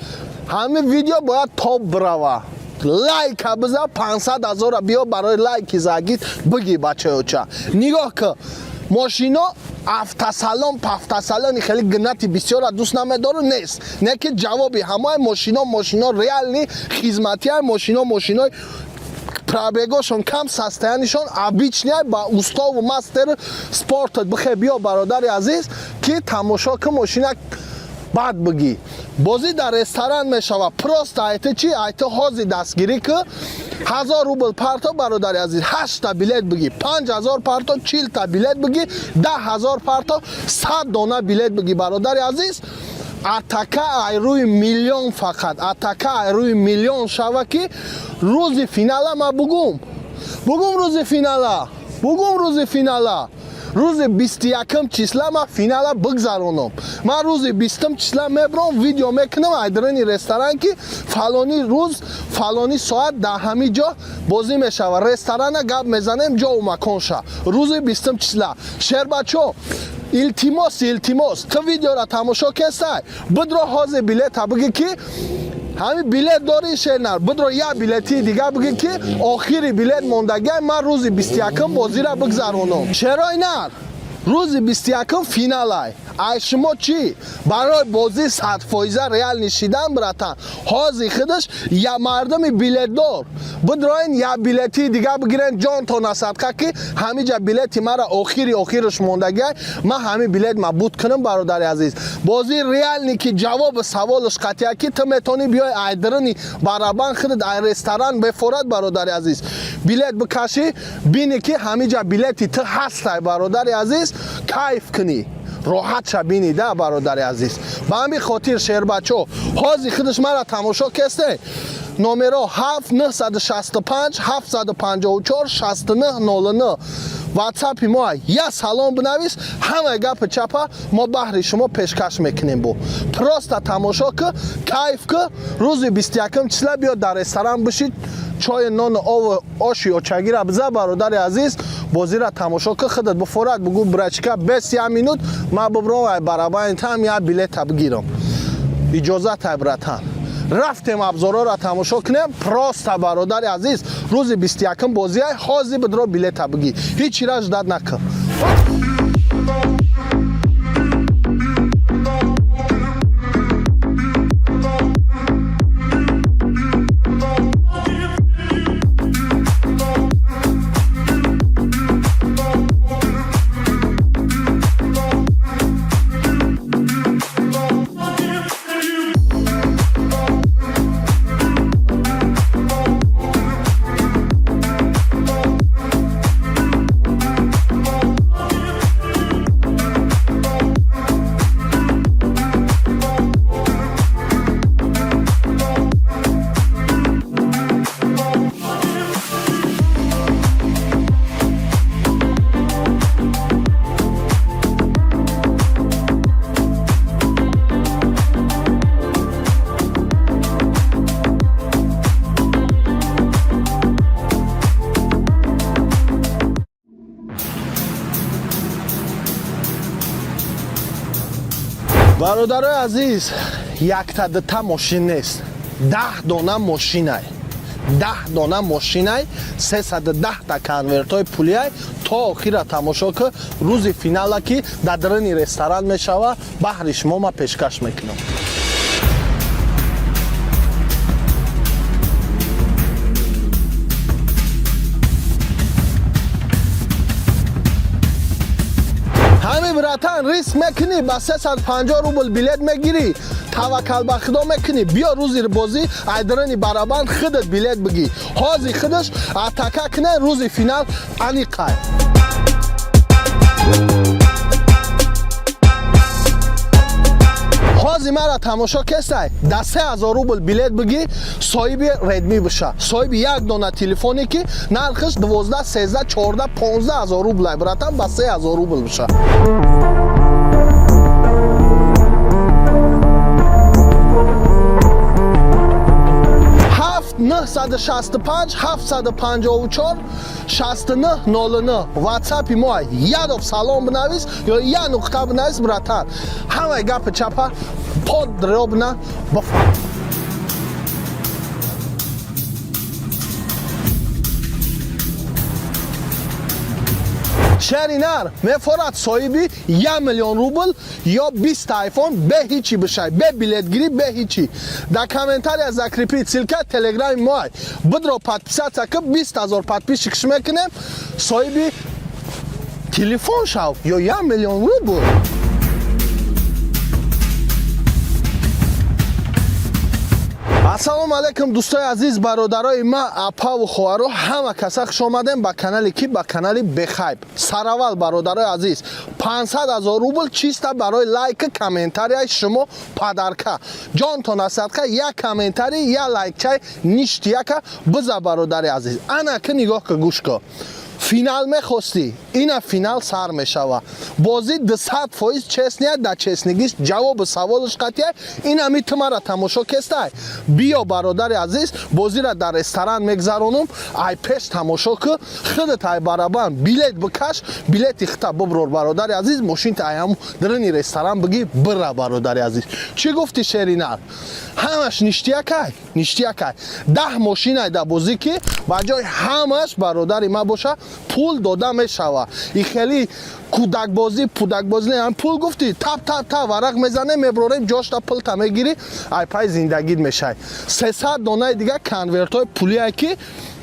Ҳамин видео бояд топ бирава. Лайка биза, 500 ҳазора биё барои лайки загит биги, бачаёча. Нигоҳ ки, мошино автосалон пафтасалони хеле гнати бисёра дӯст намедору нест, не ки ҷавоби ҳамаи мошино, мошино реальный хизматиай, мошино, мошинои пробегошон кам, состояниешон обычный, ба уставу мастер спортат бихе биё, бародари азиз, ки тамошо ки, мошина бад бигӣ. Бозӣ дар ресторан мешавад. Просто айти чи, айти ҳозир дастгирӣ ки, 1000 рубл парто, бародари азиз, ҳашта билет бигӣ, 5000 парто, 40-та билет бигӣ, 10 000 парто, 100 дона билет бигӣ, бародари азиз. Атака ай рӯи миллион, фақат атака ай рӯи миллион шава, ки рӯзи финала ма бугум, бугум, рӯзи финала бугум, рӯзи финала, рӯзи 21-м числа ма финала бигзаронам. Ман рӯзи 20-м числа мебром, видео мекунам айдрини ресторан, ки фалони рӯз, фалони соат дар ҳамин ҷо бозӣ мешавад. Ресторана гап мезанем, ҷову маконша рӯзи 20-м числа. Шербачо, илтимос, илтимос, ту видеора тамошо кестай, бидро ҳозир билета бигӣ, ки ҳамин билет дорӣ, шернар, бидро як билетии дига бигӣ, ки охири билет мондагиай, ман рӯзи 21-м бозира бигзаронам. Шерои нар, рӯзи 21-м финалай. Ай шумо чӣ? Барои бозӣ 100% реальный шидан, братан, ҳозир худаш я мардуми билетдор бидроин, як билетии дига бигирен, ҷонтона садқа, ки ҳамиҷа билети мара охири охираш мондагиай, ман ҳамин билет ма буд кунам. Бародари азиз, бозии реальный, ки ҷавоби саволаш қатъия, ки ту метавонӣ биёй айдрини барабан худат, ай ресторан бефорад, бародари азиз, билет бикашӣ, бинӣ, ки ҳамиҷа билети ту ҳастай, бародари азиз, кайф кунӣ, роҳат ша бинӣ да, бародари азиз. Ба ҳамин хотир, шербачо, ҳозир худаш мара тамошо кесте, номеро 7 965 754 69 09 ватсапи мо, я салом бинавис, ҳамаи гапи чапа мо баҳри шумо пешкаш мекунем. Бо просто тамошо ки, кайф ки, рӯзи 21 числа биё дар ресторан бишид, чойи, нону ову оши очагира биза, бародари азиз, бозира тамошо ки, худат бифорад, бугӯ: «Брачка, бес як минут ман бибром ай барабани там як билета бигирам». Иҷозатай, братан. Рафтем, обзорҳоро тамошо кунем. Просто, бародари азиз, рӯзи 21-м бозиай, ҳозир бидро билета бигӣ, ҳеҷ чира ждать накун. Бародарои азиз, якта дута мошин нест, 10 дона мошинай, 10 дона мошинай, 310-та конвертҳои пулиай. То охира тамошо ки, рӯзи финала, ки дар даруни ресторан мешава, баҳри шумо ма пешкаш мекунам. Ҳами, братан, риск мекунӣ, ба 350 рубл билет мегирӣ, таваккал ба худо мекунӣ. Биё, рӯзи бозӣ айдарани барабан худат билет бигӣ. Ҳози худаш атака куне, рӯзи финал аниқай. Ҳози мара тамошо кесай, да 3000 рубл билет бигӣ, соҳиби Редми биша, соҳиби як дона телефоне, ки нархаш 12, 13, 14, 15 ҳазор рублай. Братан, ба 3000 рубл биша. 7 965 754 69 09 ватсапи мо. Ядов салом бинавис ё я нуқта бинавис. Братан, ҳамаи гапи чапа подробно бифаҳм. Шери нар мефорад соҳиби 1 миллион рубл ё 20 айфон бе ҳичи бишай, бе билетгирӣ, бе ҳичи. Дар комментария закрепить ссылка телеграми моай, бидро подписаться ки, 20 ҳазор подписчик мекунем, соҳиби телефон шав ё 1 миллион рубл. Ассалому алайкум, дӯстои азиз, бародарои ма, апаву хоҳаро, ҳама каса хуш омадем ба канале ки ба канали Бехайб. Сараввал, бародарои азиз, 500 ҳазор рубл чисто барои лайки комментарияи шумо подарка. Ҷонтон садқа, як комментарий, як лайкчай ништяка биза, бародари азиз. Ана ки нигоҳ ка, гӯш ка. Финал мехостӣ, ина финал сар мешава. Бозӣ 200% честный, да честныйгиш ҷавоби саволаш қатъия. Инами ту мара тамошо кестай, биё, бародари азиз, бозиро дар ресторан мегзаронум. Ай пеш тамошо ку, худат ай барабан билет бикаш, билети хита биброр, бародари азиз, мошинта ай ҳаму даруни ресторан бигӣ, бира. Бародари азиз, чӣ гуфти, шеринар? Ҳамаш ништякай, ништякай. 10 мошинай да бозӣ, ки ба ҷои ҳамаш, бародари ма, боша, пул дода мешава. И хеле кӯдакбозӣ пудакбозӣ не. Пул гуфтӣ, тап тап тап варақ мезанем, меброрем, ҷошта пулта мегирӣ, ай пай зиндагит мешай. 300 донаи дига конвертҳои пулие, ки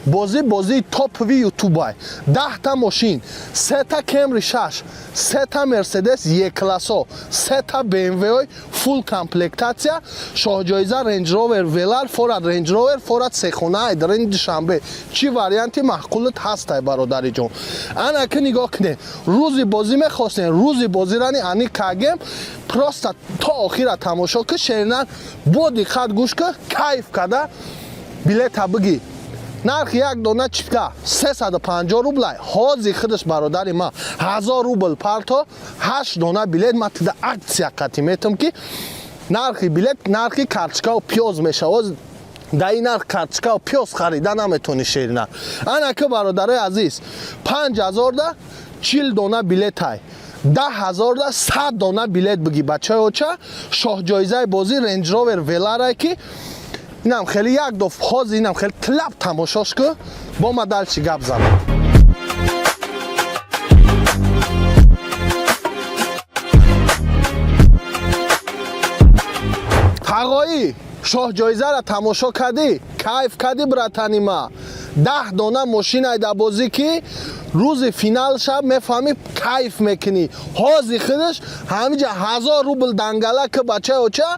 бозӣ бозии топовый ютубай. 10-та мошин: сета Кемри шаш, сета Мерседес Е-классо, сета БМВ фулл комплектация, шоҳҷоиза Рейндж Ровер Велар, форад Рейндж Ровер, форад сехона айдарини Душанбе. Чӣ варианти маъқулат ҳастай, бародари ҷон? Ана ки нигоҳ кунед, рӯзи бозӣ мехостем, рӯзи бозирани ани кагем. Просто то охира тамошо ки, шеринан, бо диққат гӯш ки, кайф када билета бигӣ. Нархи як дона чипта 350 рублай. Ҳози худаш, бародари ма, 1000 рубл парто, ҳашт дона билет ма тида акция қатӣ метам, ки нархи билет нархи карточкаву пиёз мешавад. Дар ин нарх карточкаву пиёз харида наметонӣ, шерина. Ана ки, бародарои азиз, 5000-да 40 дона билетай, 10 000-да 100 дона билет бигӣ, бачаи оча. Шоҳҷоизаи бозӣ Рейндж Ровер Веларай, ки инам хеле як доф. Ҳозир инам хеле тлаб тамошош ку, бо ма дальше гап занам. Тағоӣ, шоҳҷоизаро тамошо кардӣ, кайф кардӣ, братани ма? 10 дона мошинай дар бозӣ, ки рӯзи финал шаб мефаҳмӣ, кайф мекунӣ. Ҳози худаш ҳамиҷа 1000 рубл дангала ки, бачаи оча,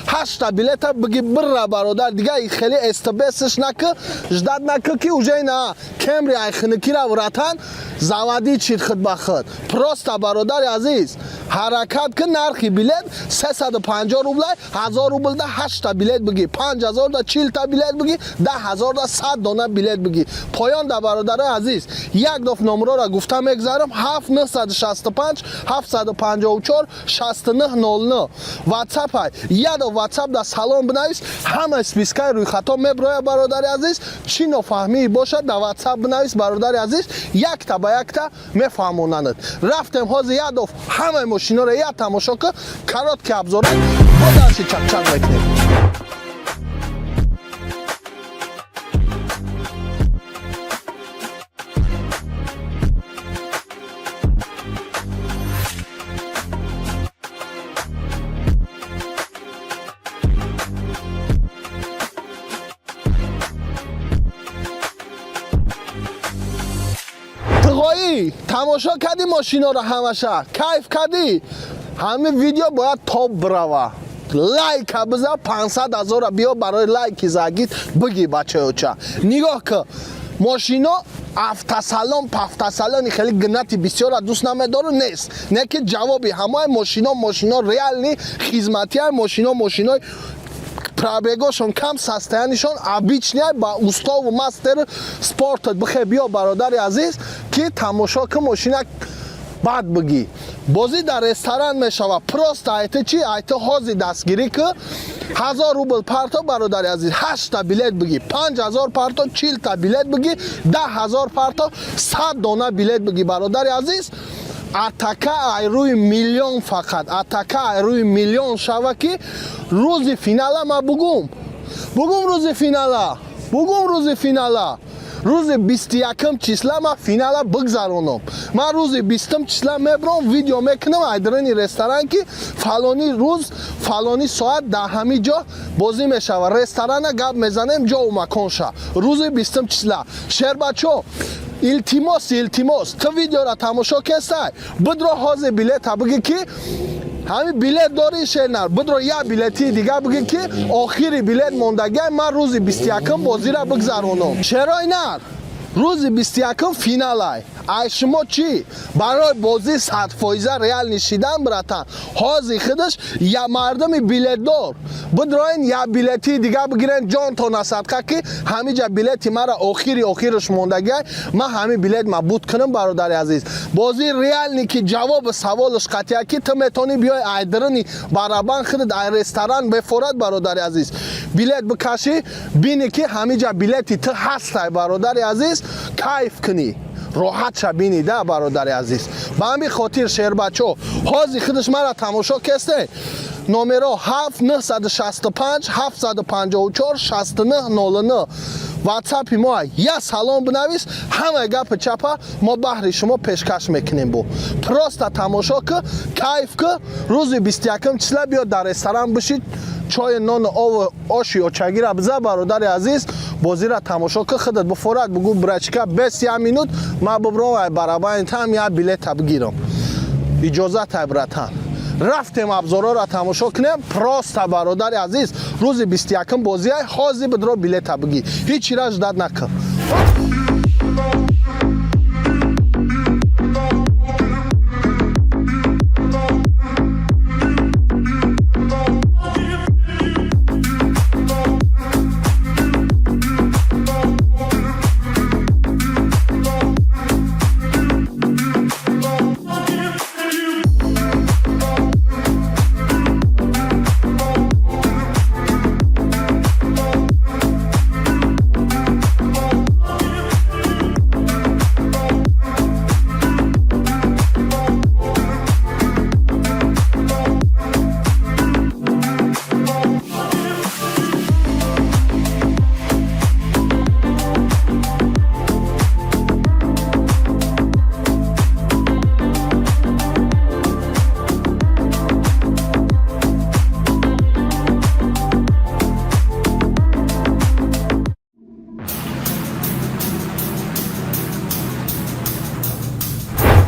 ҳашта билета биги, бирра, бародар. Дига хеле стбсш наки, ждать наки, ки уже на Кемри айхиникира вратан завади чид худ ба худ. Просто, бародари азиз, ҳаракат ки. Нархи билет 350 рублай. 1000 рублда ҳашта билет бигӣ, 5000-да 40-та билет бигӣ, 10 000-да 100 дона билет бигӣ. Поён да, бародарои азиз, як доф. Номрора гуфта мегзарам: 7 965 754 69 09. Ватсапай ядо, Ватсап да салом бинавис, ҳама спискаи рӯйхатҳо меброя. Бародари азиз, чӣ нофаҳмӣ бошад, дар Ватсап бинавис, бародари азиз, якта ба якта мефаҳмонанд. Рафтем, ҳозир ядов ҳамаи мошиноро як тамошо ки, короткий обзора бо дарси чақчақ мекунем. Тғоӣ, тамошо кардӣ мошиноро, ҳамаша кайф кардӣ. Ҳамин видео бояд топ бирава. Лайка биза, 500 ҳазора биё барои лайки загит биги. Бачаёча, нигоҳ ки, мошино автосалон пафтасалони хеле гнати бисёра дӯст намедору нест, не ки ҷавоби ҳамаи мошино, мошино реальный хизматиай, мошино, мошинои пробегошон кам, состояниешон обычный, ба уставу мастер спортат бихе биё, бародари азиз, ки тамошо ки мошина, баъд бигӣ. Бозӣ дар ресторан мешавад. Просто айта чи, айта ҳозир дастгирӣ ки, 1000 рубл парто, бародари азиз, ҳашта билет бигӣ, 5000 парто, 40-та билет бигӣ, 10 000 парто, 100 дона билет бигӣ, бародари азиз. Атака ай рӯи миллион, фақат атака ай рӯи миллион шава, ки рӯзи финала ма бугум, бугум, рӯзи финала бугум, рӯзи финала, рӯзи 21-м числа ма финала бигзаронам. Ман рӯзи 20-м числа мебром, видео мекунам айдрини ресторан, ки фалони рӯз, фалони соат дар ҳамин ҷо бозӣ мешавад. Ресторана гап мезанем, ҷову маконша рӯзи 20-м числа. Шербачо, илтимос, илтимос, ту видеора тамошо кестай, бидро ҳозир билета бигӣ, ки ҳамин билет дорӣ. Шернар, бидро як билетии дига бигӣ, ки охири билет мондагиай, ман рӯзи 21-м бозира бигзаронам. Шерои нар, рӯзи 21-м финалай. Ай шумо чӣ? Барои бозӣ 100% реальный шидан, братан, ҳозир худаш я мардуми билетдор бидроин, як билетии дига бигирен, ҷонтона садқа, ки ҳамиҷа билети мара охири охираш мондагиай, ман ҳамин билет ма буд кунам. Бародари азиз, бозии реальный, ки ҷавоби саволаш қатъия, ки ту метавонӣ биёй айдрини барабан худат ай ресторан бефорад, бародари азиз, билет бикашӣ, бинӣ, ки ҳамиҷа билети ту ҳастай, бародари азиз, кайф кунӣ, роҳат ша бинӣ да, бародари азиз. Ба ҳамин хотир, шербачо, ҳозир худаш мара тамошо кесте, номеро 7 965 754 69 09 ватсапи мо, я салом бинавис, ҳамаи гапи чапа мо баҳри шумо пешкаш мекунем. Бо просто тамошо ки, кайф ки, рӯзи 21 числа биё дар ресторан бишид, чойи, нону ову оши очагира биза, бародари азиз, бозира тамошо ки, худат бифорад, бугу: «Брачка, бес як минут ман бибром ай барабани там як билета бигирам». Иҷозатай, братан. Рафтем, обзорора тамошо кунем. Просто, бародари азиз, рӯзи 21 бозиай, ҳозир бидро билета бигӣ, ҳеҷ чира ждать накун.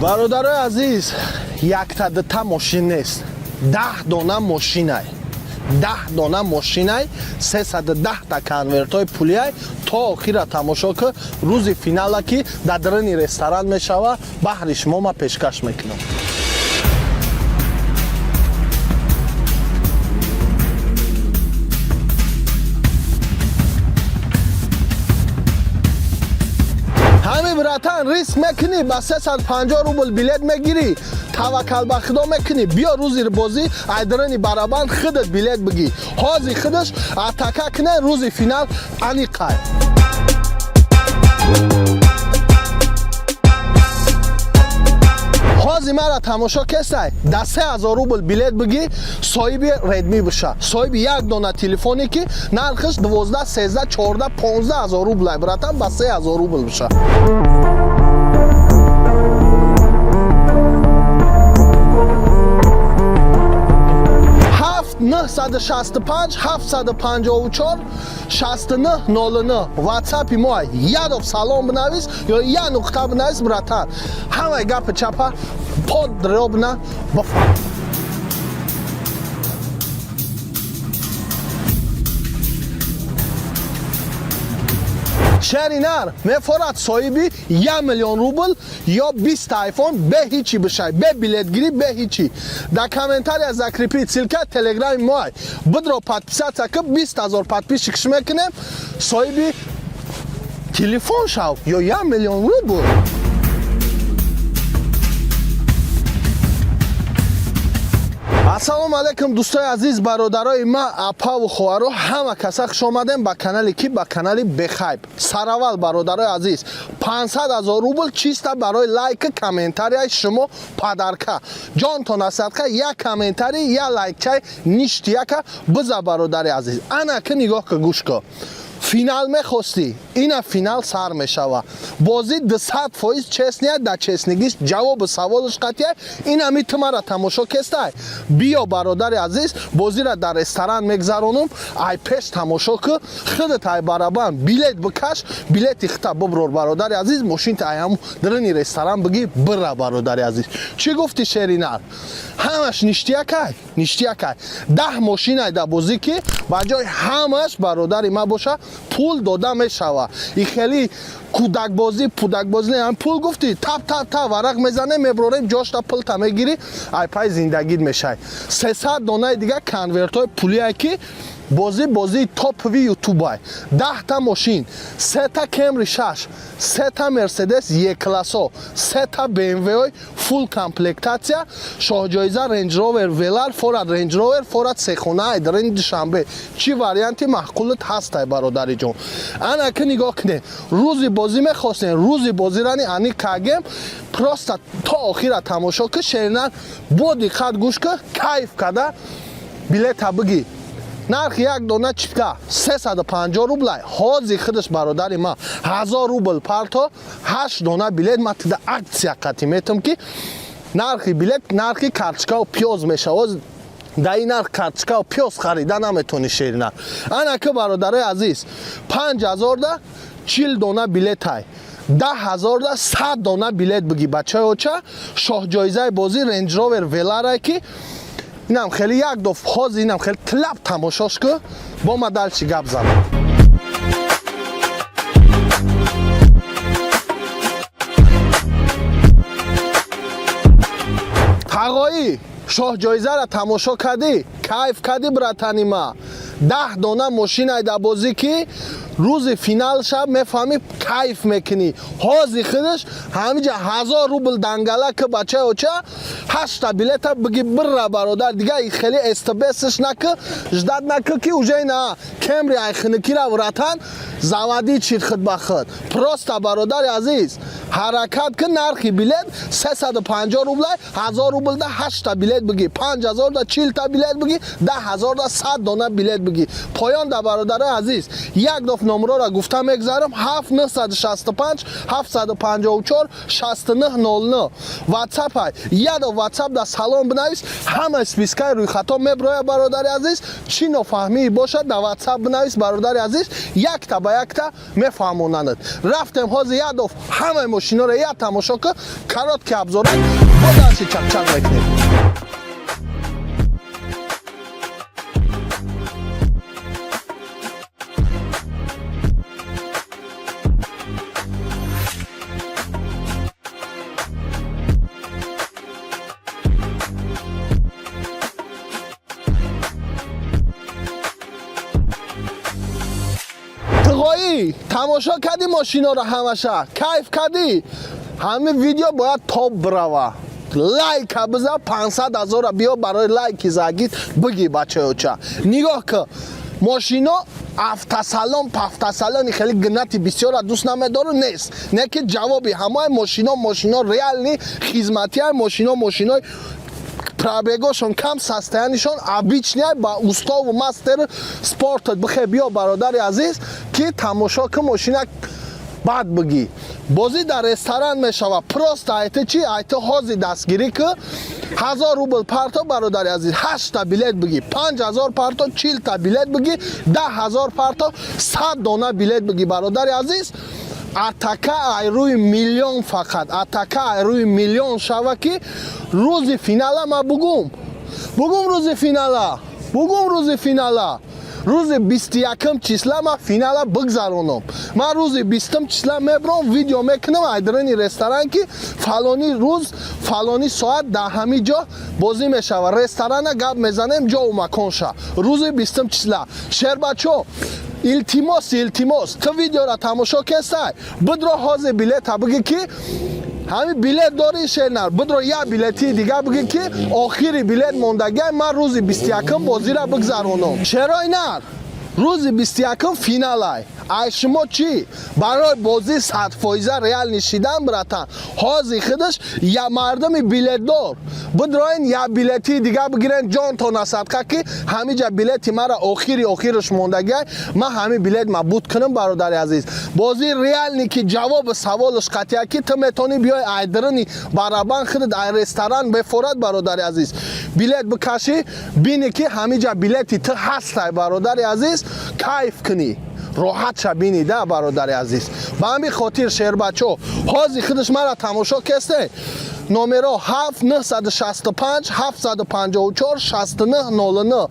Бародарои азиз, якта дута мошин нест, 10 дона мошинай, 10 дона мошинай, 310-та конвертҳои пулиай. То охира тамошо ки, рӯзи финала, ки дар даруни ресторан мешава, баҳри шумо ма пешкаш мекунам. Ҳамин. Братан, риск мекунӣ, ба 350 рубл билет мегирӣ, таваккал ба худо мекунӣ, биё, рӯзи бозӣ айдарани барабан худат билет бигӣ. Ҳозир худаш атака куне, рӯзи финал аниқай. Ҳозир мара тамошо кесай, да 3000 рубл билет бигӣ, соҳиби Редми биша, соҳиби як дона телефоне, ки нархаш 12, 13, 14, 15 ҳазор рублай. Братан, ба 3000 рубл биша. 7 965 754 69 09 ватсапи мо. Ядов салом бинавис ё я нуқта бинавис. Братан, ҳамаи гапи чапа подробно бифаҳм. Шери нар мефорад соҳиби 1 миллион рубл ё 20 айфон бе ҳичи бишай, бе билетгирӣ, бе ҳичи. Дар комментария закрепить ссылка телеграми моай, бидро подписаться ки, 20 ҳазор подписчик мекунем, соҳиби телефон шав ё 1 миллион рубл. Ассалому алайкум, дӯстои азиз, бародарои ма, апаву хоҳаро, ҳама каса хуш омадем ба канале ки ба канали Бехайб. Сараввал, бародарои азиз, 500 ҳазор рубл чисто барои лайки комментарияи шумо подарка. Ҷонтон асадқа, як комментарий, як лайкчай ништяка биза, бародари азиз. Ана ки нигоҳ ка, гӯш ка, финал мехостӣ, ина финал сар мешава. Бозӣ 200% честный, да честныйгиш ҷавоби саволаш қатъия. Инами ту мара тамошо кестай, биё, бародари азиз, бозиро дар ресторан мегзаронум. Ай пеш тамошо ку, худат ай барабан билет бикаш, билети хита биброр, бародари азиз, мошинта ай ҳаму дарини ресторан бигӣ, бира. Бародари азиз, чӣ гуфти, шеринар? Ҳамаш ништякай, ништякай. 10 мошинай да бозӣ, ки ба ҷои ҳамаш, бародари ма, боша, пул дода мешава. И хеле кӯдакбозӣ пудакбозӣ не. Пул гуфтӣ, тап тап тап варақ мезанем, меброрем, ҷошта пулта мегирӣ, ай пай зиндагит мешай. 300 донаи дига конвертҳои пулие, ки бозӣ бозии топовый ютубай. 10-та мошин: сета Кемри шаш, сета Мерседес Е классо, сета БМВ фулл комплектация, шоҳҷоиза Рейндж Ровер Велар, форад Рейндж Ровер, форад сехона айдарини Душанбе. Чӣ варианти маъқулат ҳастай, бародариҷон? Ана ки нигоҳ кунед, рӯзи бозӣ мехостем, рӯзи бозирани ани кагем. Просто то охира тамошо ки, шеринар, бо диққат гӯш ки, кайф када билета бигӣ. Нархи як дона чипта 350 рублай. Ҳозир худаш, бародари ма, 1000 рубл парто, ҳашт дона билет ма тида акция қатӣ метам, ки нархи билет нархи карточкаву пиёз мешавад. Дар ин нарх карточкаву пиёз харида наметонӣ, шеринар. Ана ки, бародарои азиз, 5000-да 40 дона билетай, 10 000-да 100 дона билет бигӣ, бачаи оча. Шоҳҷоизаи бозӣ Рейндж Ровер Веларай, ки инам хеле як доф. Ҳозир инам хеле тлаб тамошош ку, бо ма дальше гап занам. Тағоӣ, шоҳҷоизаро тамошо кардӣ, кайф кардӣ, братани ма? 10 дона мошинай дар бозӣ, ки рӯзи финал шаб мефаҳмӣ, кайф мекунӣ. Ҳозир худаш ҳамиҷа 1000 рубл дангала ки, бачаи оча, ҳашта билета биги, бирра, бародар. Дига хеле стбсш накӣ, ждать накӣ, ки уже на Кемри айхиникира, братан, заводи чид худ ба худ. Просто, бародари азиз, ҳаракат ки. Нархи билет 350 рублай. 1000 рублда ҳашта билет бигӣ, 5000-да 40-та билет бигӣ, 10 000-да 100 дона билет бигӣ. Поён да, бародарои азиз, як доф номрора гуфта мегзарам: 7 965 754 69 09 ватсапай. Ядо ватсап да салом бинавис, ҳама спискаи рӯйхатҳо меброя. Бародари азиз, чӣ нофаҳмии бошад, да ватсап бинавис, бародари азиз, якта ба якта мефаҳмонанд. Рафтем, ҳозир ядоф ҳамаи мошиноро як тамошо ки, короткий обзорак, бо дальше чақчақ мекунем. Туғоӣ, Тои тамошо кардӣ мошиноро, ҳамаша кайф кардӣ. Ҳамин видео бояд топ бирава. Лайка биза, 500 ҳазора биё барои лайки загит биги. Бачаёча, нигоҳ ки, мошино автосалон пафтасалони хеле гнати бисёра дӯст намедору нест, не ки ҷавоби ҳамаи мошино, мошино реальный хизматиай, мошино, мошинои пробегошон кам, состояниешон обычный, ба уставу мастер спортат бихе биё, бародари азиз, ки тамошо ки мошина, баъд бигӣ. Бозӣ дар ресторан мешавад. Просто айти чи, айти ҳози дастгирӣ ки 1000 рубл парто, бародари азиз, ҳашта билет бигӣ, 5000 парто, 40-та билет бигӣ, 10 000 парто, 100 дона билет бигӣ, бародари азиз. Атака ай рӯи миллион, фақат атака ай рӯи миллион шава, ки рӯзи финала ма бугум, бугум, рӯзи финала бугум, рӯзи финала, рӯзи 21-м числа ма финала бигзаронам. Ман рӯзи 20-м числа мебурам, видео мекунам айдрини ресторан, ки фалони рӯз, фалони соат дар ҳамин ҷо бозӣ мешавад. Ресторана гап мезанем, ҷову маконша рӯзи 20-м числа. Шербачо, илтимос, илтимос, ту видеора тамошо кестай, бидро ҳозир билета бигӣ, ки ҳамин билет дори, шернар, бидро як билетии дига бигӣ, ки охири билет мондагиай, ман рӯзи 21-м бозира бигзаронам. Шерои нар, рӯзи 21-м финалай. Ай шумо чӣ барои бозӣ 100% реальный шидан, братан, ҳозир худаш я мардуми билетдор бидроен, як билетии дига бигирен, ҷонтона садқа, ки ҳамиҷа билети мара охири охираш мондагиай, ман ҳамин билет ма буд кунам. Бародари азиз, бозии реальный, ки ҷавоби саволаш қатъия, ки ту метавонӣ биёй айдрини барабан худат ай ресторан бефорад, бародари азиз, билет бикашӣ, бинӣ, ки ҳамиҷа билети ту ҳастай, бародари азиз, кайф кунӣ, роҳат ша бинӣ да, бародари азиз. Ба ҳамин хотир, шербачо, ҳозир худаш мара тамошо кесте, номеро 7 965 754 69 09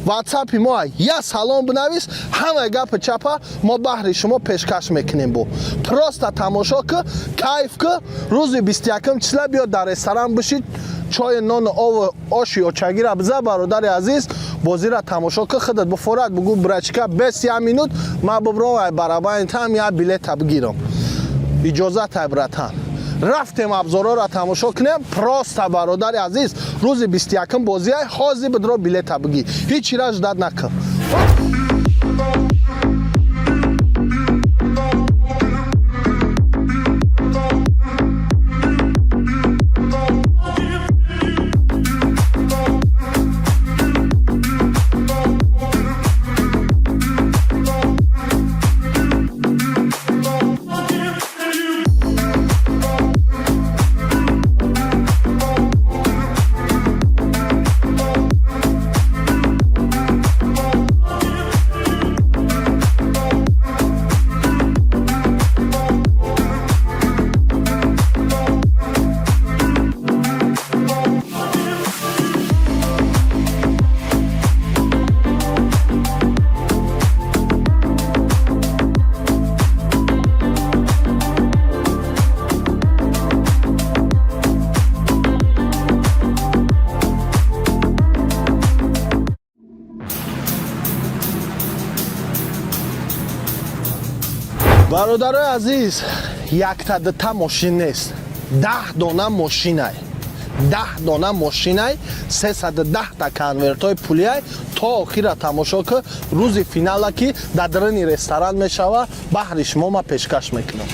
ватсапи мо, я салом бинавис, ҳамаи гапи чапа мо баҳри шумо пешкаш мекунем. Бо просто тамошо ки, кайф ки, рӯзи 21 числа биё дар ресторан бишид, чойи, нону ову оши очагира биза, бародари азиз, бозира тамошо ки, худат бифорад, бугу: «Брачка, бес як минут ман бибром ай барабани там як билета бигирам». Иҷозатай, братан, рафтем абзорҳоро тамошо кунем. Просто, бародари азиз, рӯзи 21 бозиай, ҳозир бидро билета бигӣ, ҳеҷ чира ждать накун. Бародарои азиз, якта дута мошин нест, 10 дона мошинай, 10 дона мошинай, 310-та конвертҳои пулиай. То охира тамошо ки, рӯзи финала, ки дар даруни ресторан мешава, баҳри шумо ма пешкаш мекунам.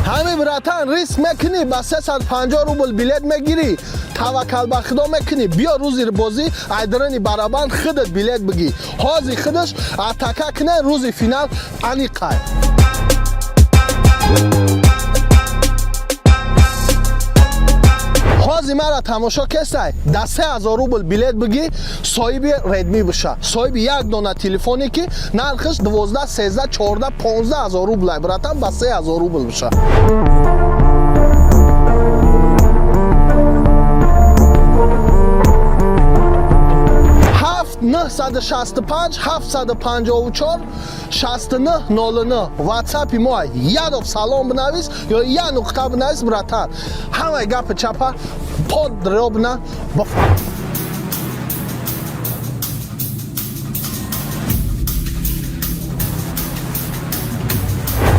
Ҳамин, братан, риск мекунӣ, ба 350 рубл билет мегирӣ, таваккал ба худо мекунӣ, биё рӯзи бозӣ айдарани барабан худат билет бигӣ. Ҳозир худаш атака кунӣ, рӯзи финал аниқай. Ҳозир мара тамошо кесай, да 3000 рубл билет бигӣ, соҳиби Редми биша, соҳиби як дона телефоне, ки нархаш 12, 13, 14, 15 ҳазор рублай, братан, ба 3000 рубл биша. 7 7 965 754 69 09 ватсапи мо. Ядов салом бинавис ё я нуқта бинавис, братан, ҳамаи гапи чапа подробно бифаҳм.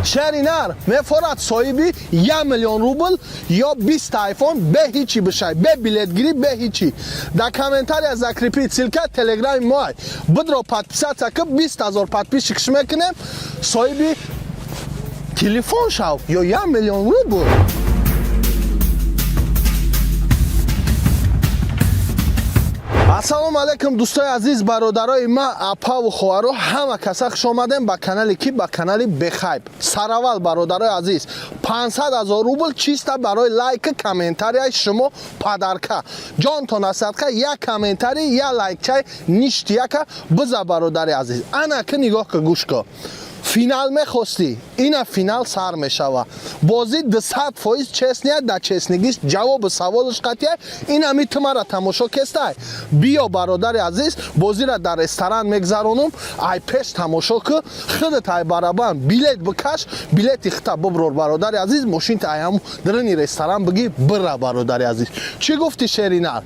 Шеринар мефорад соҳиби 1 миллион рубл ё 20 айфон, бе ҳичи бишай, бе билетгирӣ, бе ҳичи. Дар комментария закрепить ссылка телеграми моай, бидро подписаться ки 20 000 подписчик ш мекунем, соҳиби телефон шав ё 1 миллион рубл. Ассалому алайкум, дӯстои азиз, бародарои ма, апаву хоҳаро, ҳама каса хуш омадем ба канале ки ба канали Бехайб. Сараввал, бародарои азиз, 500 ҳазор рубл чисто барои лайки комментарияи шумо подарка. Ҷонтон асадқа, як комментарий, як лайкчай ништяка биза, бародари азиз. Ана ки нигоҳ ка, гӯш ка, финал мехостӣ, ина финал сар мешава. Бозӣ 200% честный, да честныйгиш ҷавоби саволаш қатъия. Инами ту мара тамошо кестай, биё, бародари азиз, бозиро дар ресторан мегзаронум. Ай пеш тамошо ку, худат ай барабан билет бикаш, билети хита биброр, бародари азиз, мошинта ай ҳаму дарини ресторан бигӣ, бира, бародари азиз. Чӣ гуфти, шеринар?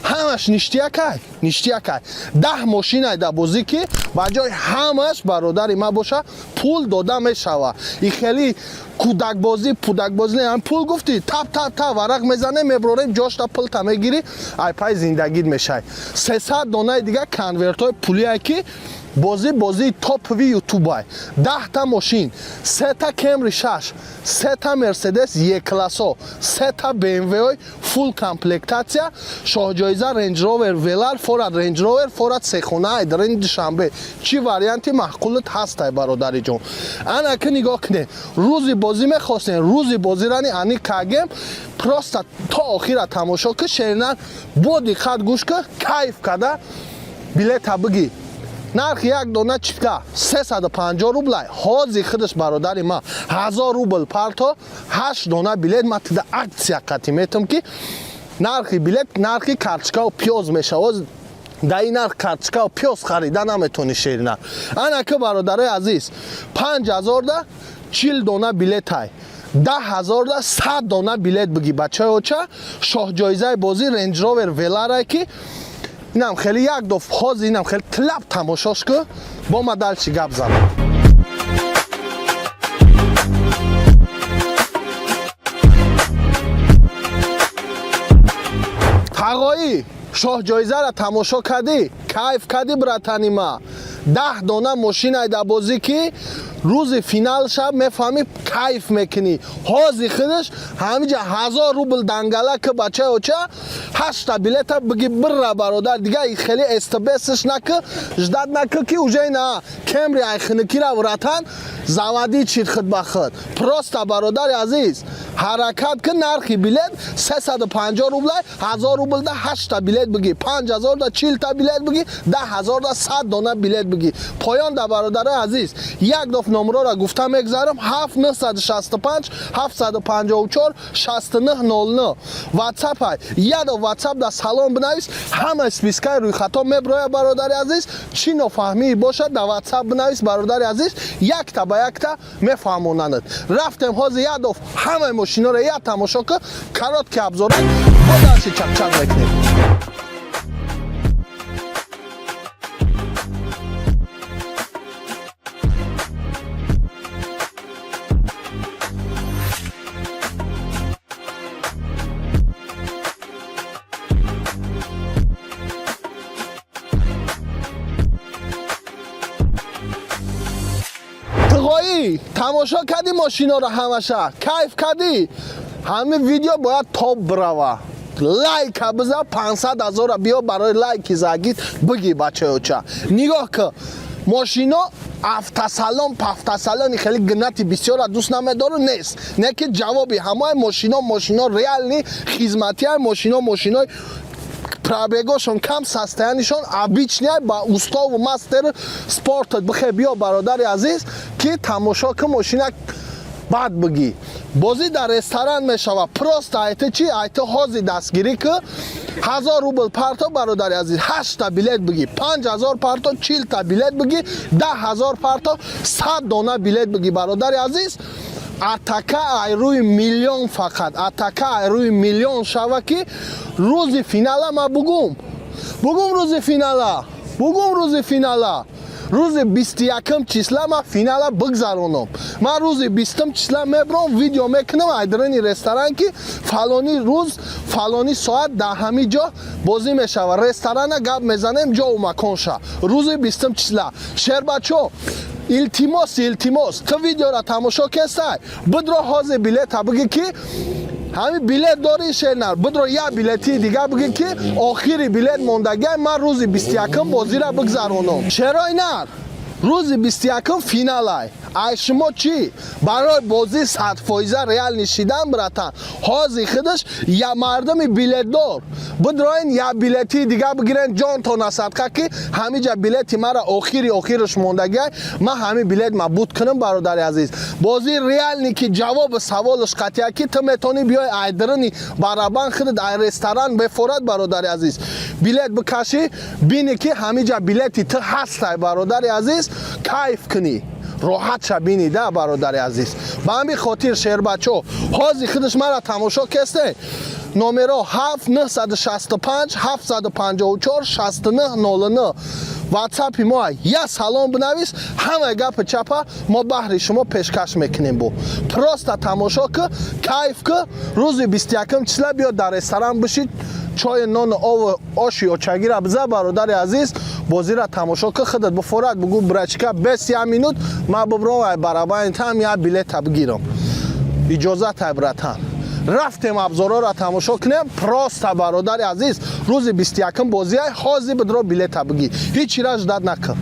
Ҳамаш ништякай, ништякай. 10 мошинай да бозӣ, ки ба ҷои ҳамаш, бародари ма, боша, пул дода мешава. И хеле кӯдакбозӣ пудакбозӣ не. Пул гуфтӣ, тап тап тап варақ мезанем, меброрем, ҷошта пулта мегирӣ, ай пай зиндагит мешай. 300 донаи дига конвертҳои пулие, ки бозӣ бозии топовый ютубай. 10-та мошин: сета Кемри шаш, сета Мерседес Е классо, сета БМВ фулл комплектация, шоҳҷоиза Рейндж Ровер Велар, форад Рейндж Ровер, форад сехона айдарини Душанбе. Чӣ варианти маъқулат ҳастай, бародариҷон? Ана ки нигоҳ кунед, рӯзи бозӣ мехостем, рӯзи бозирани ани кагем. Просто то охира тамошо ки, шеринар, бо диққат гӯш ки, кайф када билета бигӣ. Нархи як дона чипта 350 рублай. Ҳозир худаш, бародари ма, 1000 рубл парто, ҳашт дона билет ма тида акция қатӣ метам, ки нархи билет нархи карточкаву пиёз мешавад. Дар ин нарх карточкаву пиёз харида наметонӣ, шерина. Ана ки, бародарои азиз, 5000-да 40 дона билетай, 10 000-да 100 дона билет бигӣ, бачаи оча. Шоҳҷоизаи бозӣ Рейндж Ровер Веларай, ки инам хеле як доф. Ҳозир инам хеле тлаб тамошош ку, бо ма дальше гап занам. Тағоӣ, шоҳҷоизаро тамошо кардӣ, кайф кардӣ, братани ма? 10 дона мошинай дар бозӣ, ки рӯзи финал шаб мефаҳмӣ, кайф мекунӣ. Ҳозир худаш ҳамиҷа 1000 рубл дангала ки, бачаи оча, ҳашта билета биги, бирра, бародар. Дига хеле стбсш накӣ, ждать накӣ, ки уже на Кемри айхиникира, братан, заводи чид худ ба худ. Просто, бародари азиз, ҳаракат ки. Нархи билет 350 рублай. 1000 рублда ҳашта билет бигӣ, 5000-да 40-та билет бигӣ, 10 000-да 100 дона билет бигӣ. Поён да, бародарои азиз, як доф номрора гуфта мегзарам: 7 965 754 69 09 ватсапай. Ядо ватсап да салом бинавис, ҳама спискаи рӯйхатҳо меброяд, бародари азиз. Чӣ нофаҳмӣ бошад, да ватсап бинавис, бародари азиз, якта ба якта мефаҳмонанд. Рафтем, ҳозир ядоф ҳамаи мошиноро як тамошо ки, короткий обзора бо дальше чақчақ мекунем. Тғоӣ, тамошо кардӣ мошиноро, ҳамаша кайф кардӣ. Ҳамин видео бояд топ бирава. Лайка биза, 500 ҳазора биё, барои лайки загит биги, бачаёча. Нигоҳ ки, мошино автосалон пафтасалони хеле гнати бисёра дӯст намедору нест, не ки ҷавоби ҳамаи мошино, мошино реальный хизматиай, мошино, мошинои пробегошон кам, состояниешон обычный, ба уставу мастер спортат бихе. Биё, бародари азиз, ки тамошо ки, мошина баъд бигӣ. Бозӣ дар ресторан мешавад. Просто айти чи, айти ҳози дастгирӣ ки 1000 рубл парто, бародари азиз, ҳашта билет бигӣ, 5000 парто, 40-та билет бигӣ, 10 000 парто, 100 дона билет бигӣ, бародари азиз. Атака ай рӯи миллион, фақат атака ай рӯи миллион шава, ки рӯзи финала ма бугум, рӯзи финала бугум, рӯзи финала, рӯзи 21-м числа ма финала бигзаронам. Ман рӯзи 20-м числа мебурам, видео мекунам айдрини ресторан, ки фалони рӯз, фалони соат дар ҳамин ҷо бозӣ мешавад. Ресторана гап мезанем, ҷову маконша рӯзи 20-м числа. Шербачо, илтимос, илтимос, ту видеора тамошо кестай, бидро ҳозир билета бигӣ, ки ҳамин билет дорӣ. Шернар, бидро як билетии дига бигӣ, ки охири билет мондагиай, ман рӯзи 21-м бозира бигзаронам. Шерои нар, рӯзи 21-м финалай. Ай шумо чӣ барои бозӣ 100% реал нишидан, братан? Ҳозир худаш я мардуми билетдор бидроин, як билетии дига бигирен, ҷонтона садқа, ки ҳамиҷа билети мара охири охираш мондагиай, ман ҳамин билет ма буд кунам. Бародари азиз, бозии реальный, ки ҷавоби саволаш қатъия, ки ту метавонӣ биёй айдрини барабан худат ай ресторан бефорад, бародари азиз, билет бикашӣ, бинӣ, ки ҳамиҷа билети ту ҳастай, бародари азиз, кайф кунӣ, роҳат ша бинӣ да, бародари азиз. Ба ҳамин хотир, шербачо, ҳозир худаш мара тамошо кесте, номеро 7 965 754 69 09 ватсапи мо, я салом бинавис, ҳамаи гапи чапа мо баҳри шумо пешкаш мекунем. Бо просто тамошо ки, кайф ки, рӯзи 21 числа биё дар ресторан бишид, чойи, нону ову оши очагира биза, бародари азиз, бозира тамошо ки, худат бифорад, бугу: «Брачка, бес як минут ман бибром ай барабани там як билета бигирам». Иҷозатай, братан, рафтем абзорҳоро тамошо кунем. Просто, бародари азиз, рӯзи 21 бозиай, ҳозир бидро билета бигӣ, ҳеҷ чира ждать накун.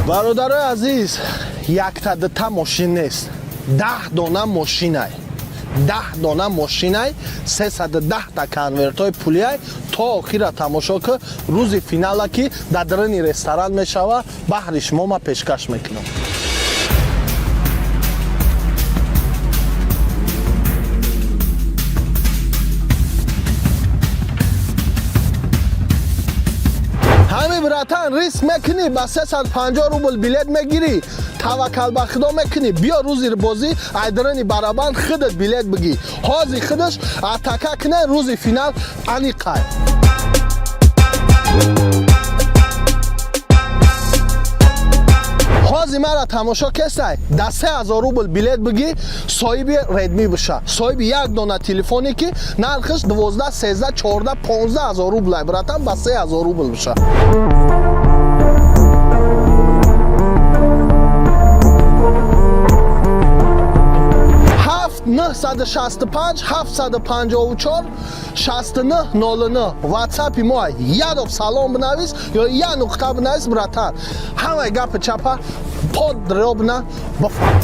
Бародарои азиз, якта дута мошин нест, 10 дона мошинай, 10 дона мошинай, 310-та конвертҳои пулиай. То охира тамошо ки, рӯзи финала, ки дар даруни ресторан мешава, баҳри шумо ма пешкаш мекунам. Ҳамин, братан, риск мекунӣ, ба 350 рубл билет мегирӣ, таваккал ба худо мекунӣ, биё рӯзи бозӣ айдарани барабан худат билет бигӣ. Ҳозир худаш атака кунай, рӯзи финал аниқай. Ҳозир мара тамошо кесай, да 3000 рубл билет бигӣ, соҳиби Редми биша, соҳиби як дона телефоне, ки нархаш 12, 13, 14, 15 ҳазор рублай, братан, ба 3000 рубл биша. 965 754 69 09 ватсапи мо, ядов салом бинавис ё я нуқта бинавис, братан, ҳамаи гапи чапа подробно бифаҳм.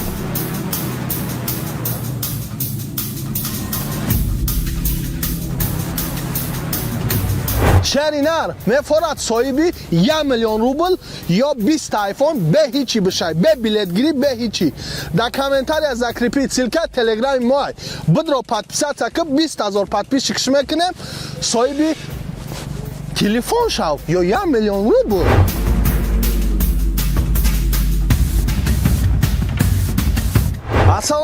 Шери нар мефорад соҳиби 1 миллион рубл ё 20 айфон бе ҳичи бишай, бе билетгирӣ, бе ҳичи. Дар комментария закрепить ссылка телеграми моай, бидро подписаться ки, 20 ҳазор подписчик мекунем, соҳиби телефон шав ё 1 миллион рубл.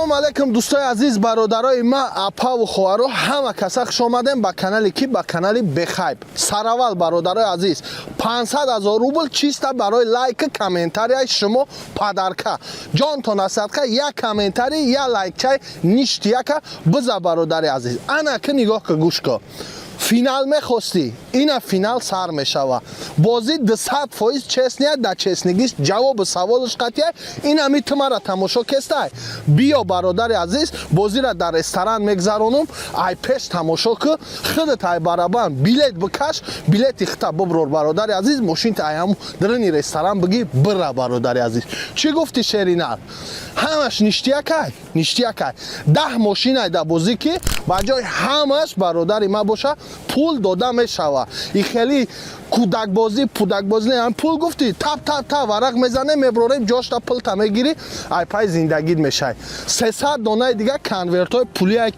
Ассалому алайкум, дӯстои азиз, бародарои ма, апаву хоҳаро, ҳама каса хуш омадем ба канали ки? Ба канали Бехайб. Сараввал, бародарои азиз, 500 ҳазор рубл чисто барои лайк, комментарияи шумо подарка. Ҷонтон садқа, як комментарий, як лайкчай ништяка биза, бародари азиз. Ана ки нигоҳ ка, гӯш ка. Финал мехостӣ, ина финал сар мешава. Бозӣ 200% честный, да честныйгиш ҷавоби саволаш қатъия. Инами ту мара тамошо кестай, биё, бародари азиз, бозиро дар ресторан мегзаронум. Ай пеш тамошо ку, худат ай барабан билет бикаш, билети хита биброр, бародари азиз, мошинта ай ҳаму дарини ресторан бигӣ, бира. Бародари азиз, чӣ гуфти, шеринар? Ҳамаш ништякай, ништякай. 10 мошинай да бозӣ, ки ба ҷои ҳамаш, бародари ма, боша, пул дода мешава. И хеле кӯдакбозӣ пудакбозӣ не. Пул гуфтӣ, тап тап тап варақ мезанем, меброрем, ҷошта пулта мегирӣ, ай пай зиндагит мешай. 300 донаи дига конвертҳои пулие.